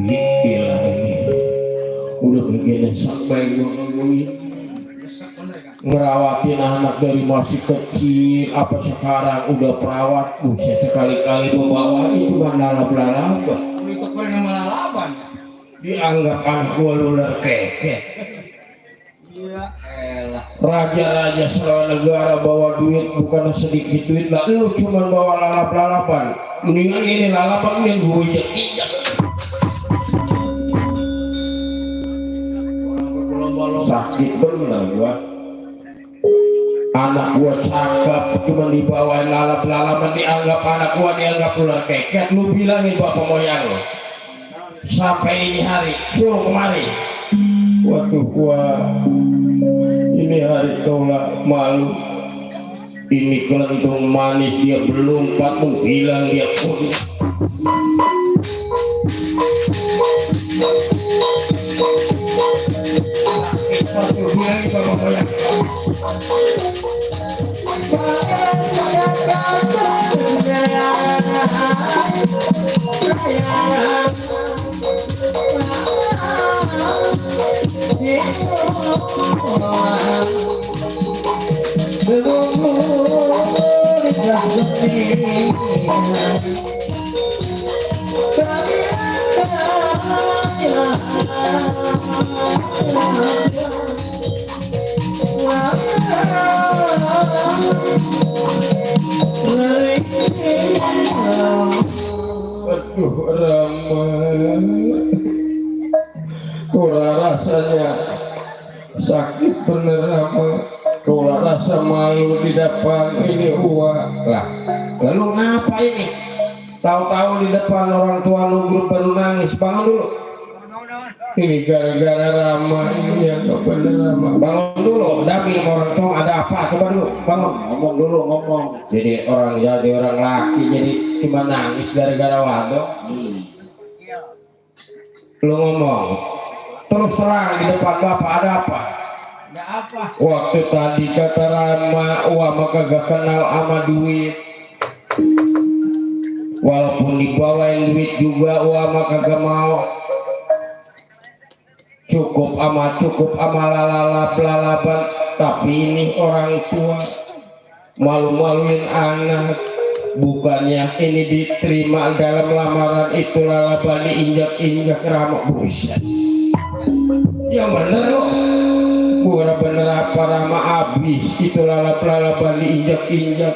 Gila ini udah begini sampai gue ngomongin ngerawatin anak dari masih kecil apa sekarang udah perawat. Buset, sekali-kali membawa itu cuma lalap-lalapan. Itu kau nama lalapan. Dianggap anak gua lular keket. Iya, elah. Raja-raja seluruh negara bawa duit bukan sedikit duit lah, lu cuma bawa lalap-lalapan. Mendingan ini lalapan ini gue injak-injak. Sakit bener gua. Anak gua cakep cuma dibawain lalap-lalapan, dianggap anak gua dianggap ular keket. Lu bilangin bapak moyang lu sampai ini hari suruh kemari. Waduh gua ini hari kaulah malu. Ini kelentung manis dia belum patung bilang dia pun. Waduh bilangin bapak moyang. Aduh Rama, kurang rasanya sakit bener Rama. Kurang rasa malu di depan ini uang lah. Lalu ngapa ini? Tahu-tahu di depan orang tua lu grup baru nangis. Bangun dulu. Ini gara-gara Rama ini yang gak bener Rama. Bangun dulu, Dami orang tua ada apa? Coba dulu, bangun. Ngomong dulu, ngomong. Jadi orang laki jadi cuma nangis gara-gara wadok. Lu ngomong. Terus terang di depan bapak ada apa? Ada apa? Waktu tadi kata Rama, wah maka gak kenal ama duit. Walaupun dibawain duit juga, wah maka gak mau. Cukup ama lalap-lalapan. Tapi ini orang tua malu-maluin anak. Bukannya ini diterima dalam lamaran itu lalapan diinjak-injak Rama. Buset. Yang bener loh. Bukan bener apa Rama abis itu lalap-lalapan diinjak-injak.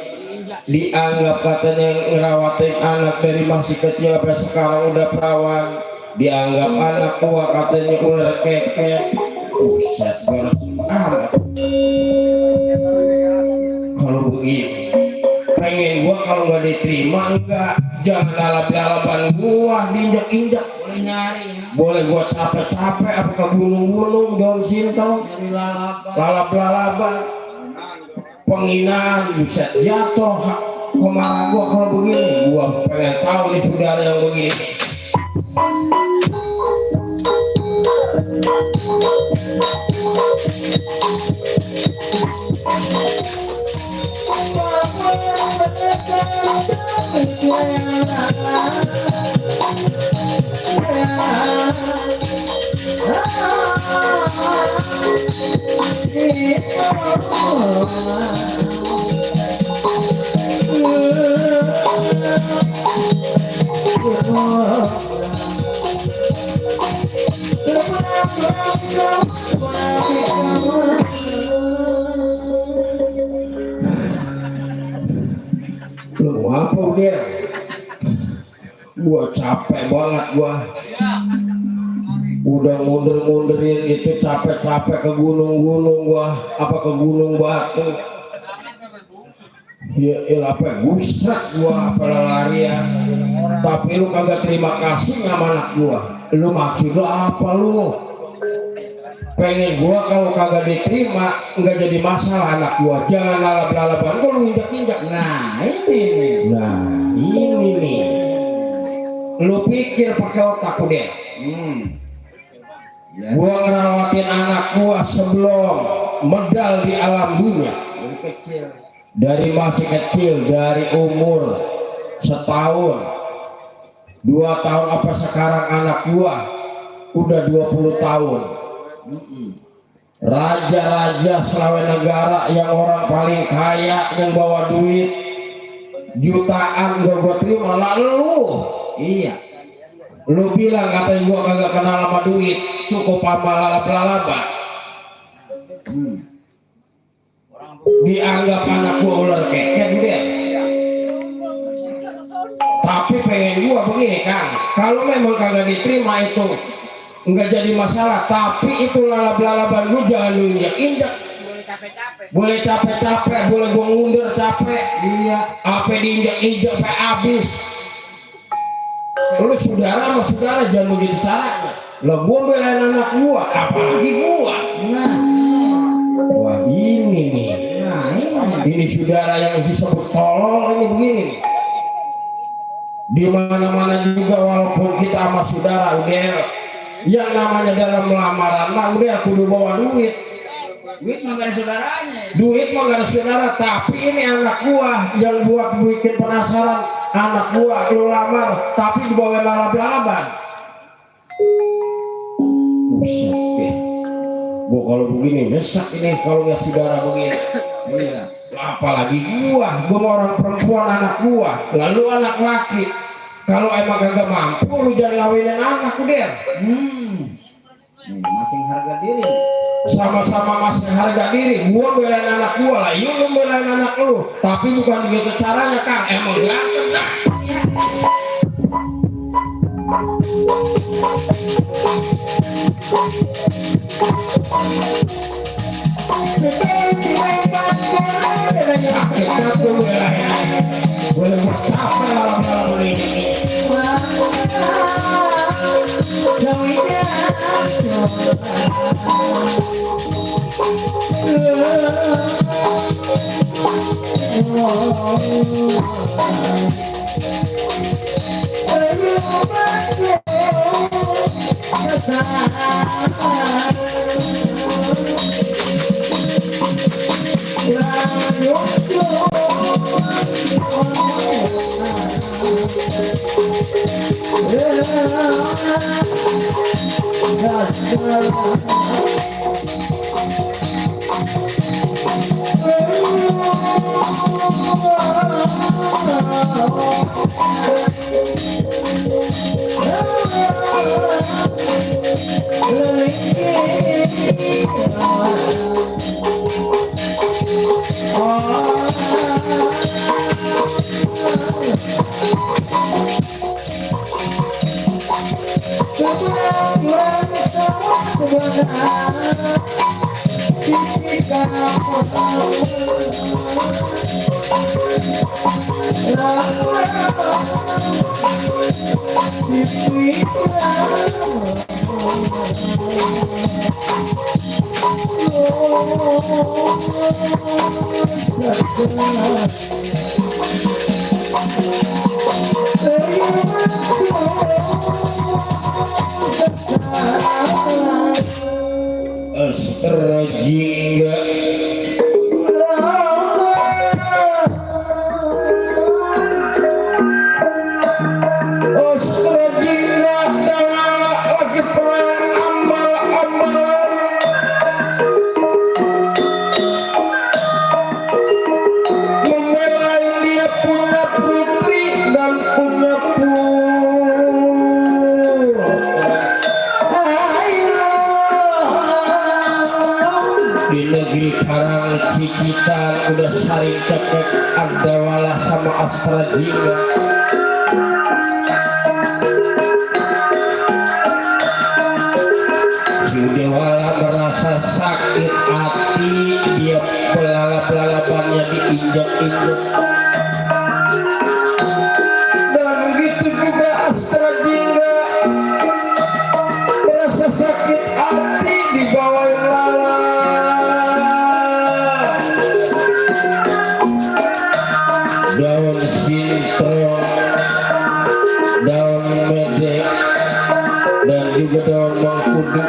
Dianggap katanya ngerawatin anak dari masih kecil sampai sekarang udah perawan. Dianggap anak tua katanya ular keket. Buset, beres amat. Kalau begini pengen gua kalau nggak diterima enggak, jangan lalap-lalapan gua diinjak-injak. Boleh nyari. Boleh gua capek-capek apa ke gunung-gunung daun sintong Nyari lalapan. lalap-lalapan penghinaan. Buset, jatuh kemarahan gua kalau begini. Gua pengen tahu nih saudara yang begini. Lu apa dia? Gua capek banget gua. Udah mundur-mundurin itu capek-capek ke gunung-gunung gua, apa ke gunung batu. Ya apa gusrak gua apa larian. Tapi lu kagak terima kasih sama anak gua. Lu maksud lu apa lu? Pengen gua kalau kagak diterima nggak jadi masalah anak gua. Jangan lalap-lalapan gua lu injak-injak. Nah ini nih. Lu pikir pakai otak udah. Gua ngerawatin anak gua sebelum medal di alam dunia. Dari kecil. dari masih kecil, dari umur setahun 2 tahun apa sekarang anak gua udah 20 tahun. Raja-raja Sulawesi Negara yang orang paling kaya yang bawa duit jutaan gua terima. Lalu iya lu bilang katanya gua kagak kenal sama duit, cukup sama lalap-lalapan. Dianggap anak gua ular keket dia. Tapi pengen gua begini kan, kalau memang kagak diterima itu nggak jadi masalah, tapi itu lalap-lalapan gua jangan lu injak-injak. Boleh capek-capek, boleh gua ngundur capek, iya, apa diinjak-injak sampai habis. Lu saudara sama saudara jangan begitu caranya. Lah gua belain anak gua, apalagi gua. Nah, wah ini nih. Nah, ini saudara yang disebut tolol ini begini. Di mana-mana juga walaupun kita sama saudara udah yang namanya dalam lamaran mah udah kudu bawa duit. Duit mah gak ada saudaranya. Duit mah gak ada saudara, tapi ini anak gua yang buat bikin penasaran. Anak gua lu lamar tapi dibawa lalap-lalapan. Buset deh. Gua kalau begini besar ini kalau nggak saudara begini. Iya. Apalagi gua mau orang perempuan anak gua, lalu anak laki. Kalau emang kagak mampu lu jangan ngawinin anak udah. Masing harga diri. Sama-sama masing harga diri. Gua belain anak gua lah, lu belain anak lu. Tapi bukan begitu caranya Kang. Emang ganteng dah. Boleh bertapa dalam ini. Astrajingga lagi perang ambal-ambalan membela dia punya putri dan punya di negeri Karang Cicitan udah saling cekek Ardawala sama Astrajingga. Si Udewala merasa sakit hati, dia pelalap-lalapannya diinjak-injak. Dan begitu juga Astrajingga merasa sakit hati dibawain lala. Daun sintrong, daun medek, dan juga daun mangkudu.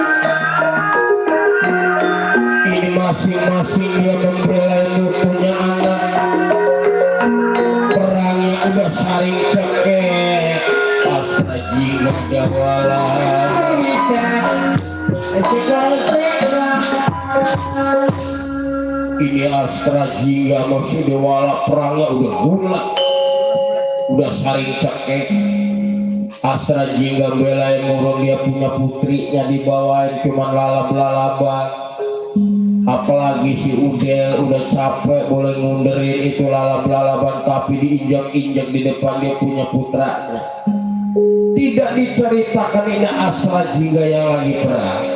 Ini masing-masing dia membela punya anak. ini Astra Jingga masih dewala perangnya udah bulat, udah saling cekek. Astra Jingga belain ngurung dia punya putrinya dibawain cuman lalap-lalaban, apalagi si Udel udah capek boleh ngunderin itu lalap-lalaban tapi diinjak-injak di depan dia punya putranya. Tidak diceritakan ini Astra Jingga yang lagi perang,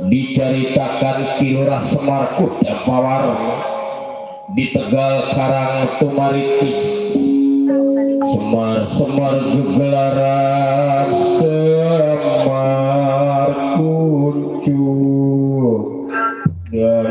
diceritakan Kilurah Semar Kuda Pawarna di Tegal Karang Tumaritis. Semar gegelaran Semar kuncup dan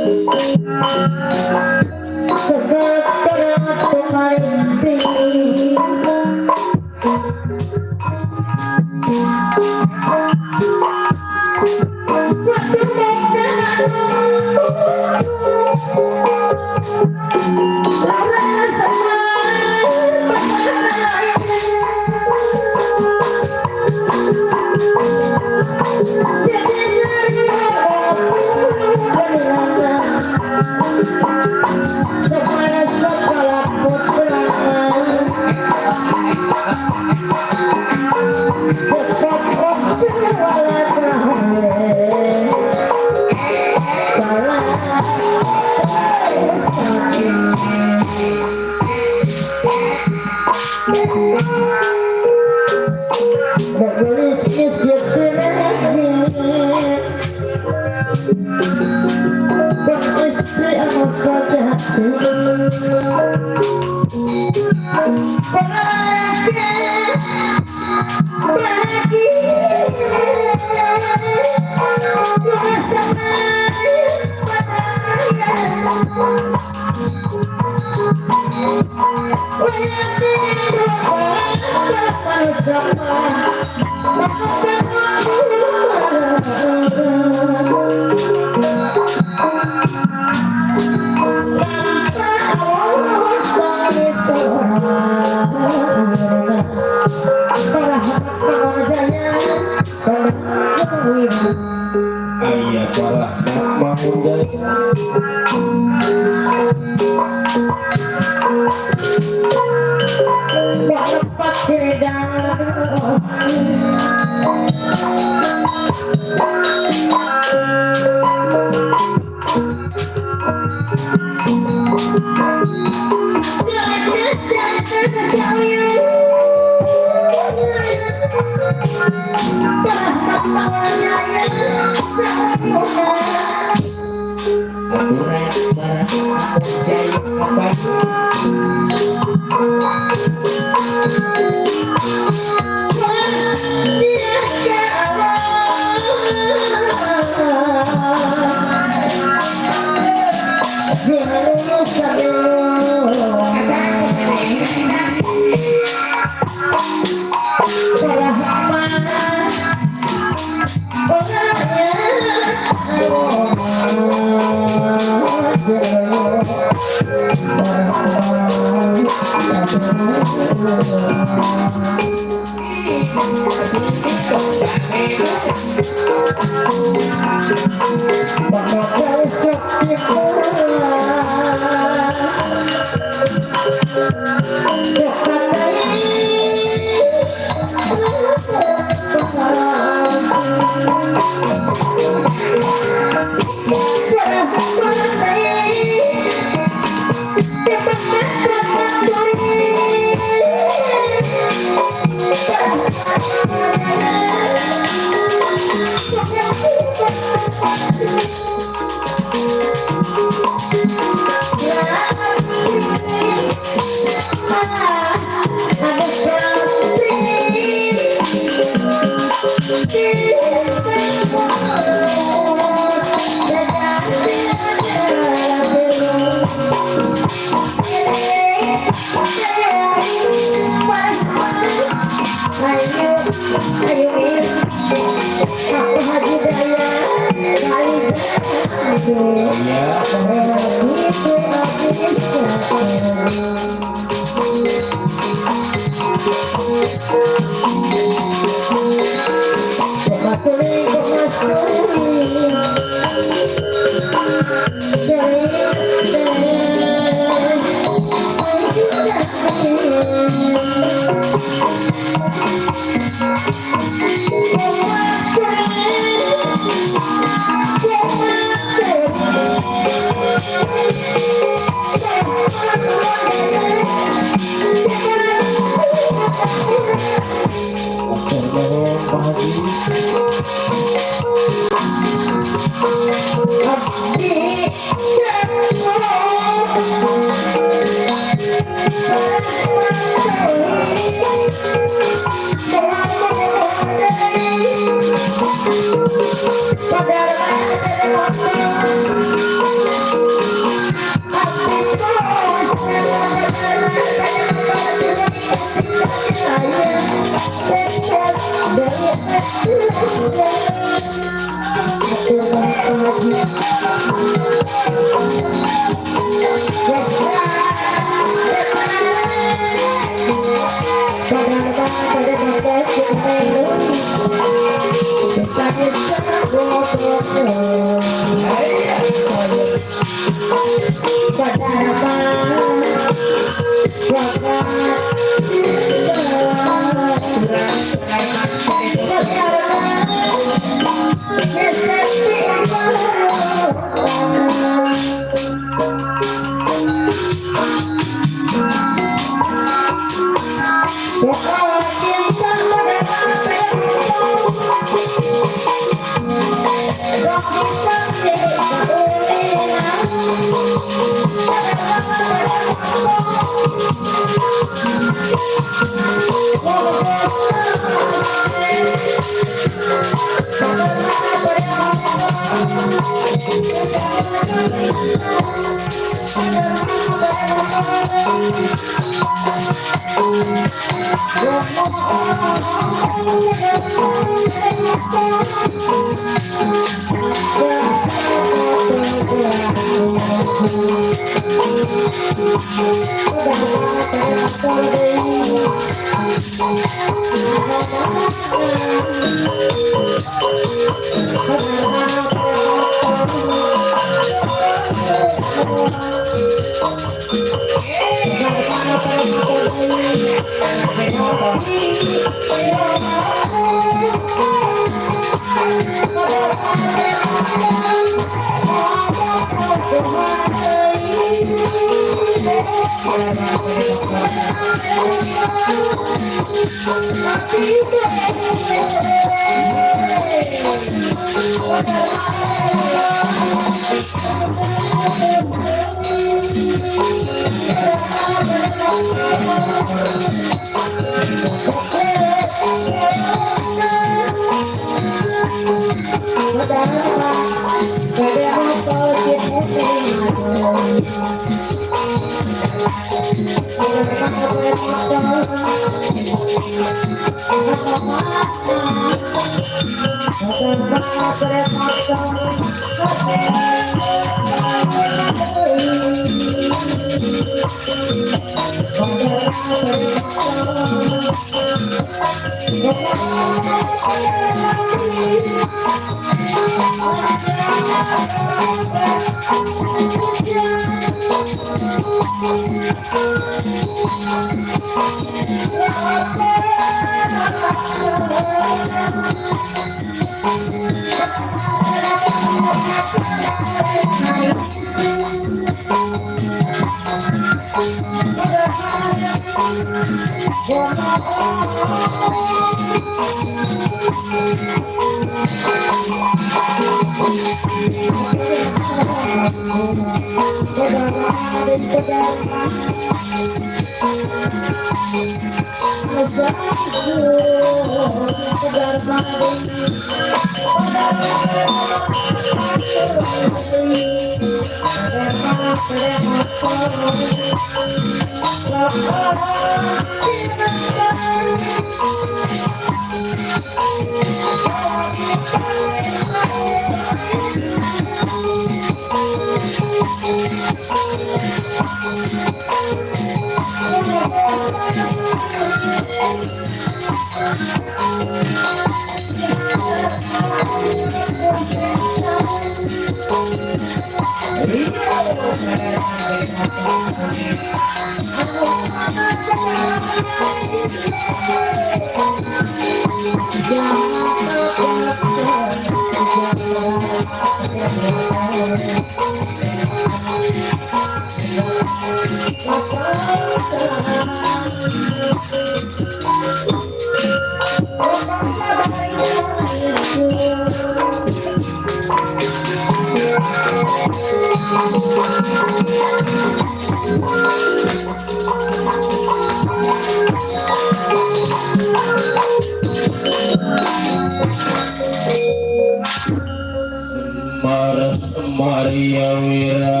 Maria Wira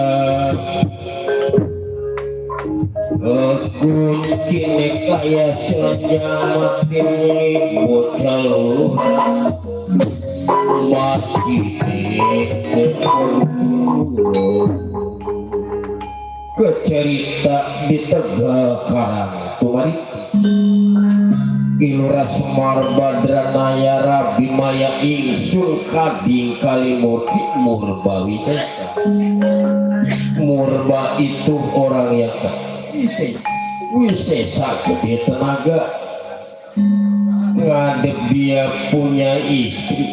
aku kini kaya senjamatin bocah luluran mati kecerita di Tegal Karang tumari Ilura Semar Badranaya Rabi Maya Ingsun Kading Kalimurti Murba Wisesa. Murba itu orang yang Wisesa gede tenaga, ngadep dia punya istri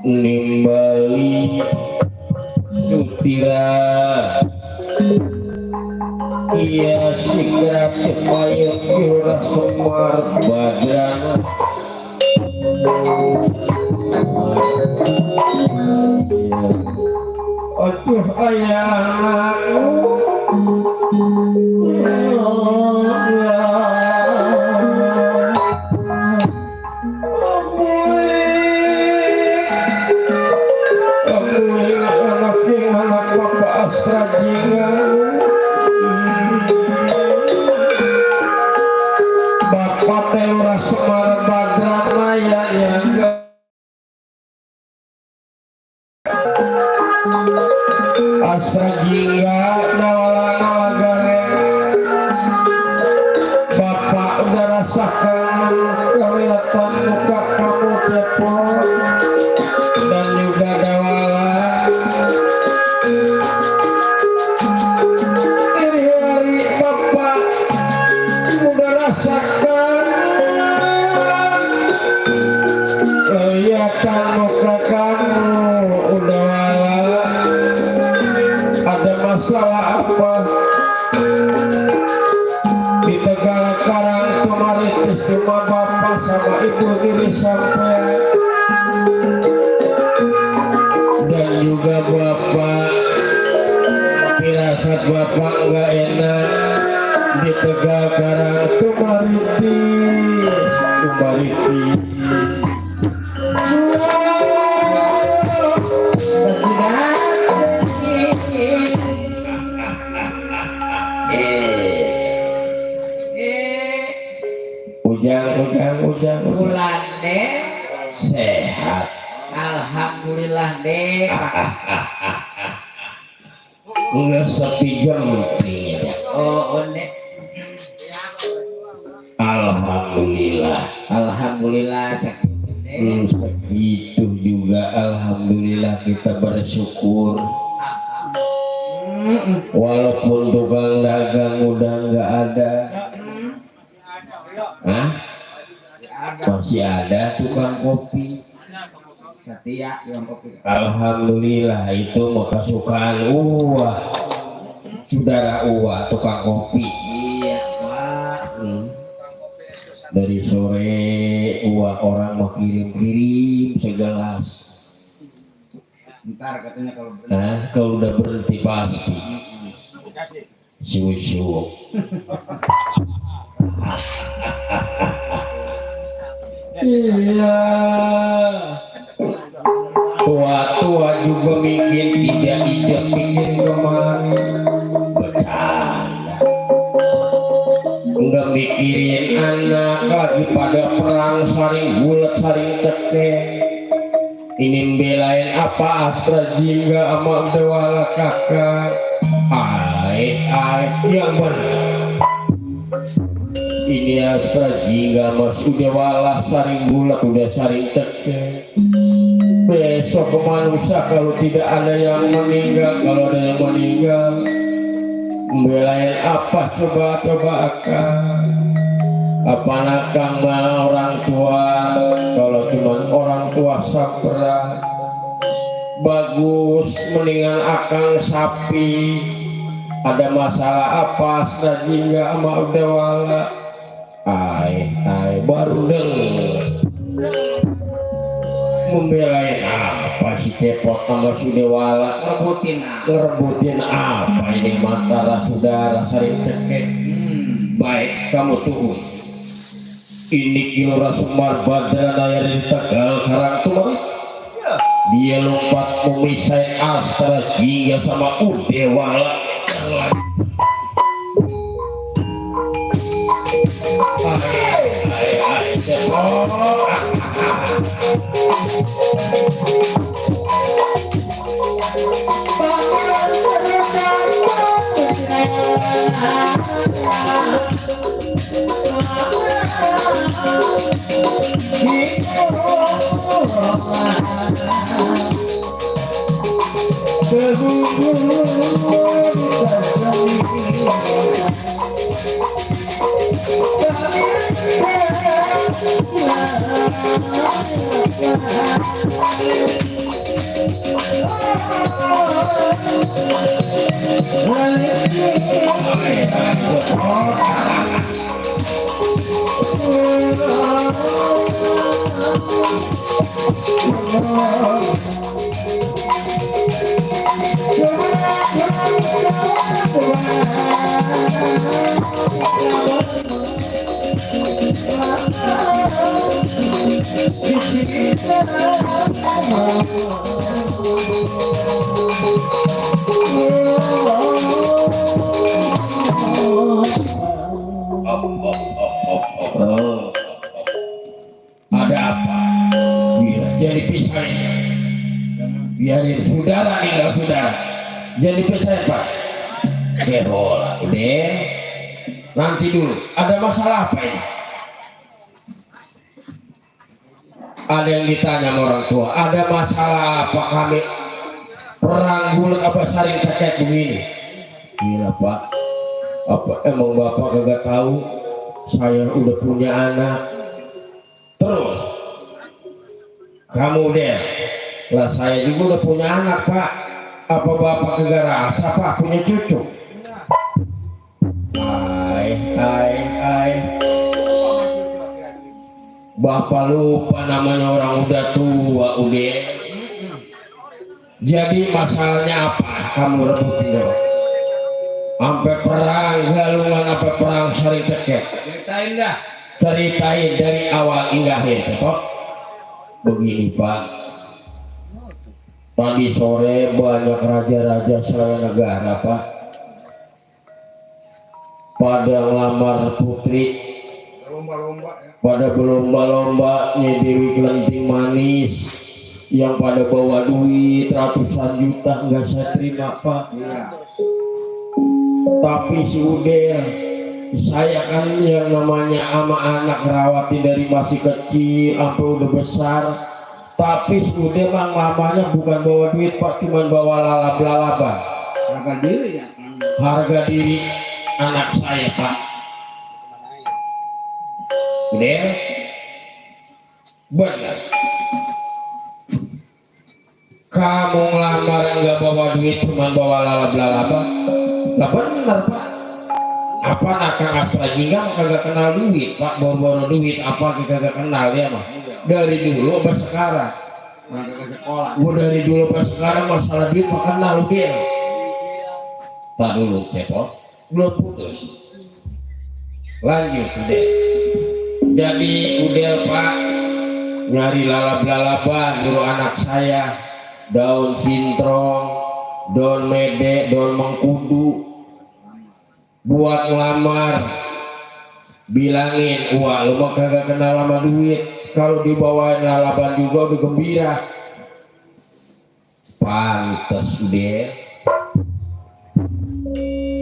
nimbali sutira iya segera mayat Ilura Semar Badrana aduh ayahku anak Bapak Astra Jinga Bapak Ilura Semar Badrana ya Astra Jingga nawala gareng Bapak udah rasakan kelihatan muka kamu cepot dan juga dawala ini hari Bapak udah rasakan kelihatan muka kamu udah wala ada masalah apa di Tegal Karang kemarin cuma bapak sama ibu diri sampai dan juga bapak firasat bapak nggak enak di Tegal Karang kumaritis ujang bulan deh sehat alhamdulillah deh nggak sepi jemping oh deh alhamdulillah segitu juga alhamdulillah kita bersyukur walaupun tukang dagang udah nggak ada. Hah? Masih ada tukang kopi setia tukang kopi. Alhamdulillah itu mau kesukaan saudara tukang kopi. Iya Pak. dari sore orang mau kirim segelas. Ntar katanya kalau Nah, kalau udah berhenti pasti siu-siu. Iya, tua-tua juga bikin tidak bikin kemana bercanda, nggak mikirin anak lagi pada perang saling bulat saling teken. Ini belain apa Astra Jingga sama Dewala kakak. Yang benar. Ini Astra Jingga Mas Udewala saring bulat udah saring teken. Besok ke manusia kalau tidak ada yang meninggal, kalau ada yang meninggal belain apa coba akan apa nakang mah orang tua. Kalau cuma orang tua sapra bagus, mendingan akang sapi. Ada masalah apa Jingga sama Udewala? Baru denger membelain apa si Cepot sama si Udewala, ngerebutin apa ini antara saudara saling cekek. Baik kamu tunggu. Ini Kilora Semar Badran ayah di Tegal Karangtumari. Dia lompat memisah Astra Jingga sama Udewala. Ada apa? Jadi pisahin. Biarin saudara tinggal saudara. Jadi pisahin Pak. Udah. Nanti dulu. Ada masalah apa ini? Ada yang ditanya sama orang tua. Ada masalah apa kami perang bulat apa saling cekek begini? Gila Pak. Apa emang Bapak kagak tahu? Saya udah punya anak. Terus kamu deh lah, saya juga udah punya anak Pak. Apa Bapak kagak rasa Pak punya cucu? Bapak lupa namanya orang udah tua udah. Jadi masalahnya apa? Kamu rebutin dong. Sampai perang galungan apa perang sari cekek. Ceritain dari awal hingga akhir Pak. Begini Pak. Tadi sore banyak raja-raja selama negara Pak. Pada ngelamar putri. Pada berlomba-lomba Dewi Kelenting Manis. Yang pada bawa duit ratusan juta nggak saya terima Pak. Tapi si Udel, saya kan yang namanya ama anak ngerawatin dari masih kecil sampai udah besar. Tapi si Udel mang lamanya bukan bawa duit Pak, cuma bawa lalap-lalapan. Harga diri ya. Harga diri anak saya Pak. Udel, benar. Kamu ngelamar nggak bawa duit, cuma bawa lalap-lalapan. Lah benar Pak. apa nakang asra jingga kagak kenal duit pak, boro-boro duit apa kagak kenal dia mah dari dulu sampai sekarang. Berangkat ke sekolah. Gua dari dulu sampai sekarang masalah duit mah kenal dia. Tak dulu cepot belum putus. Lanjut udah. Jadi udah pak nyari lalap-lalapan nyuruh anak saya daun sintrong, daun mede, daun mengkudu buat ngelamar. Bilangin, wah lu mah kagak kenal sama duit, kalau dibawain lalapan juga udah gembira. Pantes deh.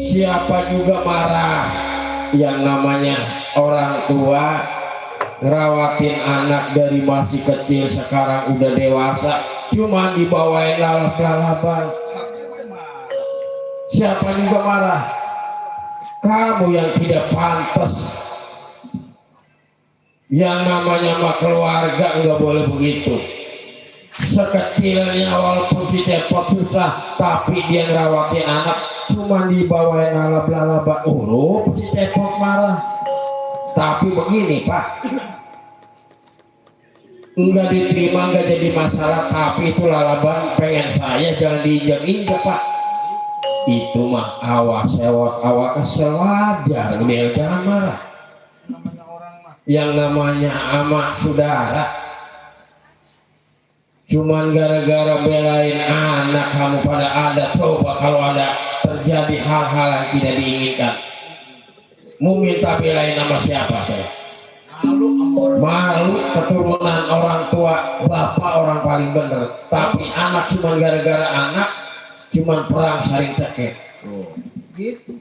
Siapa juga marah yang namanya orang tua ngerawatin anak dari masih kecil sekarang udah dewasa cuma dibawain lalap-lalapan. Siapa juga marah. Kamu yang tidak pantas. Yang namanya mah keluarga nggak boleh begitu. Sekecilnya walaupun si cepot susah tapi dia ngerawatin anak cuma dibawain lalap-lalapan. Si cepot marah. Tapi begini pak, enggak diterima, enggak jadi masalah, tapi itu lalaban pengen saya jangan diinjak-injak pak. Itu mah awas sewot awak kesel wajar, jangan marah. Namanya orang mah. Yang namanya amak saudara cuman gara-gara belain anak kamu pada ada. Coba kalau ada terjadi hal-hal yang tidak diinginkan, mau minta belain nama siapa saya? Malu keturunan orang tua, bapak orang paling bener, tapi anak cuma gara-gara anak cuma perang saling cekek. Gitu.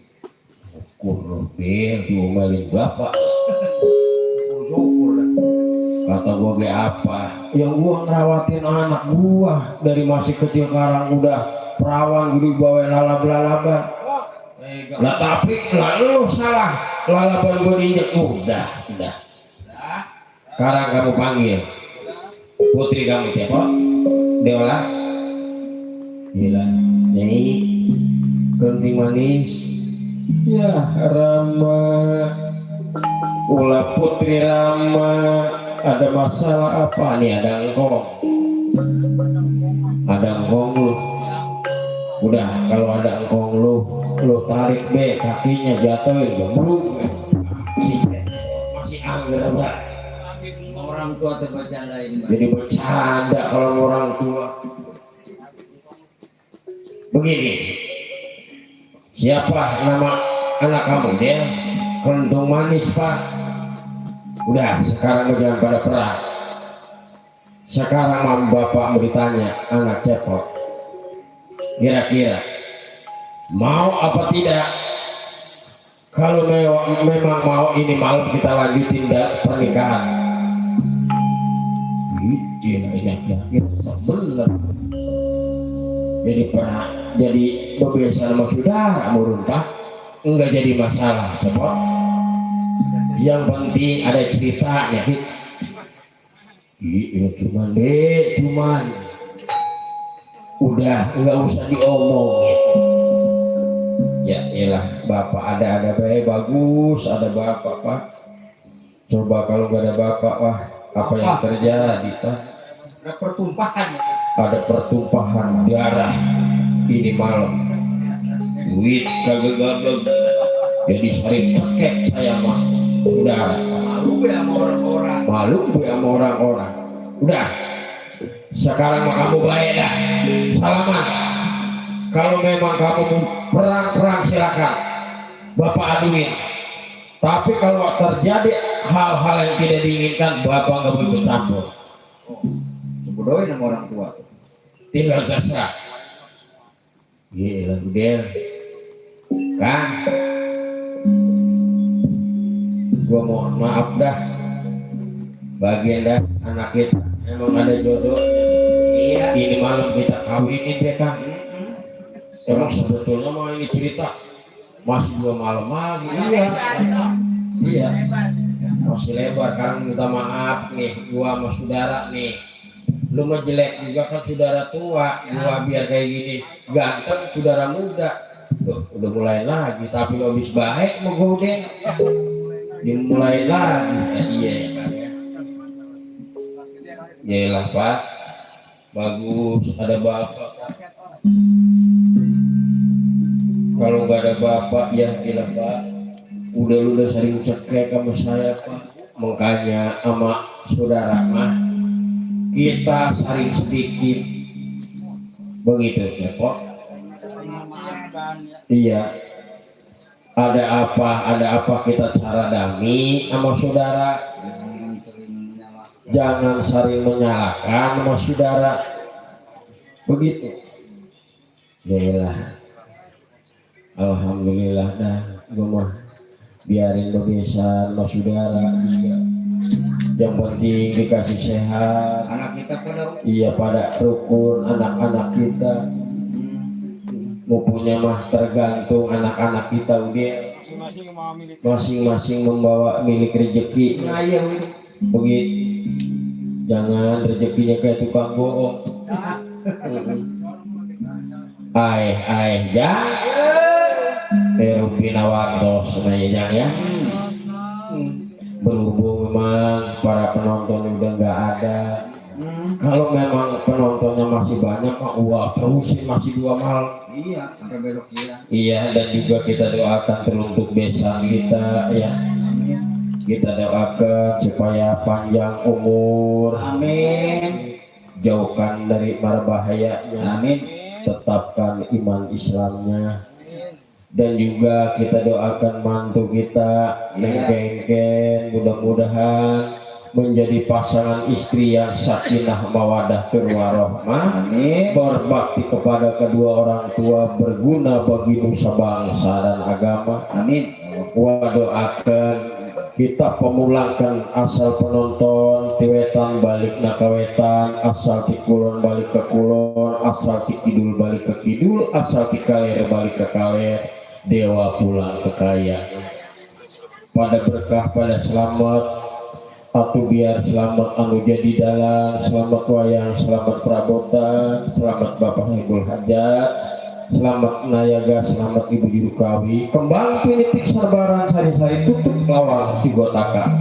Kurang deh diomelin bapak. Syukur lah. Kata gua ge apa? Yang gua ngerawatin anak gua dari masih kecil sekarang udah perawan gua dibawain lalap-lalapan. Lah tapi lalu salah lalapan gua diinjek. Udah. Sekarang kamu panggil putri kamu siapa? Dewa. Gila. Nyai kenting manis. Ya Rama. Ulah putri Rama. Ada masalah apa nih? Ada engkong lu. Udah kalau ada engkong lu tarik be kakinya jatuhin gembruk. Masih angger enggak? Orang tua terbercandain. Jadi bercanda kalau orang tua. Begini, siapa nama anak kamu? Dia kentung manis pak. Udah sekarang jangan pada perang. Sekarang mam bapak mau ditanya anak cepot, kira-kira mau apa tidak? Kalau memang mau ini malam kita lanjutin pernikahan. Ini akhir-akhir bener. Jadi pernah jadi bebesan sama saudara muruntah enggak jadi masalah cepot. Yang penting ada ceritanya sih. Ini cuman udah nggak usah diomongin. Ya iyalah bapak ada baik bagus ada bapak pak. Coba kalau nggak ada bapak wah apa yang terjadi pak? Ada pertumpahan. Ada pertumpahan darah ini malam. Duit kagak gagal. Jadi sering cekek saya mah. Udah Malu be sama orang-orang. Udah sekarang mah kamu baik dah salaman. Kalau memang kamu perang silakan bapak aduin, tapi kalau terjadi hal-hal yang tidak diinginkan bapak nggak boleh ikut campur. Bodohin sama orang tua. Tinggal terserah. Gila Gudel Kang, gua mohon maaf dah bagian dah anak kita emang ada jodoh. Iya. Ini malam kita kawinin deh Kang. Emang sebetulnya mau ini cerita masih 2 malam lagi. Iya. Masih lebar. Kang minta maaf nih gua sama saudara nih. Lu mah jelek juga kan saudara tua. Gua biar kayak gini ganteng saudara muda. Udah mulai lagi tapi lo habis baik mau gue dimulai lagi iya kan ya. Yalah Pak, bagus ada bapak. Kalau nggak ada bapak ya ilah Pak, udah sering cekek sama saya Pak. Makanya sama saudara mah kita saling sedikit begitu ya Pak. Iya. Ada apa kita cara damai sama saudara. Jangan saling menyalahkan sama saudara. Begitu. Yalah. Alhamdulillah dah, gue mah biarin bebesan sama saudara juga. Yang penting dikasih sehat. Anak kita pada Iya pada rukun anak-anak kita. Mau punya mah tergantung anak-anak kita udah masing-masing membawa milik rezeki. nah iya Begitu. Jangan rezekinya kayak tukang bohong. Ya. Rupina waktos nah ya. Berhubung memang para penonton udah nggak ada. Kalau memang penontonnya masih banyak mah wah terusin masih 2 malam. iya sampai besok ya. Iya dan juga kita doakan teruntuk besan kita ya. Kita doakan supaya panjang umur. Amin. Jauhkan dari mara bahayanya. Amin. Tetapkan iman Islamnya. Dan juga kita doakan mantu kita Neng Kengken mudah-mudahan menjadi pasangan istri yang sakinah mawadah warahmah. Amin. Berbakti kepada kedua orang tua, berguna bagi nusa bangsa dan agama. Amin. Wa doakan kita pemulangkan asal penonton tiwetan balik na kawetan, asal ti kulon balik ke kulon, asal ti kidul balik ke kidul, asal ti kaler balik ke kaler, dewa pulang ke kaya. Pada berkah, pada selamat, atau biar selamat anu jadi dalam, selamat wayang, selamat perabotan, selamat Bapak Hebul Hajat, selamat Nayaga, selamat Ibu Juru Kawi, kembang pinitik sarbaran sari-sari tutup lawang Cigotaka.